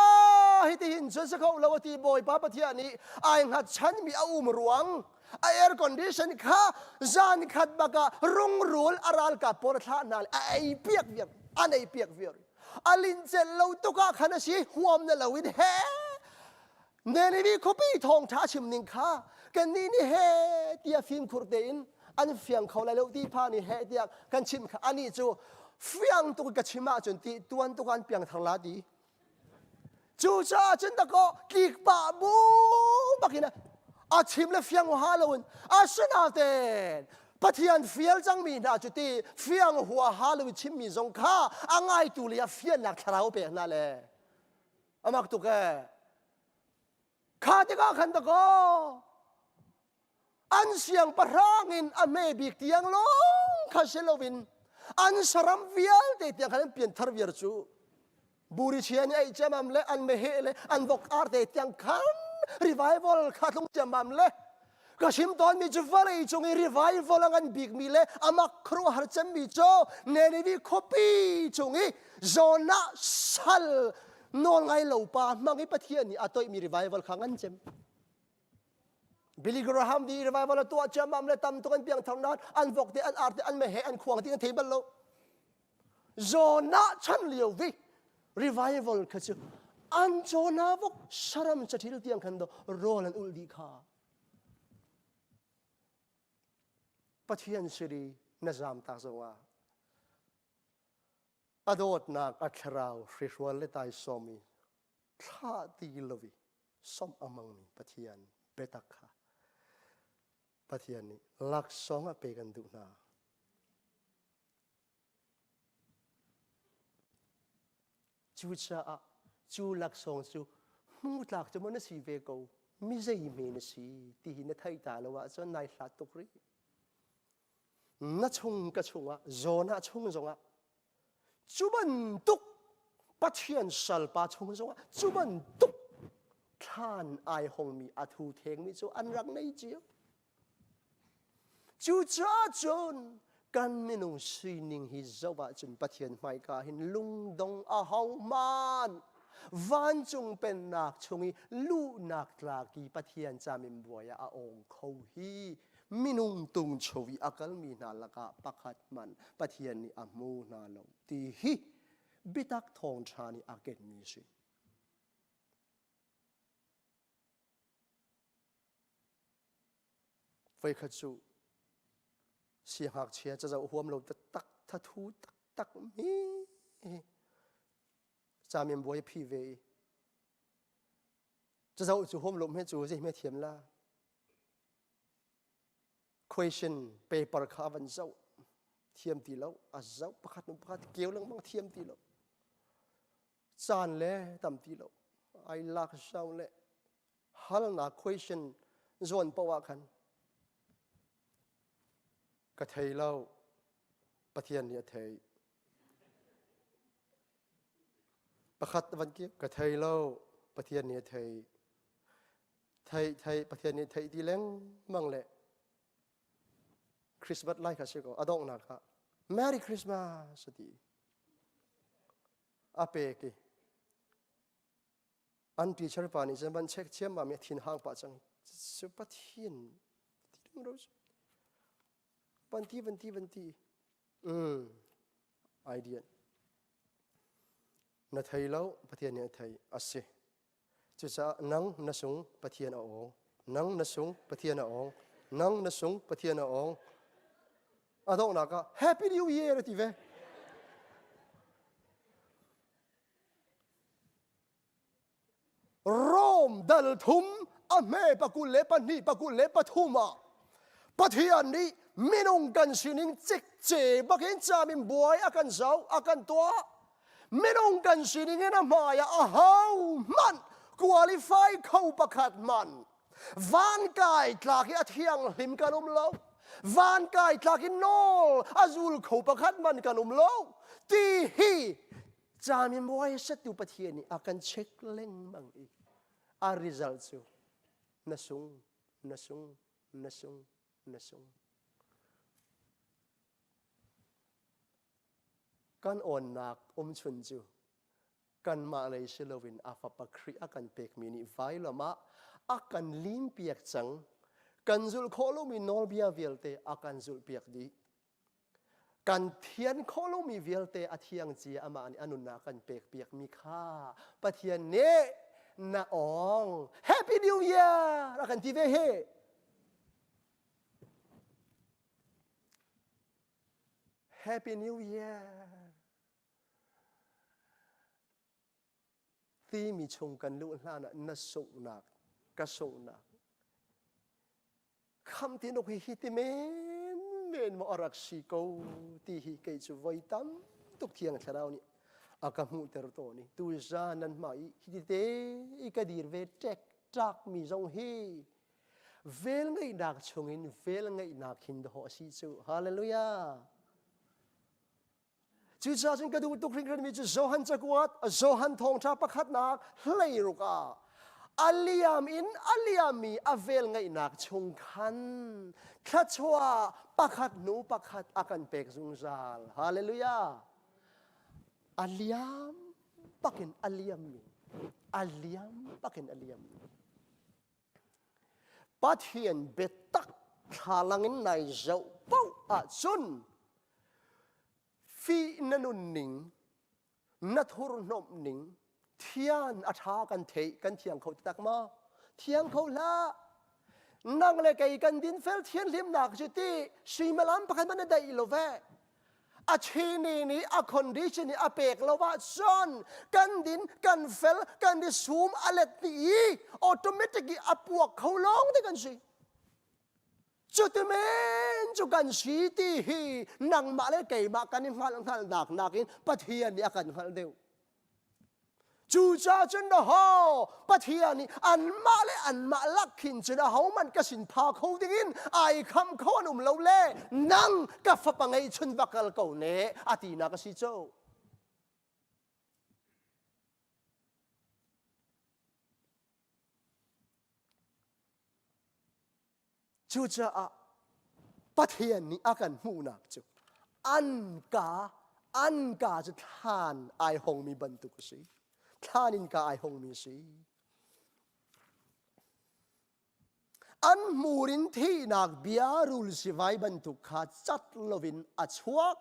hi ti hin cun si kho lo ti bawipa pathian nih ai hngat chan mi a um ruang a air condition kha zan khat baka rungrul a ralkap pawl a thlah hna le a ei piak viar an ei piak viar a lincel lo tuk ah khan a si huam na lo in he Ninive khuapi thawngṭha chim ning kha kannih nih he tiah fimkhur tein an fiang kho lai lo ti pha nih he tiah kan chimh kha anih cu fiang tuk ka chim ahcun ti tuan tuk an piang thar la ti. Cucaah cun dakaw tlik pah bu bakin a chim le fiang ha loin asinaten Pathian fial cangmi hna cu ti fiang huaha lo i chimmi zong kha a ngaitu le a fiannak thlarau pek hna le amak tuk ee kha tikah khan dakaw an siangpahrang in a hme bik tiang lawng kha si loin an saram vialte tiang khan an pianthar viar cu buri chia nih ei ciamam le an meheh le an vok arte tiang khan revival kha tlung ciammam le ka chim tawnmi cu vawlei cung i revival a ngan bikmi le amak khuaruahhar cemmi cu Ninive khuapi cung i Jonah sal nawl ngai lo pa hmang i Pathian nih a toihmi revival kha ngan cem. Billy Graham di revival a tuah ciammam le tam tuk an piang thar nain an vok te an ar te an meheh an khuang ti an thei bal lo. Jonah chan lio vi revival kha cu an Jonah vok saram cathil tiang khan do rawl an ulh dih kha. Pathian siri na zam tak zongah a dawtnak a thlarau hrihrual le taisawm i thlah ti lo i sawmh a hmangmi Pathian biatak kha Pathian nih laksawng a pe kan duh hna. Cucaah cu laksawng cu hmutlak cu maw na si ve ko mi zei hme na si ti hi na theih ta lo ahcun nai hlat tuk rih. Na chung ka chungah Jonah chung zongah cu bantuk Pathian salpa chung zongah cu bantuk thlan ai hongmi a thu thengmi cu an rak nei cio. Cucaah cun kan minung sining hi zoh ahcun Pathian hmaika hin lungdong a hohmanh vancung pennak chung i luhnak tlak i Pathian caminbuai ah a awng kho hi minung tungcho i a kalmi hna lakah pakhat hmanh Pathian nih a hmu hna lo ti hi biatak thawngṭha nih a kenmi a si. Voikhat cu siangngakchia cazoh huam lo taktak thathu taktak mi caminbuai a phi ve i cazoh cu huam lo hme cu zei hme thiam la Question paper kha a van zoh thiam ti lo a zoh pakhat hnu pakhat keu lengmang thiam ti lo caan le tam ti lo ai lak zau le halnak question zawn paoh ah khan ka thei lo Pathian nih a thei pakhat van ki ka thei lo Pathian nih a thei Theih theih Pathian nih theih ti lengmang le Christmas lai kha si ko a donghnak ah Merry Christmas a ti. A pek i an teacher pa nih cun van check thiam ma mi thin hang pah cang cu Pathian ti ding ro van ti van ti van ti mm idea na thei lo Pathian nih a thei a si Cucaah nang na sung Pathian a awng. Nang na sung Pathian a awng. Nang na sung Pathian a awng. A donghnak ah Happy New Year a ti ve. Rome dal thum a hme pakul le pahnih pakul le pathum ah Pathian nih minung kan sining cikce bakin camin buai a kan zoh a kan tuah Minung kan sining in a hmai ah ahohmanh qualify kho pakhat hmanh. Van kai tlak i a thianghlim kan um lo. Van kai tlak in nawl a zul kho pakhat man kan um lo. Ti hi camimuai setu Pathian nih a kan check lengmang i a result cu na sung, na sung, na sung, na sung. Kan awnnak umchun cu kanmah lei si loin a fapa Khrih a kan pekmi nih vailam ah a kan limpiak cang. Kan zulh khawh lomi nawlbia vialte a kan zulhpiak dih. Kan thian khawh lomi vialte a thiang cia amah nih a nunnak a kan pekpiakmi kha Pathian nih na awng Happy New Year a kan ti ve hi. Happy New Year timi chung kan luh hlan ah na sunghnak ka sunghnak kham ti nuk hi hi ti men men maw a rak si ko ti hi kei cu voi tam tuk thiang thlarau nih a ka hmuhter tawn i tu zan nan hmai i hi te i ka dir ve ṭek ṭak mi zong hi vel ngeihnak chungin vel ngeihnak hin dawh a si cu hallelujah Cucaah cun ka duh tuk hringhranmi cu Johan cakuat, Johan thawngṭha pakhatnak hleiruk ah a liam in a liammi a vel ngeihnak chung khan thluachuah pakhat hnu pakhat a kan pek zungzal. Hallelujah! A liam bakin a liammi, a liam bakin a liammi. Pathian biatak thlalang in nai zoh paoh ahcun fih na nunning, na thurhnomh ning, thian a ṭha kan theih, kan thiang kho taktak maw? Thiang kho hlah. Nang le kei kan dinfel thianhlimnak cu ti suimilam pakhat hmanh na daih lo ve. A chini nih a condition nih a pek lo ahcun kan din kan fel kan i sum a let dih i automatic i a puak kho lawng te kan si. Cuti men cu kan si ti hi nangmah le keimah kan i hngalh hngalhnak nakin Pathian nih a kan hngalh deuh. Cucaah cun ho Pathian nih anmah le anmah lak khin cun ahohmanh ka sin pha kho dingin ai kham kho an um lo le nang ka fapa ngeihchun va kal ko ne a tinak a si cu. Cucaah Pathian nih a kan hmuhnak cu an ka an ka cu thlan ai hongmi bantuk a si. Thlan in ka ai hongmi a si. An hmur in thihnak bia rul sivai bantuk kha cat loin a chuak.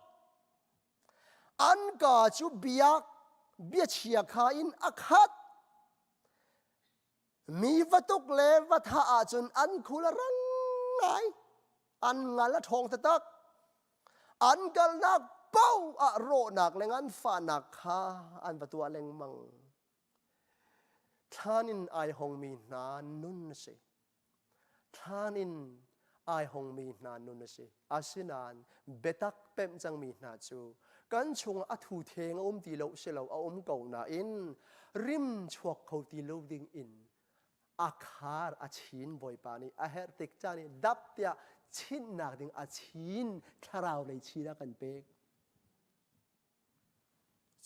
An ka cu biak biachia kha in a khat. Mi va tuk le va thah ahcun an khul a rang ngai. An ngal a ṭhawng taktak. An kalnak paoh ah rawhnak le nganfahnak kha an va tuah lengmang. Thlan in ai hongmi hna nun a si. Thlan in ai hongmi hna nun a si. Asinain biatak pemh cangmi hna cu kan chungah a thu theng a um ti lo si lo a um ko nain rim chuak kho ti lo ding in a khar a chin Bawipa nih a herh tik caan i dap tiah chinhnak ding a chin thlarau lei chin a kan pek.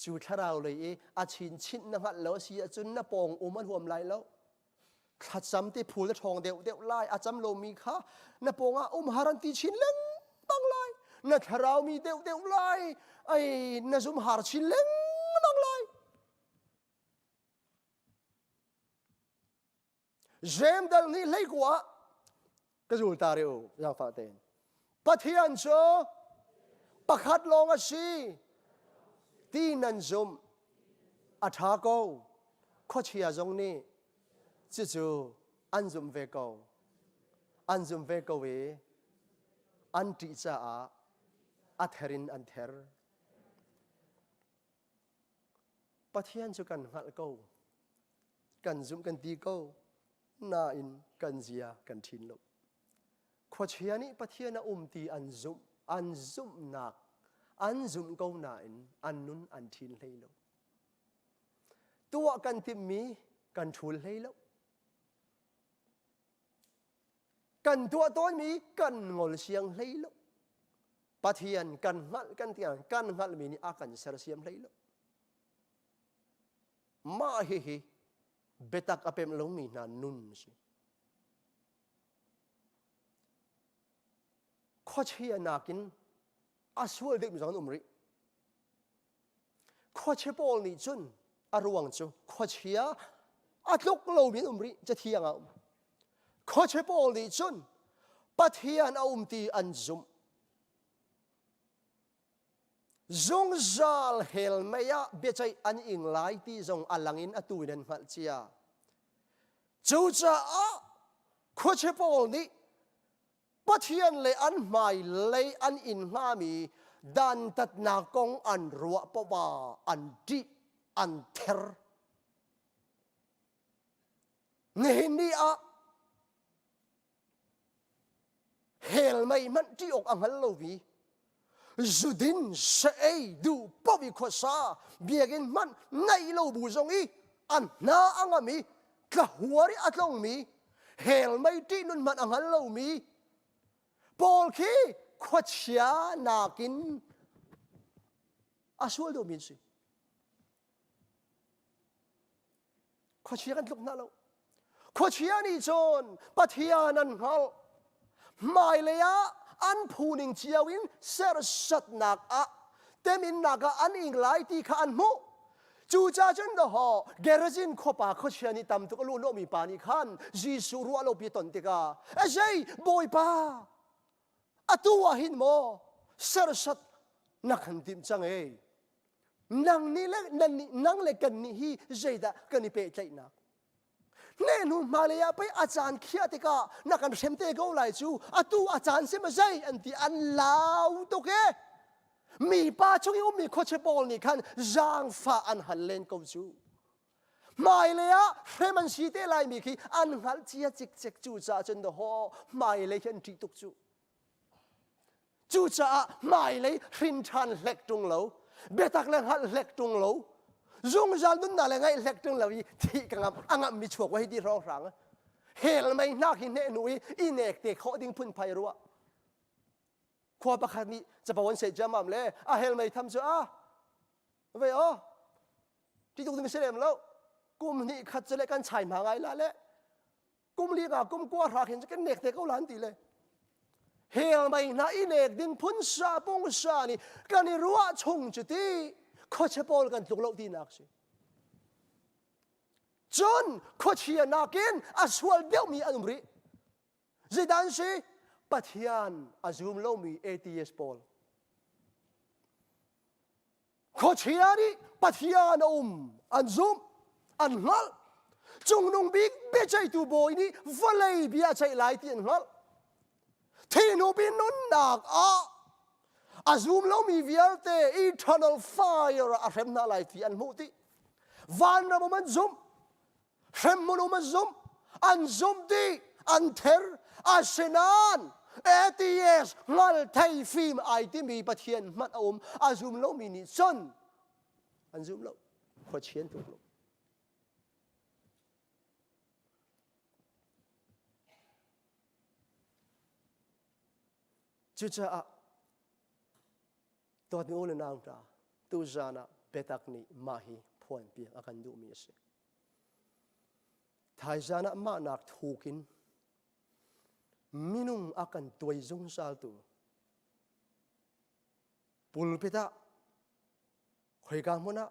Cu thlarau lei i a chinchin na hngalh lo a si ahcun na pawng um an huam lai lo. Thlacam ti phul na ṭhawng deuh deuh lai. A cam lomi kha na pawng ah um har an ti chin lengmang lai. Na thlarau mi deuh deuh lai. Ai na zum har chin lengmang lai. Jeim dal nih hleikua ah ka zul ta rih u zaangfah tein. Pathian cu pakhat lawng a si ti nan zumh a ṭha ko. Khuachia zong nih cucu an zumh ve ko. An zumh ve ko i an ṭih caah a ther in an ther. Pathian cu kan hngalh ko. Kan zumh kan ti ko. Nain kan zia kan ṭhin lo. Khuachia nih Pathian a um ti an zumh, an zumhnak an zumh ko nain an nun an ṭhin hlei lo. Tuah kan timhmi kan ṭhul hlei lo. Kan tuah tawnmi kan ngol siang hlei lo. Pathian kan hngalh kan ti kan hngalhmi nih a kan sersiam hlei lo. Mah hihi biatak a pemh lomi hna nun a si. Khuachia nakin a sual deuhmi zong an um rih. Khuachia pawl nih cun a ruang cu khuachia a tluk lomi an um rih cathiang ah a um. Khuachia pawl nih cun Pathian a um ti an zumh. Zungzal hell mei ah biaceih an ing lai ti zong a lang in atu in an hngalh cia. Cucaah khuachia pawl nih Pathian le an hmai lei an in hngami dantatnak kong an ruah poah an ṭih, an ther. Nihin ni ah hell mei hmanh ṭih awk a hngal lomi zudin sa-ei duh paoh i khuasa biakinn hmanh ngaih lo bu zong i an hna a ngam i tlahuar i a tlongmi hell mei ṭihnun hmanh a hngal lomi pawl khi khuachia nakin a sual deuhmi an si. Khuachia kan tluk hna lo. Khuachia nih cun Pathian an hngalh. Hmailei ah an phu ning cio in serhsatnak ah teminnak ah an ing lai ti kha an hmuh. Cucaah cun dawhaw Gerazin khuapa khuachia nih tam tuk a luhhnawhmi pa nih khan Jesuh ruah lopi ton tikah zei Bawipa atu ah hin maw serhsat na kan timh cang ei nang nih le nan nih nang le kan nih hi zeidah kan i pehtlaihnak Nehnu hmailei ah pei a caan khiah tikah na kan hrem te ko lai cu atu a caan sim a zei an ti an lau tuk e mipa chung i ummi khuachia pawl nih khan zaangfah an hal len ko cu hmailei ah hrem an si te lai mi khi an hngalh cia cikcek cu caah cun haw hmailei khi an ṭih tuk cu Cucaah hmailei hrin ṭhan hlek ṭung lo, biatak le hngalh hlek ṭung lo, zungzal nunnak le ngaih hlek ṭung lo i thih ka ngamh, a ngamhmi chuak wa hi ti hrawnghrang. Hell mei hnak hi hneh hnu i i nek te khawh ding phunphai ruah. Khua pakhat nih capo an seh ciammam le a hell mei tham cu a ve aw ti tuk ding si lem lo kum hnih khat cu le kan chai hma ngai la le kum li nga kum kua hra khin kan nek te ko lan ti le hel mei hna i nek ding phun sa pung sa ni kan i ruah chung cu ti khuachia pawl kan tluk lo ti nak si cun khuachia nakin a sual deuhmi an um rih zeidan si pathian a zum lomi atheist pawl Khuachia nih Pathian a um an zumh, an hngalh. Cungnung bik biaceihtu bawi nih vawlei bia a ceih lai ti an hngalh. Thihnupi nunnak ah a zum lomi vialte eternal fire ah a hrem hna lai ti an hmuh dih. Vanram um an zumh, hremhmun um an zumh, an zumh dih, an ther. Asinain atheist hngal thei fim ai timi Pathian hmanh a um a zum lomi nih cun an zum lo khuachian tuk lo. Cucaah dawtmi u le nau hna tuzan ah biatak nih mah hi phuanpiak a kan duhmi a si. Thaizan ah mahnak thuk in minung a kan tuai zungzaltu pulpit ah khoika hmun ah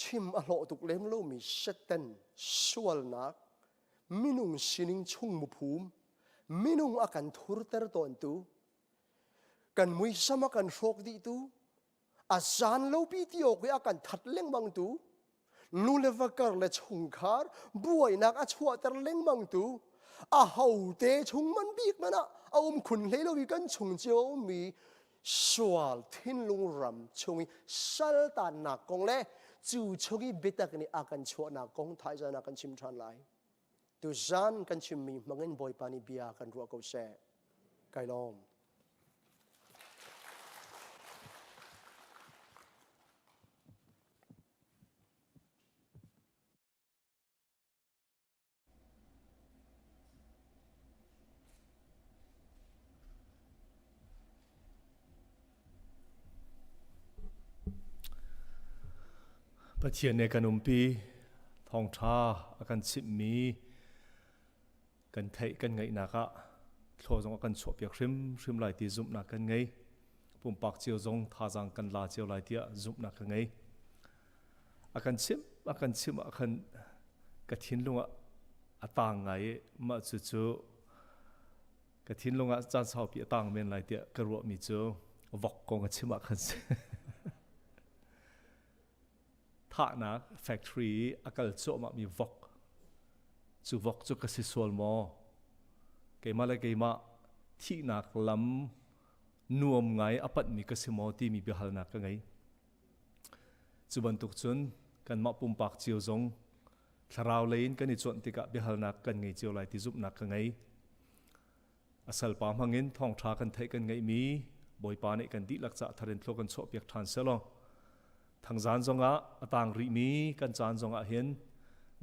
chim a hlawh tuk lem lomi Satan sualnak minung sining chung muphum minung a kan thurter tawntu kan muisam a kan hrawk dihtu a zan lopi ti awk i a kan that lengmang tu nu le va kar le chungkhar buainak a chuahter lengmang tu a hote chung man bik man ah a um khun hlei lo i kan chung cio a ummi sual thinlung ram chung i saltannak kong le cu chung i biatak nih a kan chuahnak kong thaizan ah kan chim ṭhan lai tuzan kan chimmi hmangin Bawipa nih bia kan ruah ko seh kai lawm Pathian nih kan umpi thawngṭha a kan chimhmi kan theih kan ngaihnak ah thlaw zong a kan chuahpiak hrimhrim lai ti zumhnak kan ngei. Pumpak cio zong thazaang kan la cio lai tiah zumhnak ka ngei. A kan chimh a kan chimh ah khan ka thinlung ah a taang ngai i mah cucu ka thinlung ah caan saupi a taang men lai tiah ka ruahmi cu vok kong a chim ah khan si. Thahnak factory i a kal cuahmahmi vok cu vok cu ka si sual maw? Keimah le keimah thihnak lam nuam ngai a panhmi ka si maw timi biahalnak ka ngei. Cu bantuk cun kanmah pumpak cio zong thlarau lei in kan i cuanh tikah biahalnak kan ngei cio lai ti zumhnak ka ngei. A salpa hmangin thawngṭha kan theih kan ngeihmi Bawipa nih kan dihlak cah thar in thlua kan chuahpiak ṭhan selaw thangzan zongah a tang rihmi kan caan zongah hin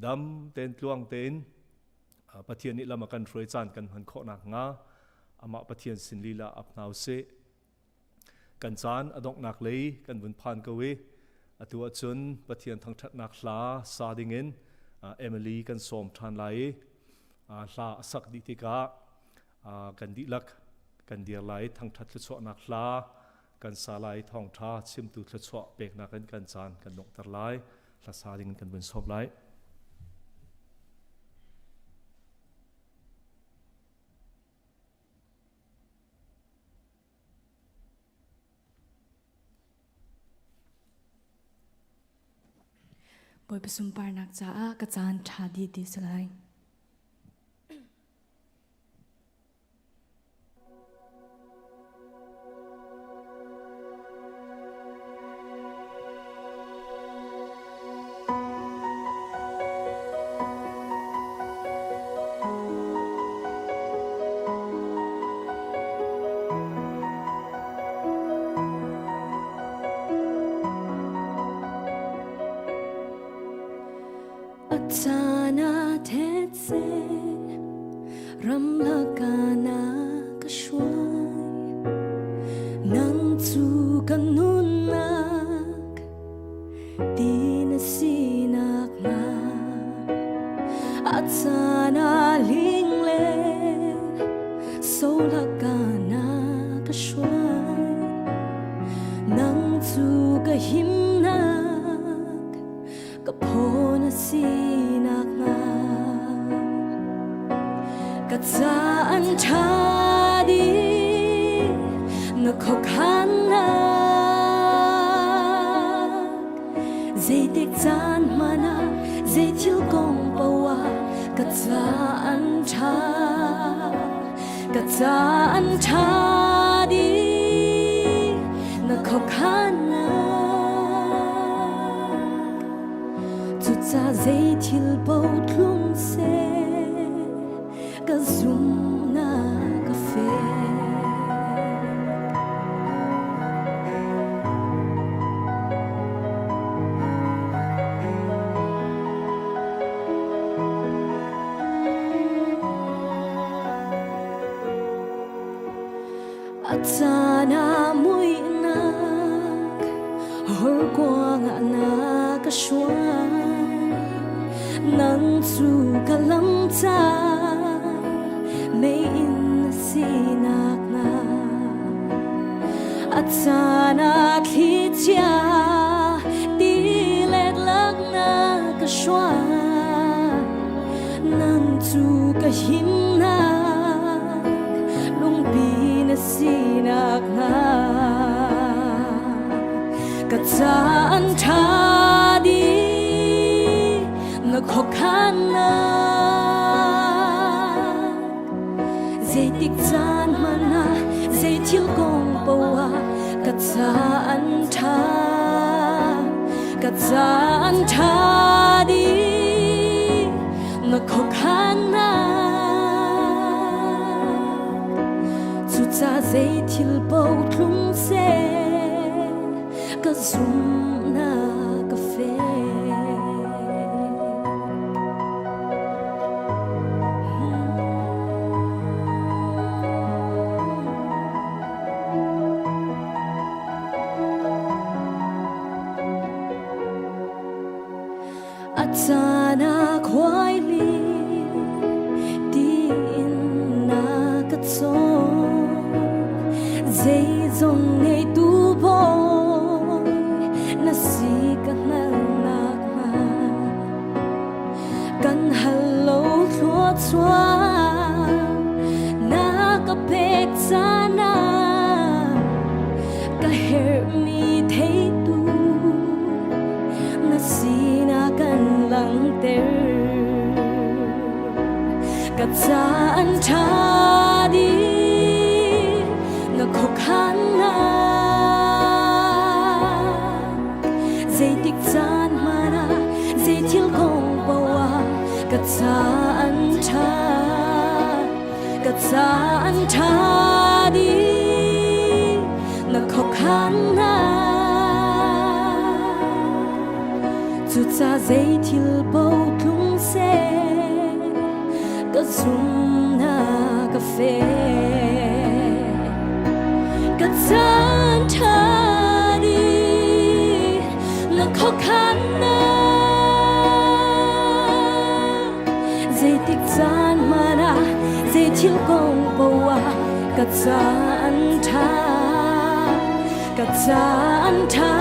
dam tein tluang tein Pathian nih lam a kan hruai caan kan hman khawh nakhnga amah Pathian sin lila ap hna usih. Kan caan a donghnak lei kan vun phan ko i atu ahcun Pathian thangṭhatnak hla sa dingin Emily kan sawm ṭhan lai i hla a sak dih tikah kan dihlak kan dir lai thangṭhat thluachuahnak hla kan sa lai thawngṭha chimtu thluachuah peknak in kan caan kan donghter lai hla sa ding kan vun sawm lai. Bawipa sunparnak caah ka caan ṭha dih ti si lai. A caan ah thetse ramlak ah na ka hruai nang cu ka nunnak ti na sinak hnga a caan ah ling le solak ah na ka hruai nang cu ka himnak ka phaw na sinak hnga ka caan ṭha dih na khuakhannak zeitik caan hmanh ah zei thil kong paoh ah ka caan ṭha ka caan ṭha dih na khuakhannak Cuca zei thil paoh tlung seh ka zumnak ka fek. A caan ah muihnak horkuang ah na ka hruai nang cu ka lam ca meiinn na sinak na a caan ah thlichia tilet lak na ka hruai nang cu ka himnak lungpi na sinak hnga ka caan ṭha dih na khuakhannak zeitik caan hmanh ah zei thil kong paoh ah ka caan ṭha ka caan ṭha dih na khuakhannak cuca zei thil paoh tlung seh ka zumhnak ka fek. A caan ah khuaili tiin na ka cawn. Zeizong ngeitu bawi na si ka hngalhnak hnga. Kan hal lo thluachuah na ka pek caan ah ka herhmi theitu na sinah kan langhter. Ka caan ṭha dih na khuakhannak zeitik caan hmanh ah zei thil kong paoh ah ka caan ṭha ka caan ṭha dih na khuakhannak cuca zei thil paoh tlung seh ka zumnak ka fek ka caan ṭha dih na khuakhannak zeitik caan hmanh ah zei thil kong paoh ah ka caan ṭha ka caan ṭha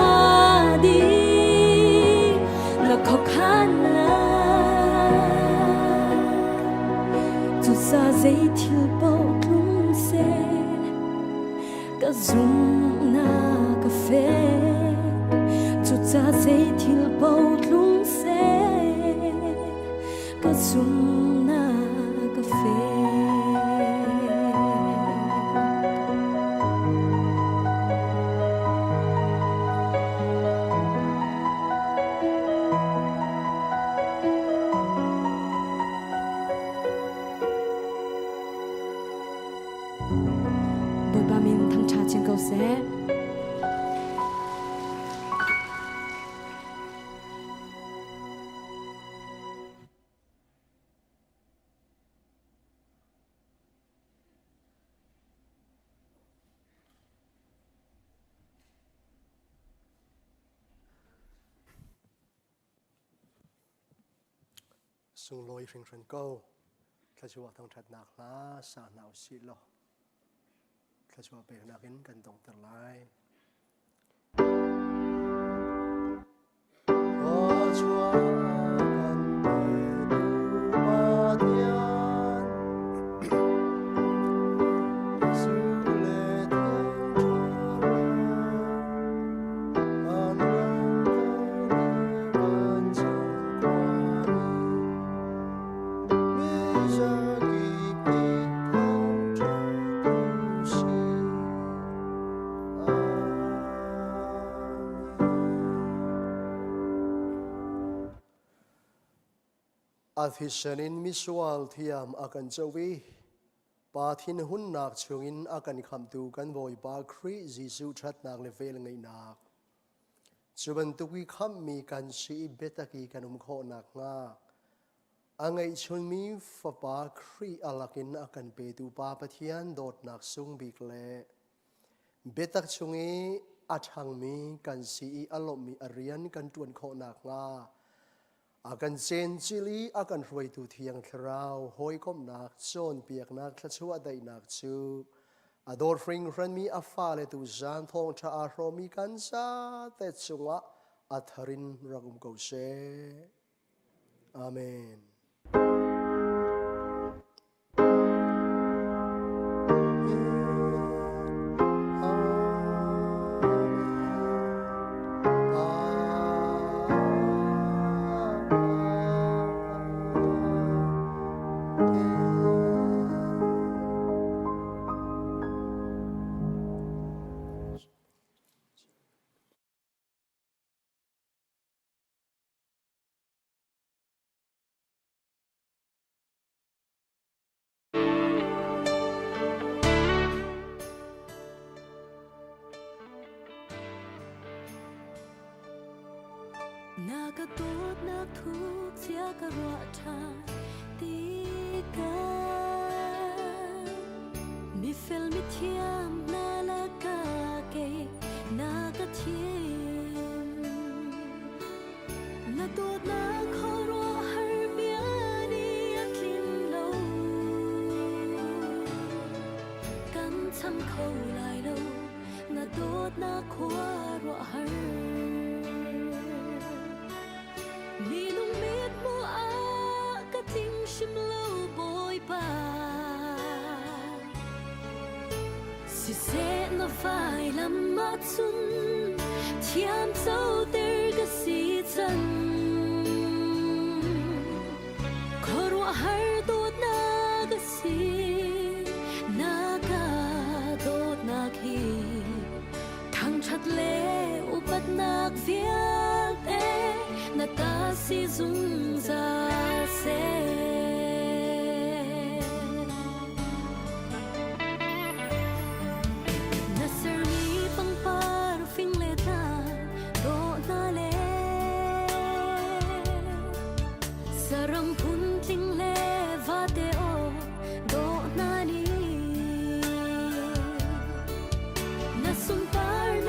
dih na khuakhannak cuca zei thil paoh tlung seh ka zumhnak ka fek cuca zei thil paoh tlung seh ka zumhnak ka fek. Bawipa min thangṭha chin ko seh. Sunglawi hringhran ko. Thluachuah thangṭhatnak hla sa hna usih law thluachuah peknak in kan donghter lai. Thluachuah kan petu Pathian, Jesuh le Thiang Thlarau, an ram vancung khuami, mi zakip nih thangṭhat u sih. A thisen in misual thiam a kan co i Pa thinhunnak chungin a kan khamhtu kan Bawipa Khrih Jesuh ṭhatnak le velngeihnak. Cu bantuk i khamhmi kan si i biatak i kan um khawh nakhnga a ngeihchunmi Fapa Khrih a lakin a kan petu Pa Pathian dawtnak sung bik le Biatak chung i a ṭhangmi kan si i a lawmhmi a rian kan ṭuan khawh nakhnga a kan cencil i a kan hruaitu Thiang Thlarau hawikomhnak, cawnpiaknak, thluachuah daihnak cu a dawt hringhranmi a fale tu zan thawngṭha aa hrawmmi kan zate cungah a thar in rak um ko seh. Amen. Na ka dawtnak thuk cia ka ruah ṭhan tikah mifel mithiam hna lakah kei na ka thim. Na dawtnak cham kho lai lo na dawtnak khuaruahhar. Minung mit hmuh ah ka tling hrim lo Bawipa. Siseh na vailam ahcun thiam coter ka si cang. Khuaruahhar dawtnak a si, na ka dawtnak hi. Thangṭhat le upatnak vialte na ta si zungzal seh.